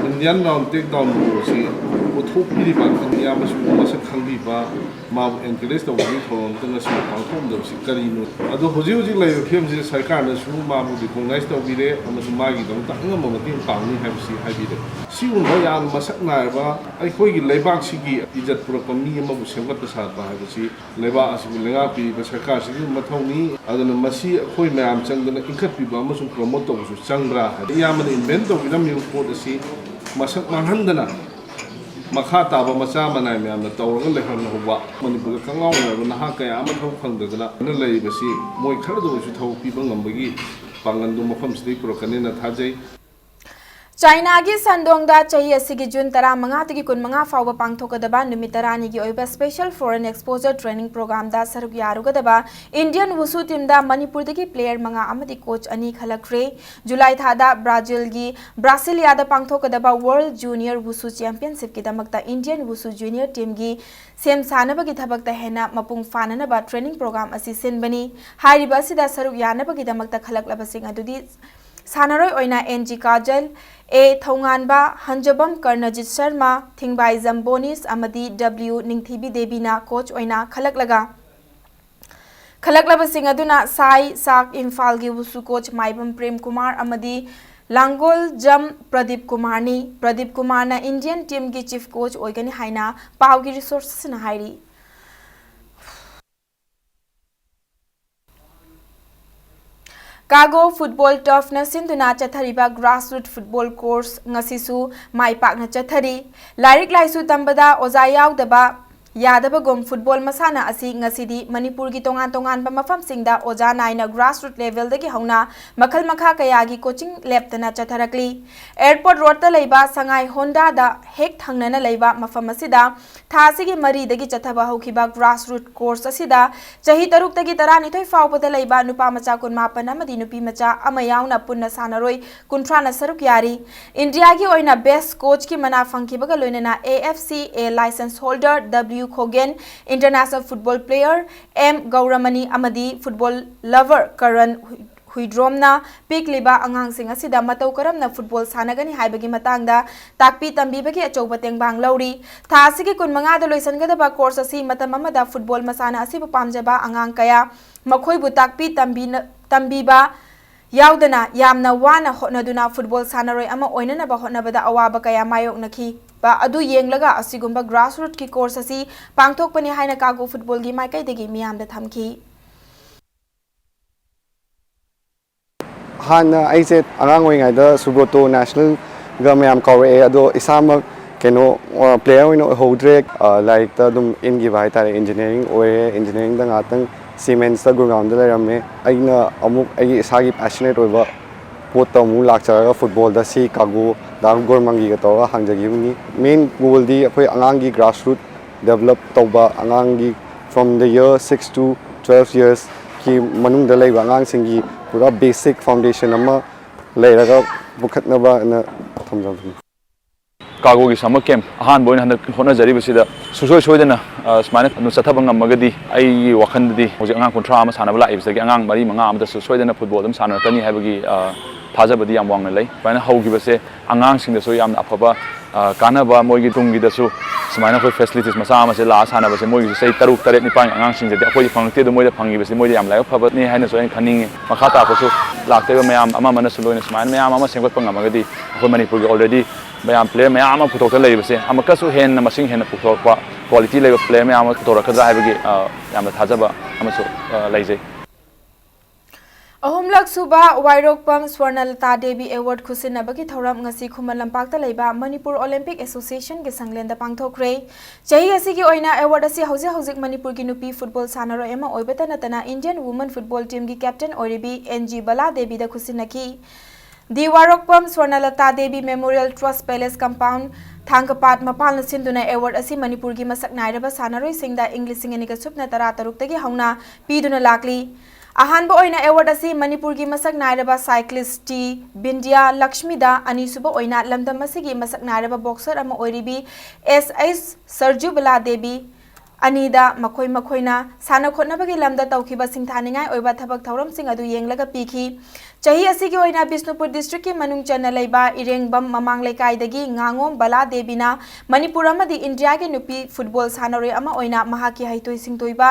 Indian round takedown bow ꯑꯁꯤ ꯄꯨꯊꯣꯛꯄꯤꯔꯤꯕ ꯏꯟꯗꯤꯌꯥ ꯃꯆꯥ ꯃꯁꯛ ꯈꯪꯕꯤꯕ, ꯃꯥꯕꯨ encourage ꯇꯧꯕꯒꯤ ꯊꯧꯔꯝ ꯑꯃꯇ ꯉꯁꯤ ꯄꯥꯡꯊꯣꯛꯑꯝꯗꯕꯁꯤ ꯀꯔꯤꯅꯣ? ꯑꯗꯣ ꯍꯧꯖꯤꯛ ꯍꯧꯖꯤꯛ ꯂꯩꯔꯤꯕ ꯐꯤꯕꯝꯁꯤꯗ ꯁꯔꯀꯥꯔꯅꯁꯨ ꯃꯥꯕꯨ recognize ꯇꯧꯕꯤꯔꯦ ꯑꯃꯁꯨꯡ ꯃꯥꯒꯤꯗꯃꯛꯇ ꯑꯉꯝꯕ ꯃꯇꯦꯡ ꯄꯥꯡꯅꯤ ꯍꯥꯏꯕꯁꯤ ꯍꯥꯏꯕꯤꯔꯦ꯫ ꯁꯤꯒꯨꯝꯕ ꯌꯥꯝꯅ ꯃꯁꯛ ꯅꯥꯏꯔꯕ ꯑꯩꯈꯣꯏꯒꯤ ꯂꯩꯕꯥꯛꯁꯤꯒꯤ ꯏꯖꯠ ꯄꯨꯔꯛꯄ ꯃꯤ ꯑꯃꯕꯨ ꯁꯦꯝꯒꯠꯄ ꯁꯥꯒꯠꯄ ꯍꯥꯏꯕꯁꯤ ꯂꯩꯕꯥꯛ ꯑꯁꯤꯕꯨ ꯂꯩꯉꯥꯛꯄꯤꯔꯤꯕ ꯁꯔꯀꯥꯔꯁꯤꯒꯤ ꯃꯊꯧꯅꯤ꯫ ꯑꯗꯨꯅ ꯃꯁꯤ ꯑꯩꯈꯣꯏ ꯃꯌꯥꯝ ꯆꯪꯗꯅ ꯏꯟꯈꯠꯄꯤꯕ ꯑꯃꯁꯨꯡ promote ꯇꯧꯕꯁꯨ ꯆꯪꯕ꯭ꯔꯥ ꯍꯥꯏꯕ꯫ ꯏꯌꯥꯝꯕꯅ invent ꯇꯧꯕꯤꯔꯝꯃꯤꯕ ꯄꯣꯠ ꯑꯁꯤ ꯃꯁꯛ ꯃꯥꯡꯍꯟꯗꯅ ꯃꯈꯥ ꯇꯥꯕ ꯃꯆꯥ ꯃꯅꯥꯏ ꯃꯌꯥꯝꯅ ꯇꯧꯔꯒ ꯂꯩꯍꯟꯍꯧꯕ, ꯃꯅꯤꯄꯨꯔꯗ ꯀꯉꯥꯎꯅꯔꯕ ꯅꯍꯥ ꯀꯌꯥ ꯑꯃ ꯊꯕꯛ ꯐꯪꯗꯗꯅ ꯂꯩꯔꯤꯕꯁꯤ ꯃꯣꯏ ꯈꯔꯗ ꯑꯣꯏꯔꯁꯨ ꯊꯕꯛ ꯄꯤꯕ ꯉꯝꯕꯒꯤ ꯄꯥꯡꯒꯜꯗꯨ ꯃꯐꯝꯁꯤꯗꯒꯤ ꯄꯨꯔꯛꯀꯅꯤꯅ ꯊꯥꯖꯩ꯫ ꯆꯥꯏꯅꯥꯒꯤ ꯁꯟꯗꯣꯡꯗ ꯆꯍꯤ ꯑꯁꯤꯒꯤ June ꯇꯔꯥꯃꯉꯥꯗꯒꯤ ꯀꯨꯟꯃꯉꯥ ꯐꯥꯎꯕ ꯄꯥꯡꯊꯣꯛꯀꯗꯕ ꯅꯨꯃꯤꯠ ꯇꯔꯥꯅꯤꯒꯤ ꯑꯣꯏꯕ Special Foreign Exposure Training Programꯗ ꯁꯔꯨꯛ ꯌꯥꯔꯨꯒꯗꯕ Indian Wushu teamꯗ ꯃꯅꯤꯄꯨꯔꯗꯒꯤ player ꯃꯉꯥ ꯑꯃꯗꯤ coach ꯑꯅꯤ ꯈꯜꯂꯛꯈ꯭ꯔꯦ꯫ July ꯊꯥꯗ Brazilꯒꯤ Brasiliaꯗ ꯄꯥꯡꯊꯣꯛꯀꯗꯕ World Junior Wushu Championshipꯀꯤꯗꯃꯛꯇ Indian Wushu Junior teamꯒꯤ ꯁꯦꯝ ꯁꯥꯅꯕꯒꯤ ꯊꯕꯛꯇ ꯍꯦꯟꯅ ꯃꯄꯨꯡ ꯐꯥꯅꯅꯕ training program ꯑꯁꯤ ꯁꯤꯟꯕꯅꯤ꯫ ꯍꯥꯏꯔꯤꯕ ꯑꯁꯤꯗ ꯁꯔꯨꯛ ꯌꯥꯅꯕꯒꯤꯗꯃꯛꯇ ꯈꯜꯂꯛꯂꯕꯁꯤꯡ ꯑꯗꯨꯗꯤ ꯁꯥꯟꯅꯔꯣꯏ ꯑꯣꯏꯅ N G ꯀꯥꯖꯜ, A ꯊꯧꯉꯥꯟꯕ, ꯍꯟꯖꯕꯝ ꯀꯔꯅꯖꯤꯠ ꯁꯔꯃ, ꯊꯤꯡꯕꯥꯏꯖꯝ ꯕꯣꯅꯤꯁ ꯑꯃꯗꯤ W ꯅꯤꯡꯊꯤꯕꯤ ꯗꯦꯕꯤꯅ coach ꯑꯣꯏꯅ ꯈꯜꯂꯛꯂꯒ, ꯈꯜꯂꯛꯂꯕꯁꯤꯡ ꯑꯗꯨꯅ ꯁꯥꯏ ꯁꯥꯛ ꯏꯝꯐꯥꯜꯒꯤ Wushu coach ꯃꯥꯏꯕꯝ ꯄ꯭ꯔꯦꯝ ꯀꯨꯃꯥꯔ ꯑꯃꯗꯤ ꯂꯥꯡꯒꯣꯜꯖꯝ ꯄ꯭ꯔꯗꯤꯞ ꯀꯨꯃꯥꯔꯅꯤ꯫ ꯄ꯭ꯔꯗꯤꯞ ꯀꯨꯃꯥꯔꯅ Indian teamꯒꯤ chief coach ꯑꯣꯏꯒꯅꯤ ꯍꯥꯏꯅ ꯄꯥꯎꯒꯤ resourcesꯅ ꯍꯥꯏꯔꯤ꯫ ꯀꯥꯒꯣ ꯐꯨꯠꯕꯣꯜ ꯇꯔꯐꯅ ꯁꯤꯟꯗꯨꯅ ꯆꯠꯊꯔꯤꯕ ꯒ꯭ꯔꯥꯁꯔꯨꯠ ꯐꯨꯠꯕꯣꯜ ꯀꯣꯔꯁ ꯉꯁꯤꯁꯨ ꯃꯥꯏ ꯄꯥꯛꯅ ꯆꯠꯊꯔꯤ꯫ ꯂꯥꯏꯔꯤꯛ ꯂꯥꯏꯁꯨ ꯇꯝꯕꯗ ꯑꯣꯖꯥ ꯌꯥꯎꯗꯕ ꯌꯥꯗꯕꯒꯨꯝ ꯐꯨꯠꯕꯣꯜ ꯃꯁꯥꯟꯅ ꯑꯁꯤ ꯉꯁꯤꯗꯤ ꯃꯅꯤꯄꯨꯔꯒꯤ ꯇꯣꯉꯥꯟ ꯇꯣꯉꯥꯟꯕ ꯃꯐꯝꯁꯤꯡꯗ ꯑꯣꯖꯥ ꯅꯥꯏꯅ ꯒ꯭ꯔꯥꯁꯔꯨꯠ ꯂꯦꯚꯦꯜꯗꯒꯤ ꯍꯧꯅ ꯃꯈꯜ ꯃꯈꯥ ꯀꯌꯥꯒꯤ ꯀꯣꯆꯤꯡ ꯂꯦꯞꯇꯅ ꯆꯠꯊꯔꯛꯂꯤ꯫ ꯑꯦꯌꯔꯄꯣꯔꯠ ꯔꯣꯗꯇ ꯂꯩꯕ ꯁꯉꯥꯏ ꯍꯣꯟꯗꯥꯗ ꯍꯦꯛ ꯊꯪꯅꯅ ꯂꯩꯕ ꯃꯐꯝ ꯑꯁꯤꯗ ꯊꯥ ꯑꯁꯤꯒꯤ ꯃꯔꯤꯗꯒꯤ ꯆꯠꯊꯕ ꯍꯧꯈꯤꯕ ꯒ꯭ꯔꯥꯁꯔꯨꯠ ꯀꯣꯔꯁ ꯑꯁꯤꯗ ꯆꯍꯤ ꯇꯔꯨꯛꯇꯒꯤ ꯇꯔꯥꯅꯤꯊꯣꯏ ꯐꯥꯎꯕꯗ ꯂꯩꯕ ꯅꯨꯄꯥ ꯃꯆꯥ ꯀꯨꯟꯃꯥꯄꯟ ꯑꯃꯗꯤ ꯅꯨꯄꯤ ꯃꯆꯥ ꯑꯃ ꯌꯥꯎꯅ ꯄꯨꯟꯅ ꯁꯥꯟꯅꯔꯣꯏ ꯀꯨꯟꯊ꯭ꯔꯥꯅ ꯁꯔꯨꯛ ꯌꯥꯔꯤ꯫ ꯏꯟꯗꯤꯌꯥꯒꯤ ꯑꯣꯏꯅ ꯕꯦꯁ ꯀꯣꯆꯀꯤ ꯃꯅꯥ ꯐꯪꯈꯤꯕꯒ ꯂꯣꯏꯅꯅ A F C A license holder W ꯈꯣꯒꯦꯟ, international football player M ꯒꯧꯔꯃꯅꯤ ꯑꯃꯗꯤ football lover ꯀꯔꯟ ꯍꯨꯏꯗ꯭ꯔꯣꯝꯅ ꯄꯤꯛꯂꯤꯕ ꯑꯉꯥꯡꯁꯤꯡ ꯑꯁꯤꯗ ꯃꯇꯧ ꯀꯔꯝꯅ ꯐꯨꯠꯕꯣꯜ ꯁꯥꯟꯅꯒꯅꯤ ꯍꯥꯏꯕꯒꯤ ꯃꯇꯥꯡꯗ ꯇꯥꯛꯄꯤ ꯇꯝꯕꯤꯕꯒꯤ ꯑꯆꯧꯕ ꯇꯦꯡꯕꯥꯡ ꯂꯧꯔꯤ꯫ ꯊꯥ ꯑꯁꯤꯒꯤ ꯀꯨꯟꯃꯉꯥꯗ ꯂꯣꯏꯁꯤꯟꯒꯗꯕ ꯀꯣꯔꯁ ꯑꯁꯤ ꯃꯇꯝ ꯑꯃꯗ ꯐꯨꯠꯕꯣꯜ ꯃꯁꯥꯟꯅ ꯑꯁꯤꯕꯨ ꯄꯥꯝꯖꯕ ꯑꯉꯥꯡ ꯀꯌꯥ, ꯃꯈꯣꯏꯕꯨ ꯇꯥꯛꯄꯤ ꯇꯝꯕꯤꯅ-, ꯇꯝꯕꯤꯕ ꯌꯥꯎꯗꯅ ꯌꯥꯝꯅ ꯋꯥꯅ ꯍꯣꯠꯅꯗꯨꯅ ꯐꯨꯠꯕꯣꯜ ꯁꯥꯟꯅꯔꯣꯏ ꯑꯃ ꯑꯣꯏꯅꯅꯕ ꯍꯣꯠꯅꯕꯗ ꯑꯋꯥꯕ ꯀꯌꯥ ꯃꯥꯌꯣꯛꯅꯈꯤꯕ ꯑꯗꯨ ꯌꯦꯡꯂꯒ ꯑꯁꯤꯒꯨꯝꯕ ꯒ꯭ꯔꯥꯁꯔꯨꯠꯀꯤ ꯀꯣꯔꯁ ꯑꯁꯤ ꯄꯥꯡꯊꯣꯛꯄꯅꯤ ꯍꯥꯏꯅ ꯀꯥꯒꯣ ꯐꯨꯠꯕꯣꯜꯒꯤ ꯃꯥꯏꯀꯩꯗꯒꯤ ꯃꯤꯌꯥꯝꯗ ꯊꯝꯈꯤ꯫ ꯍꯥꯟꯅ ꯑꯩꯁꯦ ꯑꯉꯥꯡ ꯑꯣꯏꯔꯤꯉꯩꯗ ꯁꯨꯕ꯭ꯔꯣꯇꯣ ꯅꯦꯁꯅꯦꯜꯒ ꯃꯌꯥꯝ ꯀꯧꯔꯛꯑꯦ, ꯑꯗꯣ ꯏꯁꯥꯃꯛ ꯀꯩꯅꯣ ꯄ꯭ꯂꯦꯌꯔ ꯑꯣꯏꯅ ꯑꯣꯏꯍꯧꯗ꯭ꯔꯦ꯫ ꯂꯥꯏꯔꯤꯛꯇ ꯑꯗꯨꯝ ꯏꯟꯈꯤꯕ ꯍꯥꯏꯇꯥꯔꯦ꯫ ꯏꯟꯖꯤꯅꯤꯌꯥꯔꯤꯡ ꯑꯣꯏꯔꯦ, ꯏꯟꯖꯤꯅꯤꯌꯥꯔꯤꯡꯗ ꯉꯥꯛꯇꯪ ꯁꯤꯃꯦꯟꯁꯇ ꯒꯨꯔꯒꯥꯎꯟꯗ ꯂꯩꯔꯝꯃꯦ꯫ ꯑꯩꯅ ꯑꯃꯨꯛ ꯑꯩꯒꯤ ꯏꯁꯥꯒꯤ ꯄꯦꯁꯅꯦꯠ ꯑꯣꯏꯕ ꯄꯣꯠꯇ ꯑꯃꯨꯛ ꯂꯥꯛꯆꯔꯒ ꯐꯨꯠꯕꯣꯜꯗ ꯁꯤ ꯀꯥꯒꯨ ꯗꯥ ꯒꯣꯔꯃꯪꯒꯤꯒ ꯇꯧꯔꯒ ꯍꯥꯡꯖꯈꯤꯕꯅꯤ꯫ ꯃꯦꯟ ꯒꯣꯜꯗꯤ ꯑꯩꯈꯣꯏ ꯑꯉꯥꯡꯒꯤ ꯒ꯭ꯔꯥꯁꯔꯨꯠ ꯗꯦꯕꯂꯞ ꯇꯧꯕ, ꯑꯉꯥꯡꯒꯤ from the year six to twelve yearsꯀꯤ ꯃꯅꯨꯡꯗ ꯂꯩꯕ ꯑꯉꯥꯡꯁꯤꯡꯒꯤ ꯄꯨꯔꯥ ꯕꯦꯁꯤꯛ ꯐꯥꯎꯟꯗꯦꯁꯟ ꯑꯃ ꯂꯩꯔꯒ ꯄꯨꯈꯠꯅꯕꯅ ꯊꯝꯖꯕꯅꯤ꯫ ꯀꯥꯒꯣꯒꯤ ꯁꯝꯃꯔ ꯀꯦꯝꯞ ꯑꯍꯥꯟꯕ ꯑꯣꯏꯅ ꯍꯟꯗꯛ ꯍꯣꯠꯅꯖꯔꯤꯕꯁꯤꯗ ꯁꯨꯡꯁꯣꯏ ꯁꯣꯏꯗꯅ ꯁꯨꯃꯥꯏꯅ ꯆꯠꯊꯕ ꯉꯝꯃꯒꯗꯤ ꯑꯩꯒꯤ ꯋꯥꯈꯜꯗꯗꯤ ꯍꯧꯖꯤꯛ ꯑꯉꯥꯡ ꯀꯨꯟꯊ꯭ꯔꯥ ꯑꯃ ꯁꯥꯟꯅꯕ ꯂꯥꯛꯏꯕꯁꯤꯗꯒꯤ ꯑꯉꯥꯡ ꯃꯔꯤ ꯃꯉꯥ ꯑꯃꯗꯁꯨ ꯁꯣꯏꯗꯅ ꯐꯨꯠꯕꯣꯜ ꯑꯗꯨꯝ ꯁꯥꯟꯅꯔꯛꯀꯅꯤ ꯍꯥꯏꯕꯒꯤ ꯊꯥꯖꯕꯗꯤ ꯌꯥꯝ ꯋꯥꯡꯅ ꯂꯩ꯫ ꯁꯨꯃꯥꯏꯅ ꯍꯧꯈꯤꯕꯁꯦ ꯑꯉꯥꯡꯁꯤꯡꯗꯁꯨ ꯌꯥꯝꯅ ꯑꯐꯕ ꯀꯥꯟꯅꯕ, ꯃꯣꯏꯒꯤ ꯇꯨꯡꯒꯤꯗꯁꯨ ꯁꯨꯃꯥꯏꯅ ꯑꯩꯈꯣꯏ ꯐꯦꯁꯤꯂꯤꯇꯤꯁ ꯃꯆꯥ ꯑꯃꯁꯦ ꯂꯥꯛꯑ ꯁꯥꯟꯅꯕꯁꯦ ꯃꯣꯏꯒꯤꯁꯨ ꯆꯍꯤ ꯇꯔꯨꯛ ꯇꯔꯦꯠ ꯅꯤꯄꯥꯟꯒꯤ ꯑꯉꯥꯡꯁꯤꯡꯗꯗꯤ ꯑꯩꯈꯣꯏꯗꯤ ꯐꯪꯉꯛꯇꯦ, ꯑꯗꯨ ꯃꯣꯏꯗ ꯐꯪꯉꯤꯕꯁꯤ ꯃꯣꯏꯗ ꯌꯥꯝ ꯂꯥꯏꯕꯛ ꯐꯕꯅꯤ ꯍꯥꯏꯅꯁꯨ ꯑꯩꯅ ꯈꯟꯅꯤꯡꯉꯤ꯫ ꯃꯈꯥ ꯇꯥꯔꯛꯄꯁꯨ ꯂꯥꯛꯇꯣꯏꯕ ꯃꯌꯥꯝ ꯑꯃ ꯑꯃꯅꯁꯨ ꯂꯣꯏꯅ ꯁꯨꯃꯥꯏꯅ ꯃꯌꯥꯝ ꯑꯃ ꯁꯦꯝꯒꯠꯄ ꯉꯝꯃꯒꯗꯤ ꯑꯩꯈꯣꯏ ꯃꯅꯤꯄꯨꯔꯒꯤ already ꯃꯌꯥꯝ ꯄ꯭ꯂꯦꯌꯔ ꯃꯌꯥꯝ ꯑꯃ ꯄꯨꯊꯣꯛꯇ ꯂꯩꯔꯤꯕꯁꯦ ꯑꯃꯨꯛꯀꯁꯨ ꯍꯦꯟꯅ ꯃꯁꯤꯡ ꯍꯦꯟꯅ ꯄꯨꯊꯣꯔꯛꯄ, ꯀ꯭ꯋꯥꯂꯤꯇꯤ ꯂꯩꯕ ꯄ꯭ꯂꯦꯌꯔ ꯃꯌꯥꯝ ꯑꯃ ꯄꯨꯊꯣꯔꯛꯀꯗ꯭ꯔꯥ ꯍꯥꯏꯕꯒꯤ ꯌꯥꯝꯅ ꯊꯥꯖꯕ ꯑꯃꯁꯨ ꯂꯩꯖꯩ꯫ ꯑꯍꯨꯝꯂꯛ ꯁꯨꯕ ꯋꯥꯏꯔꯣꯛꯄꯝ ꯁ꯭ꯋꯔꯅꯂꯇꯥ ꯗꯦꯕꯤ ꯑꯦꯋꯥꯔꯗ ꯈꯨꯠꯁꯤꯟꯅꯕꯒꯤ ꯊꯧꯔꯝ ꯉꯁꯤ ꯈꯨꯃꯟ ꯂꯝꯄꯥꯛꯇ ꯂꯩꯕ ꯃꯅꯤꯄꯨꯔ ꯑꯣꯂꯤꯝꯄꯤꯛ ꯑꯦꯁꯣꯁꯤꯌꯦꯁꯟꯒꯤ ꯁꯪꯂꯦꯟꯗ ꯄꯥꯡꯊꯣꯛꯈ꯭ꯔꯦ꯫ ꯆꯍꯤ ꯑꯁꯤꯒꯤ ꯑꯣꯏꯅ ꯑꯦꯋꯥꯔꯗ ꯑꯁꯤ ꯍꯧꯖꯤꯛ ꯍꯧꯖꯤꯛ ꯃꯅꯤꯄꯨꯔꯒꯤ ꯅꯨꯄꯤ ꯐꯨꯠꯕꯣꯜ ꯁꯥꯟꯅꯔꯣꯏ ꯑꯃ ꯑꯣꯏꯕꯇ ꯅꯠꯇꯅ ꯏꯟꯗꯤꯌꯟ ꯋꯨꯃꯟ ꯐꯨꯠꯕꯣꯜ ꯇꯤꯝꯒꯤ ꯀꯦꯞꯇꯦꯟ ꯑꯣꯏꯔꯤꯕꯤ ꯑꯦꯟ ꯖꯤ ꯕꯂꯥ ꯗꯦꯕꯤꯗ ꯈꯨꯠꯁꯤꯟꯅꯈꯤ꯫ The Warokpam Swarnalata Devi memorial trust palace compound, Thangapat ꯃꯄꯥꯟꯅ ꯁꯤꯟꯗꯨꯅ ꯑꯦꯋꯥꯔꯗ ꯑꯁꯤ ꯃꯅꯤꯄꯨꯔꯒꯤ ꯃꯁꯛ ꯅꯥꯏꯔꯕ ꯁꯥꯟꯅꯔꯣꯏꯁꯤꯡꯗ ꯏꯪ ꯂꯤꯁꯤꯡ ꯑꯅꯤꯒ ꯁꯨꯞꯅ ꯇꯔꯥ ꯇꯔꯨꯛꯇꯒꯤ ꯍꯧꯅ ꯄꯤꯗꯨꯅ ꯂꯥꯛꯂꯤ꯫ ꯑꯍꯥꯟꯕ ꯑꯣꯏꯅ ꯑꯦꯋꯥꯔꯗ ꯑꯁꯤ ꯃꯅꯤꯄꯨꯔꯒꯤ ꯃꯁꯛ ꯅꯥꯏꯔꯕ ꯁꯥꯏꯀ꯭ꯂꯤꯁ ꯇꯤ ꯕꯤꯟꯗꯤꯌꯥ ꯂꯛꯁꯃꯤꯗ, ꯑꯅꯤꯁꯨꯕ ꯑꯣꯏꯅ ꯂꯝꯗꯝ ꯑꯁꯤꯒꯤ ꯃꯁꯛ ꯅꯥꯏꯔꯕ ꯕꯣꯛꯁꯔ ꯑꯃ ꯑꯣꯏꯔꯤꯕꯤ ꯑꯦꯁ ꯑꯩꯆ ꯁꯔꯖꯨꯕꯂꯥ ꯗꯦꯕꯤ, ꯑꯅꯤꯗ ꯃꯈꯣꯏ ꯃꯈꯣꯏꯅ ꯁꯥꯟꯅ ꯈꯣꯠꯅꯕꯒꯤ ꯂꯝꯗ ꯇꯧꯈꯤꯕ ꯁꯤꯡꯊꯥꯅꯤꯡꯉꯥꯏ ꯑꯣꯏꯕ ꯊꯕꯛ ꯊꯧꯔꯝꯁꯤꯡ ꯑꯗꯨ ꯌꯦꯡꯂꯒ ꯄꯤꯈꯤ꯫ ꯆꯍꯤ ꯑꯁꯤꯒꯤ ꯑꯣꯏꯅ ꯕꯤꯁꯅꯨꯄꯨꯔ ꯗꯤꯁꯇ꯭ꯔꯤꯛꯀꯤ ꯃꯅꯨꯡ ꯆꯟꯅ ꯂꯩꯕ ꯏꯔꯦꯡꯕꯝ ꯃꯃꯥꯡ ꯂꯩꯀꯥꯏꯗꯒꯤ ꯉꯥꯉꯣꯝ ꯕꯂꯥ ꯗꯦꯕꯤꯅ ꯃꯅꯤꯄꯨꯔ ꯑꯃꯗꯤ ꯏꯟꯗꯤꯌꯥꯒꯤ ꯅꯨꯄꯤ ꯐꯨꯠꯕꯣꯜ ꯁꯥꯟꯅꯔꯣꯏ ꯑꯃ ꯑꯣꯏꯅ ꯃꯍꯥꯛꯀꯤ ꯍꯩꯊꯣꯏ ꯁꯤꯡꯊꯣꯏꯕ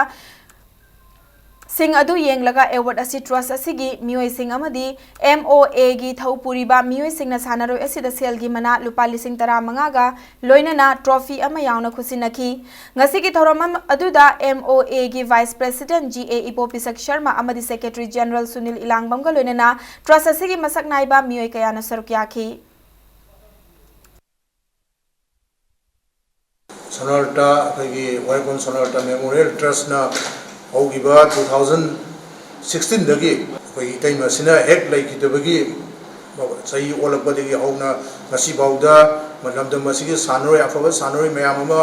ꯁꯤꯡ ꯑꯗꯨ ꯌꯦꯡꯂꯒ ꯑꯦꯋꯥꯔꯗ ꯑꯁꯤ ꯇ꯭ꯔꯁ ꯑꯁꯤꯒꯤ ꯃꯤꯑꯣꯏꯁꯤꯡ ꯑꯃꯗꯤ ꯑꯦꯝ ꯑꯣ ꯑꯦꯒꯤ ꯊꯧ ꯄꯨꯔꯤꯕ ꯃꯤꯑꯣꯏꯁꯤꯡꯅ ꯁꯥꯟꯅꯔꯣꯏ ꯑꯁꯤꯗ ꯁꯦꯜꯒꯤ ꯃꯅꯥ ꯂꯨꯄꯥ ꯂꯤꯁꯤꯡ ꯇꯔꯥꯃꯉꯥꯒ ꯂꯣꯏꯅꯅ ꯇ꯭ꯔꯣꯐꯤ ꯑꯃ ꯌꯥꯎꯅ ꯈꯨꯠꯁꯤꯟꯅꯈꯤ꯫ ꯉꯁꯤꯒꯤ ꯊꯧꯔꯝ ꯑꯃ-, ꯑꯗꯨꯗ ꯑꯦꯝ ꯑꯣ ꯑꯦꯒꯤ ꯚꯥꯏꯁ ꯄ꯭ꯔꯦꯁꯤꯗꯦꯟꯠ ꯖꯤ ꯑꯦ ꯏꯕꯣꯄꯤ ꯁꯛ ꯁꯔꯃ ꯑꯃꯗꯤ ꯁꯦꯀ꯭ꯔꯦꯇꯔꯤ ꯖꯦꯅꯔꯦꯜ ꯁꯨꯅꯤꯜ ꯏꯂꯥꯡꯕꯝꯒ ꯂꯣꯏꯅꯅ ꯇ꯭ꯔꯁ ꯑꯁꯤꯒꯤ ꯃꯁꯛ ꯅꯥꯏꯕ ꯃꯤꯑꯣꯏ ꯀꯌꯥꯅ ꯁꯔꯨꯛ ꯌꯥꯈꯤ꯫ ꯁꯣꯅꯥꯔꯇꯥ, ꯑꯩꯈꯣꯏꯒꯤ ꯋꯥꯏꯔꯣꯛꯄꯝ ꯁꯣꯅꯥꯔꯇꯥ ꯃꯦꯃꯣꯔꯤꯌꯦꯜ ꯇ꯭ꯔꯁꯅ ꯍꯧꯈꯤꯕ two thousand sixteen ꯗꯒꯤ ꯑꯩꯈꯣꯏꯒꯤ ꯏꯇꯩꯃ ꯑꯁꯤꯅ ꯍꯦꯛ ꯂꯩꯈꯤꯗꯕꯒꯤ ꯆꯍꯤ ꯑꯣꯜꯂꯛꯄꯗꯒꯤ ꯍꯧꯅ ꯉꯁꯤꯐꯥꯎꯗ ꯂꯝꯗꯝ ꯑꯁꯤꯒꯤ ꯁꯥꯟꯅꯔꯣꯏ, ꯑꯐꯕ ꯁꯥꯟꯅꯔꯣꯏ ꯃꯌꯥꯝ ꯑꯃ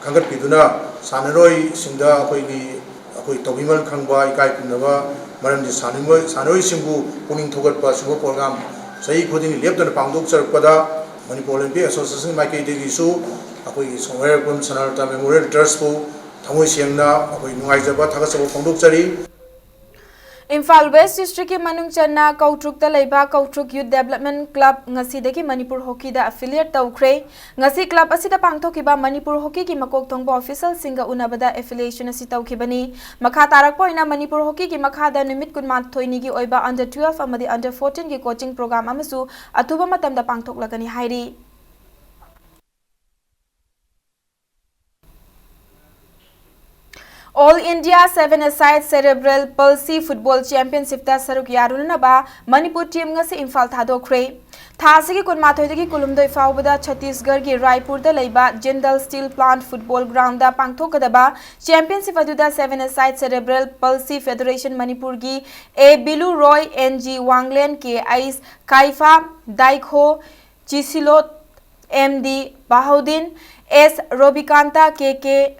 ꯈꯟꯒꯠꯄꯤꯗꯨꯅ ꯁꯥꯟꯅꯔꯣꯏꯁꯤꯡꯗ ꯑꯩꯈꯣꯏꯒꯤ, ꯑꯩꯈꯣꯏ ꯇꯧꯕꯤꯃꯜ ꯈꯪꯕ, ꯏꯀꯥꯏ ꯈꯨꯝꯅꯕ, ꯃꯔꯝꯗꯤ ꯁꯥꯟꯅꯔꯣꯏ-, ꯁꯥꯟꯅꯔꯣꯏꯁꯤꯡꯕꯨ ꯄꯨꯛꯅꯤꯡ ꯊꯧꯒꯠꯄ ꯑꯁꯤꯒꯨꯝꯕ ꯄ꯭ꯔꯣꯒ꯭ꯔꯥꯝ ꯆꯍꯤ ꯈꯨꯗꯤꯡꯒꯤ ꯂꯦꯞꯇꯅ ꯄꯥꯡꯊꯣꯛꯆꯔꯛꯄꯗ ꯃꯅꯤꯄꯨꯔ ꯑꯣꯂꯤꯝꯄꯤꯛ ꯑꯦꯁꯣꯁꯤꯌꯦꯁꯟ ꯃꯥꯏꯀꯩꯗꯒꯤꯁꯨ ꯑꯩꯈꯣꯏꯒꯤ ꯋꯥꯏꯔꯣꯛꯄꯝ ꯁꯅꯥꯔꯇꯥ ꯃꯦꯃꯣꯔꯤꯌꯦꯜ ꯇ꯭ꯔꯁꯄꯨ ꯊꯃꯣꯏ ꯁꯦꯡꯅ ꯑꯩꯈꯣꯏ ꯅꯨꯡꯉꯥꯏꯖꯕ, ꯊꯥꯒꯠꯆꯕ ꯐꯣꯡꯗꯣꯛꯆꯔꯤ꯫ ꯏꯝꯐꯥꯜ ꯋꯦꯁ ꯗꯤꯁꯇ꯭ꯔꯤꯛꯀꯤ ꯃꯅꯨꯡ ꯆꯟꯅ ꯀꯧꯇ꯭ꯔꯨꯛꯇ ꯂꯩꯕ ꯀꯧꯇ꯭ꯔꯨꯛ ꯌꯨꯠ ꯗꯦꯕꯂꯞꯃꯦꯟ ꯀ꯭ꯂꯕ ꯉꯁꯤꯗꯒꯤ ꯃꯅꯤꯄꯨꯔ ꯍꯣꯀꯤꯗ ꯑꯦꯐꯤꯂꯤꯌꯦꯠ ꯇꯧꯈ꯭ꯔꯦ꯫ ꯉꯁꯤ ꯀ꯭ꯂꯕ ꯑꯁꯤꯗ ꯄꯥꯡꯊꯣꯛꯈꯤꯕ ꯃꯅꯤꯄꯨꯔ ꯍꯣꯀꯤꯒꯤ ꯃꯀꯣꯛ ꯊꯣꯡꯕ ꯑꯣꯐꯤꯁꯦꯜꯁꯤꯡꯒ ꯎꯅꯕꯗ ꯑꯦꯐꯤꯂꯤꯌꯦꯁꯟ ꯑꯁꯤ ꯇꯧꯈꯤꯕꯅꯤ꯫ ꯃꯈꯥ ꯇꯥꯔꯛꯄ ꯑꯣꯏꯅ ꯃꯅꯤꯄꯨꯔ ꯍꯣꯀꯤꯒꯤ ꯃꯈꯥꯗ ꯅꯨꯃꯤꯠ ꯀꯨꯟꯃꯥꯊꯣꯏꯅꯤꯒꯤ ꯑꯣꯏꯕ under twelve ꯑꯃꯗꯤ under fourteen ꯒꯤ ꯀꯣꯆꯤꯡ ꯄ꯭ꯔꯣꯒ꯭ꯔꯥꯝ ꯑꯃꯁꯨ ꯑꯊꯨꯕ ꯃꯇꯝꯗ ꯄꯥꯡꯊꯣꯛꯂꯒꯅꯤ ꯍꯥꯏꯔꯤ꯫ All India Seven Aside Cerebral Palsy Football Championship ꯇ ꯁꯔꯨꯛ ꯌꯥꯔꯨꯅꯅꯕ ꯃꯅꯤꯄꯨꯔ team ꯉꯁꯤ ꯏꯝꯐꯥꯜ ꯊꯥꯗꯣꯛꯈ꯭ꯔꯦ꯫ ꯊꯥ ꯑꯁꯤꯒꯤ ꯀꯨꯟꯃꯥꯊꯣꯏꯗꯒꯤ ꯀꯨꯟꯍꯨꯝꯗꯣꯏ ꯐꯥꯎꯕꯗ ꯆꯇꯤꯁꯒꯔꯒꯤ ꯔꯥꯏꯄꯨꯔꯗ ꯂꯩꯕ Jindal Steel Plant Football Ground ꯗ ꯄꯥꯡꯊꯣꯛꯀꯗꯕ championship ꯑꯗꯨꯗ Seven Aside Cerebral Palsy Federation ꯃꯅꯤꯄꯨꯔꯒꯤ A ꯕꯤꯂꯨ Roy, N G ꯋꯥꯡꯂꯦꯟ, K H ꯀꯥꯏꯐꯥ, ꯗꯥꯏꯈꯣ ꯆꯤꯁꯤꯂꯣꯠ, M D ꯕꯍꯥꯎꯗꯤꯟ, S ꯔꯣꯕꯤꯀꯥꯟꯇ, K K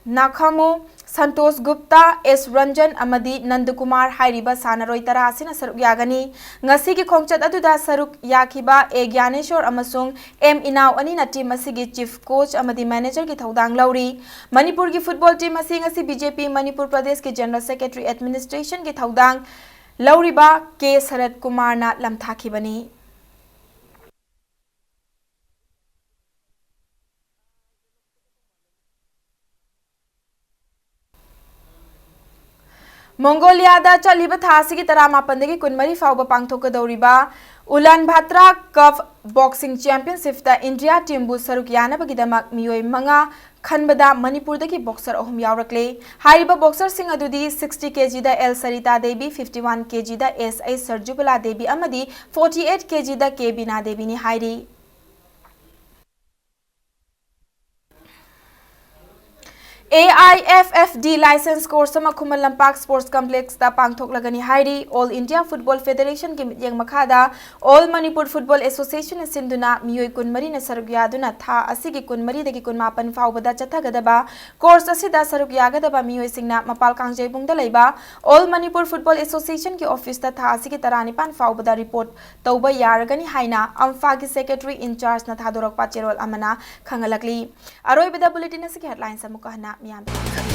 ꯅꯥꯈꯥꯃꯨ, Santosh Gupta, S Ranjan ꯑꯃꯗꯤ ꯅꯟꯗꯀꯨꯃꯥꯔ ꯍꯥꯏꯔꯤꯕ ꯁꯥꯟꯅꯔꯣꯏ ꯇꯔꯥ ꯑꯁꯤꯅ ꯁꯔꯨꯛ ꯌꯥꯒꯅꯤ꯫ ꯉꯁꯤꯒꯤ ꯈꯣꯡꯆꯠ ꯑꯗꯨꯗ ꯁꯔꯨꯛ ꯌꯥꯈꯤꯕ A ꯒ꯭ꯌꯥꯅꯦꯁꯣꯔ ꯑꯃꯁꯨꯡ M ꯏꯅꯥꯎ ꯑꯅꯤꯅ team ꯑꯁꯤꯒꯤ chief coach ꯑꯃꯗꯤ manager ꯒꯤ ꯊꯧꯗꯥꯡ ꯂꯧꯔꯤ꯫ ꯃꯅꯤꯄꯨꯔꯒꯤ football team ꯑꯁꯤ ꯉꯁꯤ B J P ꯃꯅꯤꯄꯨꯔ ꯄ꯭ꯔꯗꯦꯁꯀꯤ General Secretary Administration ꯒꯤ ꯊꯧꯗꯥꯡ ꯂꯧꯔꯤꯕ K ꯁꯔꯠ ꯀꯨꯃꯥꯔꯅ ꯂꯝꯊꯥꯈꯤꯕꯅꯤ꯫ ꯃꯣꯡꯒꯣꯂꯤꯌꯥꯗ ꯆꯠꯂꯤꯕ ꯊꯥ ꯑꯁꯤꯒꯤ ꯇꯔꯥꯃꯥꯄꯟꯗꯒꯤ ꯀꯨꯟꯃꯔꯤ ꯐꯥꯎꯕ ꯄꯥꯡꯊꯣꯛꯀꯗꯧꯔꯤꯕ ꯎꯂꯥꯟ ꯕꯥꯇ꯭ꯔꯥ Cup Boxing Championship ꯇ India team ꯕꯨ ꯁꯔꯨꯛ ꯌꯥꯅꯕꯒꯤꯗꯃꯛ ꯃꯤꯑꯣꯏ ꯃꯉꯥ ꯈꯟꯕꯗ ꯃꯅꯤꯄꯨꯔꯗꯒꯤ boxer ꯑꯍꯨꯝ ꯌꯥꯎꯔꯛꯂꯦ꯫ ꯍꯥꯏꯔꯤꯕ boxer ꯁꯤꯡ ꯑꯗꯨꯗꯤ sixty K G ꯗ L Sarita Devi, fifty one K G ꯗ S ꯑꯩꯆ ꯁꯔꯖꯨꯕꯂꯥ ꯗꯦꯕꯤ ꯑꯃꯗꯤ forty eight K G ꯗ K ꯕꯤꯅꯥ ꯗꯦꯕꯤꯅꯤ ꯍꯥꯏꯔꯤ꯫ A I F F D license course ꯑꯃ ꯈꯨꯃꯟ ꯂꯝꯄꯥꯛ Sports Complex ꯇ ꯄꯥꯡꯊꯣꯛꯂꯒꯅꯤ ꯍꯥꯏꯔꯤ꯫ All India Football Federation ꯒꯤ ꯃꯤꯠꯌꯦꯡ ꯃꯈꯥꯗ All Manipur Football Association ꯅ ꯁꯤꯟꯗꯨꯅ ꯃꯤꯑꯣꯏ ꯀꯨꯟꯃꯔꯤꯅ ꯁꯔꯨꯛ ꯌꯥꯗꯨꯅ ꯊꯥ ꯑꯁꯤꯒꯤ ꯀꯨꯟꯃꯔꯤꯗꯒꯤ ꯀꯨꯟꯃꯥꯄꯟ ꯐꯥꯎꯕꯗ ꯆꯠꯊꯒꯗꯕ course ꯑꯁꯤꯗ ꯁꯔꯨꯛ ꯌꯥꯒꯗꯕ ꯃꯤꯑꯣꯏꯁꯤꯡꯅ ꯃꯄꯥꯜ ꯀꯥꯡꯖꯩꯕꯨꯡꯗ ꯂꯩꯕ All Manipur Football Association ꯒꯤ office ꯇ ꯊꯥ ꯑꯁꯤꯒꯤ ꯇꯔꯥꯅꯤꯄꯥꯟ ꯐꯥꯎꯕꯗ report ꯇꯧꯕ ꯌꯥꯔꯒꯅꯤ ꯍꯥꯏꯅ ꯑꯝꯐꯥꯒꯤ secretary in charge ꯅ ꯊꯥꯗꯣꯔꯛꯄ ꯆꯦꯔꯣꯜ ꯑꯃꯅ ꯈꯪꯍꯜꯂꯛꯂꯤ꯫ ꯑꯔꯣꯏꯕꯗ bulletin ꯑꯁꯤꯒꯤ headlines ꯑꯃꯨꯛꯀ ꯍꯟꯅ ꯃꯤꯌꯥꯝꯗ ꯈꯪꯍꯟꯖꯔꯤ꯫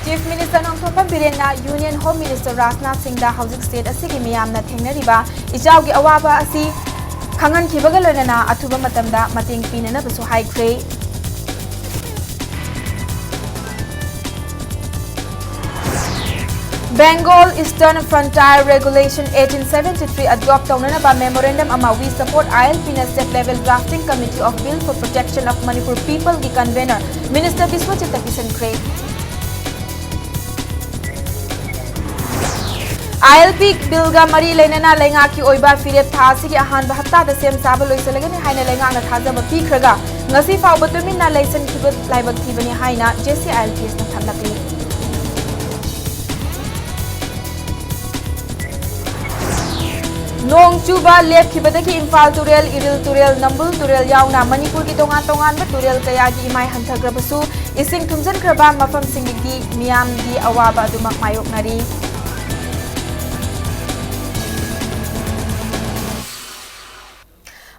Chief Minister Nongthombam ꯕꯤꯔꯦꯟꯅ Union Home Minister Rajnath ꯁꯤꯡꯗ ꯍꯧꯖꯤꯛ state ꯑꯁꯤꯒꯤ ꯃꯤꯌꯥꯝꯅ ꯊꯦꯡꯅꯔꯤꯕ ꯏꯆꯥꯎꯒꯤ ꯑꯋꯥꯕ ꯑꯁꯤ ꯈꯪꯍꯟꯈꯤꯕꯒ ꯂꯣꯏꯅꯅ ꯑꯊꯨꯕ ꯃꯇꯝꯗ ꯃꯇꯦꯡ ꯄꯤꯅꯅꯕꯁꯨ ꯍꯥꯏꯈ꯭ꯔꯦ꯫ Bengal Eastern Frontier Regulation eighteen seventy-three adopt ꯇꯧꯅꯅꯕ memorandum ꯑꯃ We Support ILP ꯅ State Level Drafting Committee of Bill for Protection of Manipur People ꯒꯤ convener Minister ꯕꯤꯁ꯭ꯋꯖꯤꯠꯇ ꯄꯤꯁꯤꯟꯈ꯭ꯔꯦ꯫ ꯑꯥꯏ ꯑꯦꯜ ꯄꯤ ꯕꯤꯜꯒ ꯃꯔꯤ ꯂꯩꯅꯅ ꯂꯩꯉꯥꯛꯀꯤ ꯑꯣꯏꯕ ꯐꯤꯔꯦꯞ ꯊꯥ ꯑꯁꯤꯒꯤ ꯑꯍꯥꯟꯕ ꯍꯞꯇꯥꯗ ꯁꯦꯝ ꯁꯥꯕ ꯂꯣꯏꯁꯤꯜꯂꯒꯅꯤ ꯍꯥꯏꯅ ꯂꯩꯉꯥꯛꯅ ꯊꯥꯖꯕ ꯄꯤꯈ꯭ꯔꯒ, ꯉꯁꯤ ꯐꯥꯎꯕ ꯇꯨꯃꯤꯟꯅ ꯂꯩꯁꯤꯟꯈꯤꯕ ꯂꯥꯏꯕꯛ ꯊꯤꯕꯅꯤ ꯍꯥꯏꯅ ꯖꯦ ꯁꯤ ꯑꯥꯏ ꯑꯦꯜ ꯄꯤ ꯑꯦꯁꯅ ꯊꯝꯂꯛꯂꯤ꯫ ꯅꯣꯡ ꯆꯨꯕ ꯂꯦꯞꯈꯤꯕꯗꯒꯤ ꯏꯝꯐꯥꯜ ꯇꯨꯔꯦꯜ, ꯏꯔꯤꯜ ꯇꯨꯔꯦꯜ, ꯅꯝꯕꯨꯜ ꯇꯨꯔꯦꯜ ꯌꯥꯎꯅ ꯃꯅꯤꯄꯨꯔꯒꯤ ꯇꯣꯉꯥꯟ ꯇꯣꯉꯥꯟꯕ ꯇꯨꯔꯦꯜ ꯀꯌꯥꯒꯤ ꯏꯃꯥꯏ ꯍꯟꯊꯈ꯭ꯔꯕꯁꯨ, ꯏꯁꯤꯡ ꯊꯨꯝꯖꯤꯟꯈ꯭ꯔꯕ ꯃꯐꯝꯁꯤꯡꯒꯤꯗꯤ ꯃꯤꯌꯥꯝꯒꯤ ꯑꯋꯥꯕ ꯑꯗꯨꯃꯛ ꯃꯥꯌꯣꯛꯅꯔꯤ꯫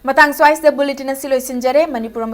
ꯃꯇꯥꯡ ꯁ꯭ꯋꯥꯏꯁꯤꯗ ꯕꯨꯂꯦꯇꯤꯟ ꯑꯁꯤ ꯂꯣꯏꯁꯤꯟꯖꯔꯦ꯫ ꯃꯅꯤꯄꯨꯔ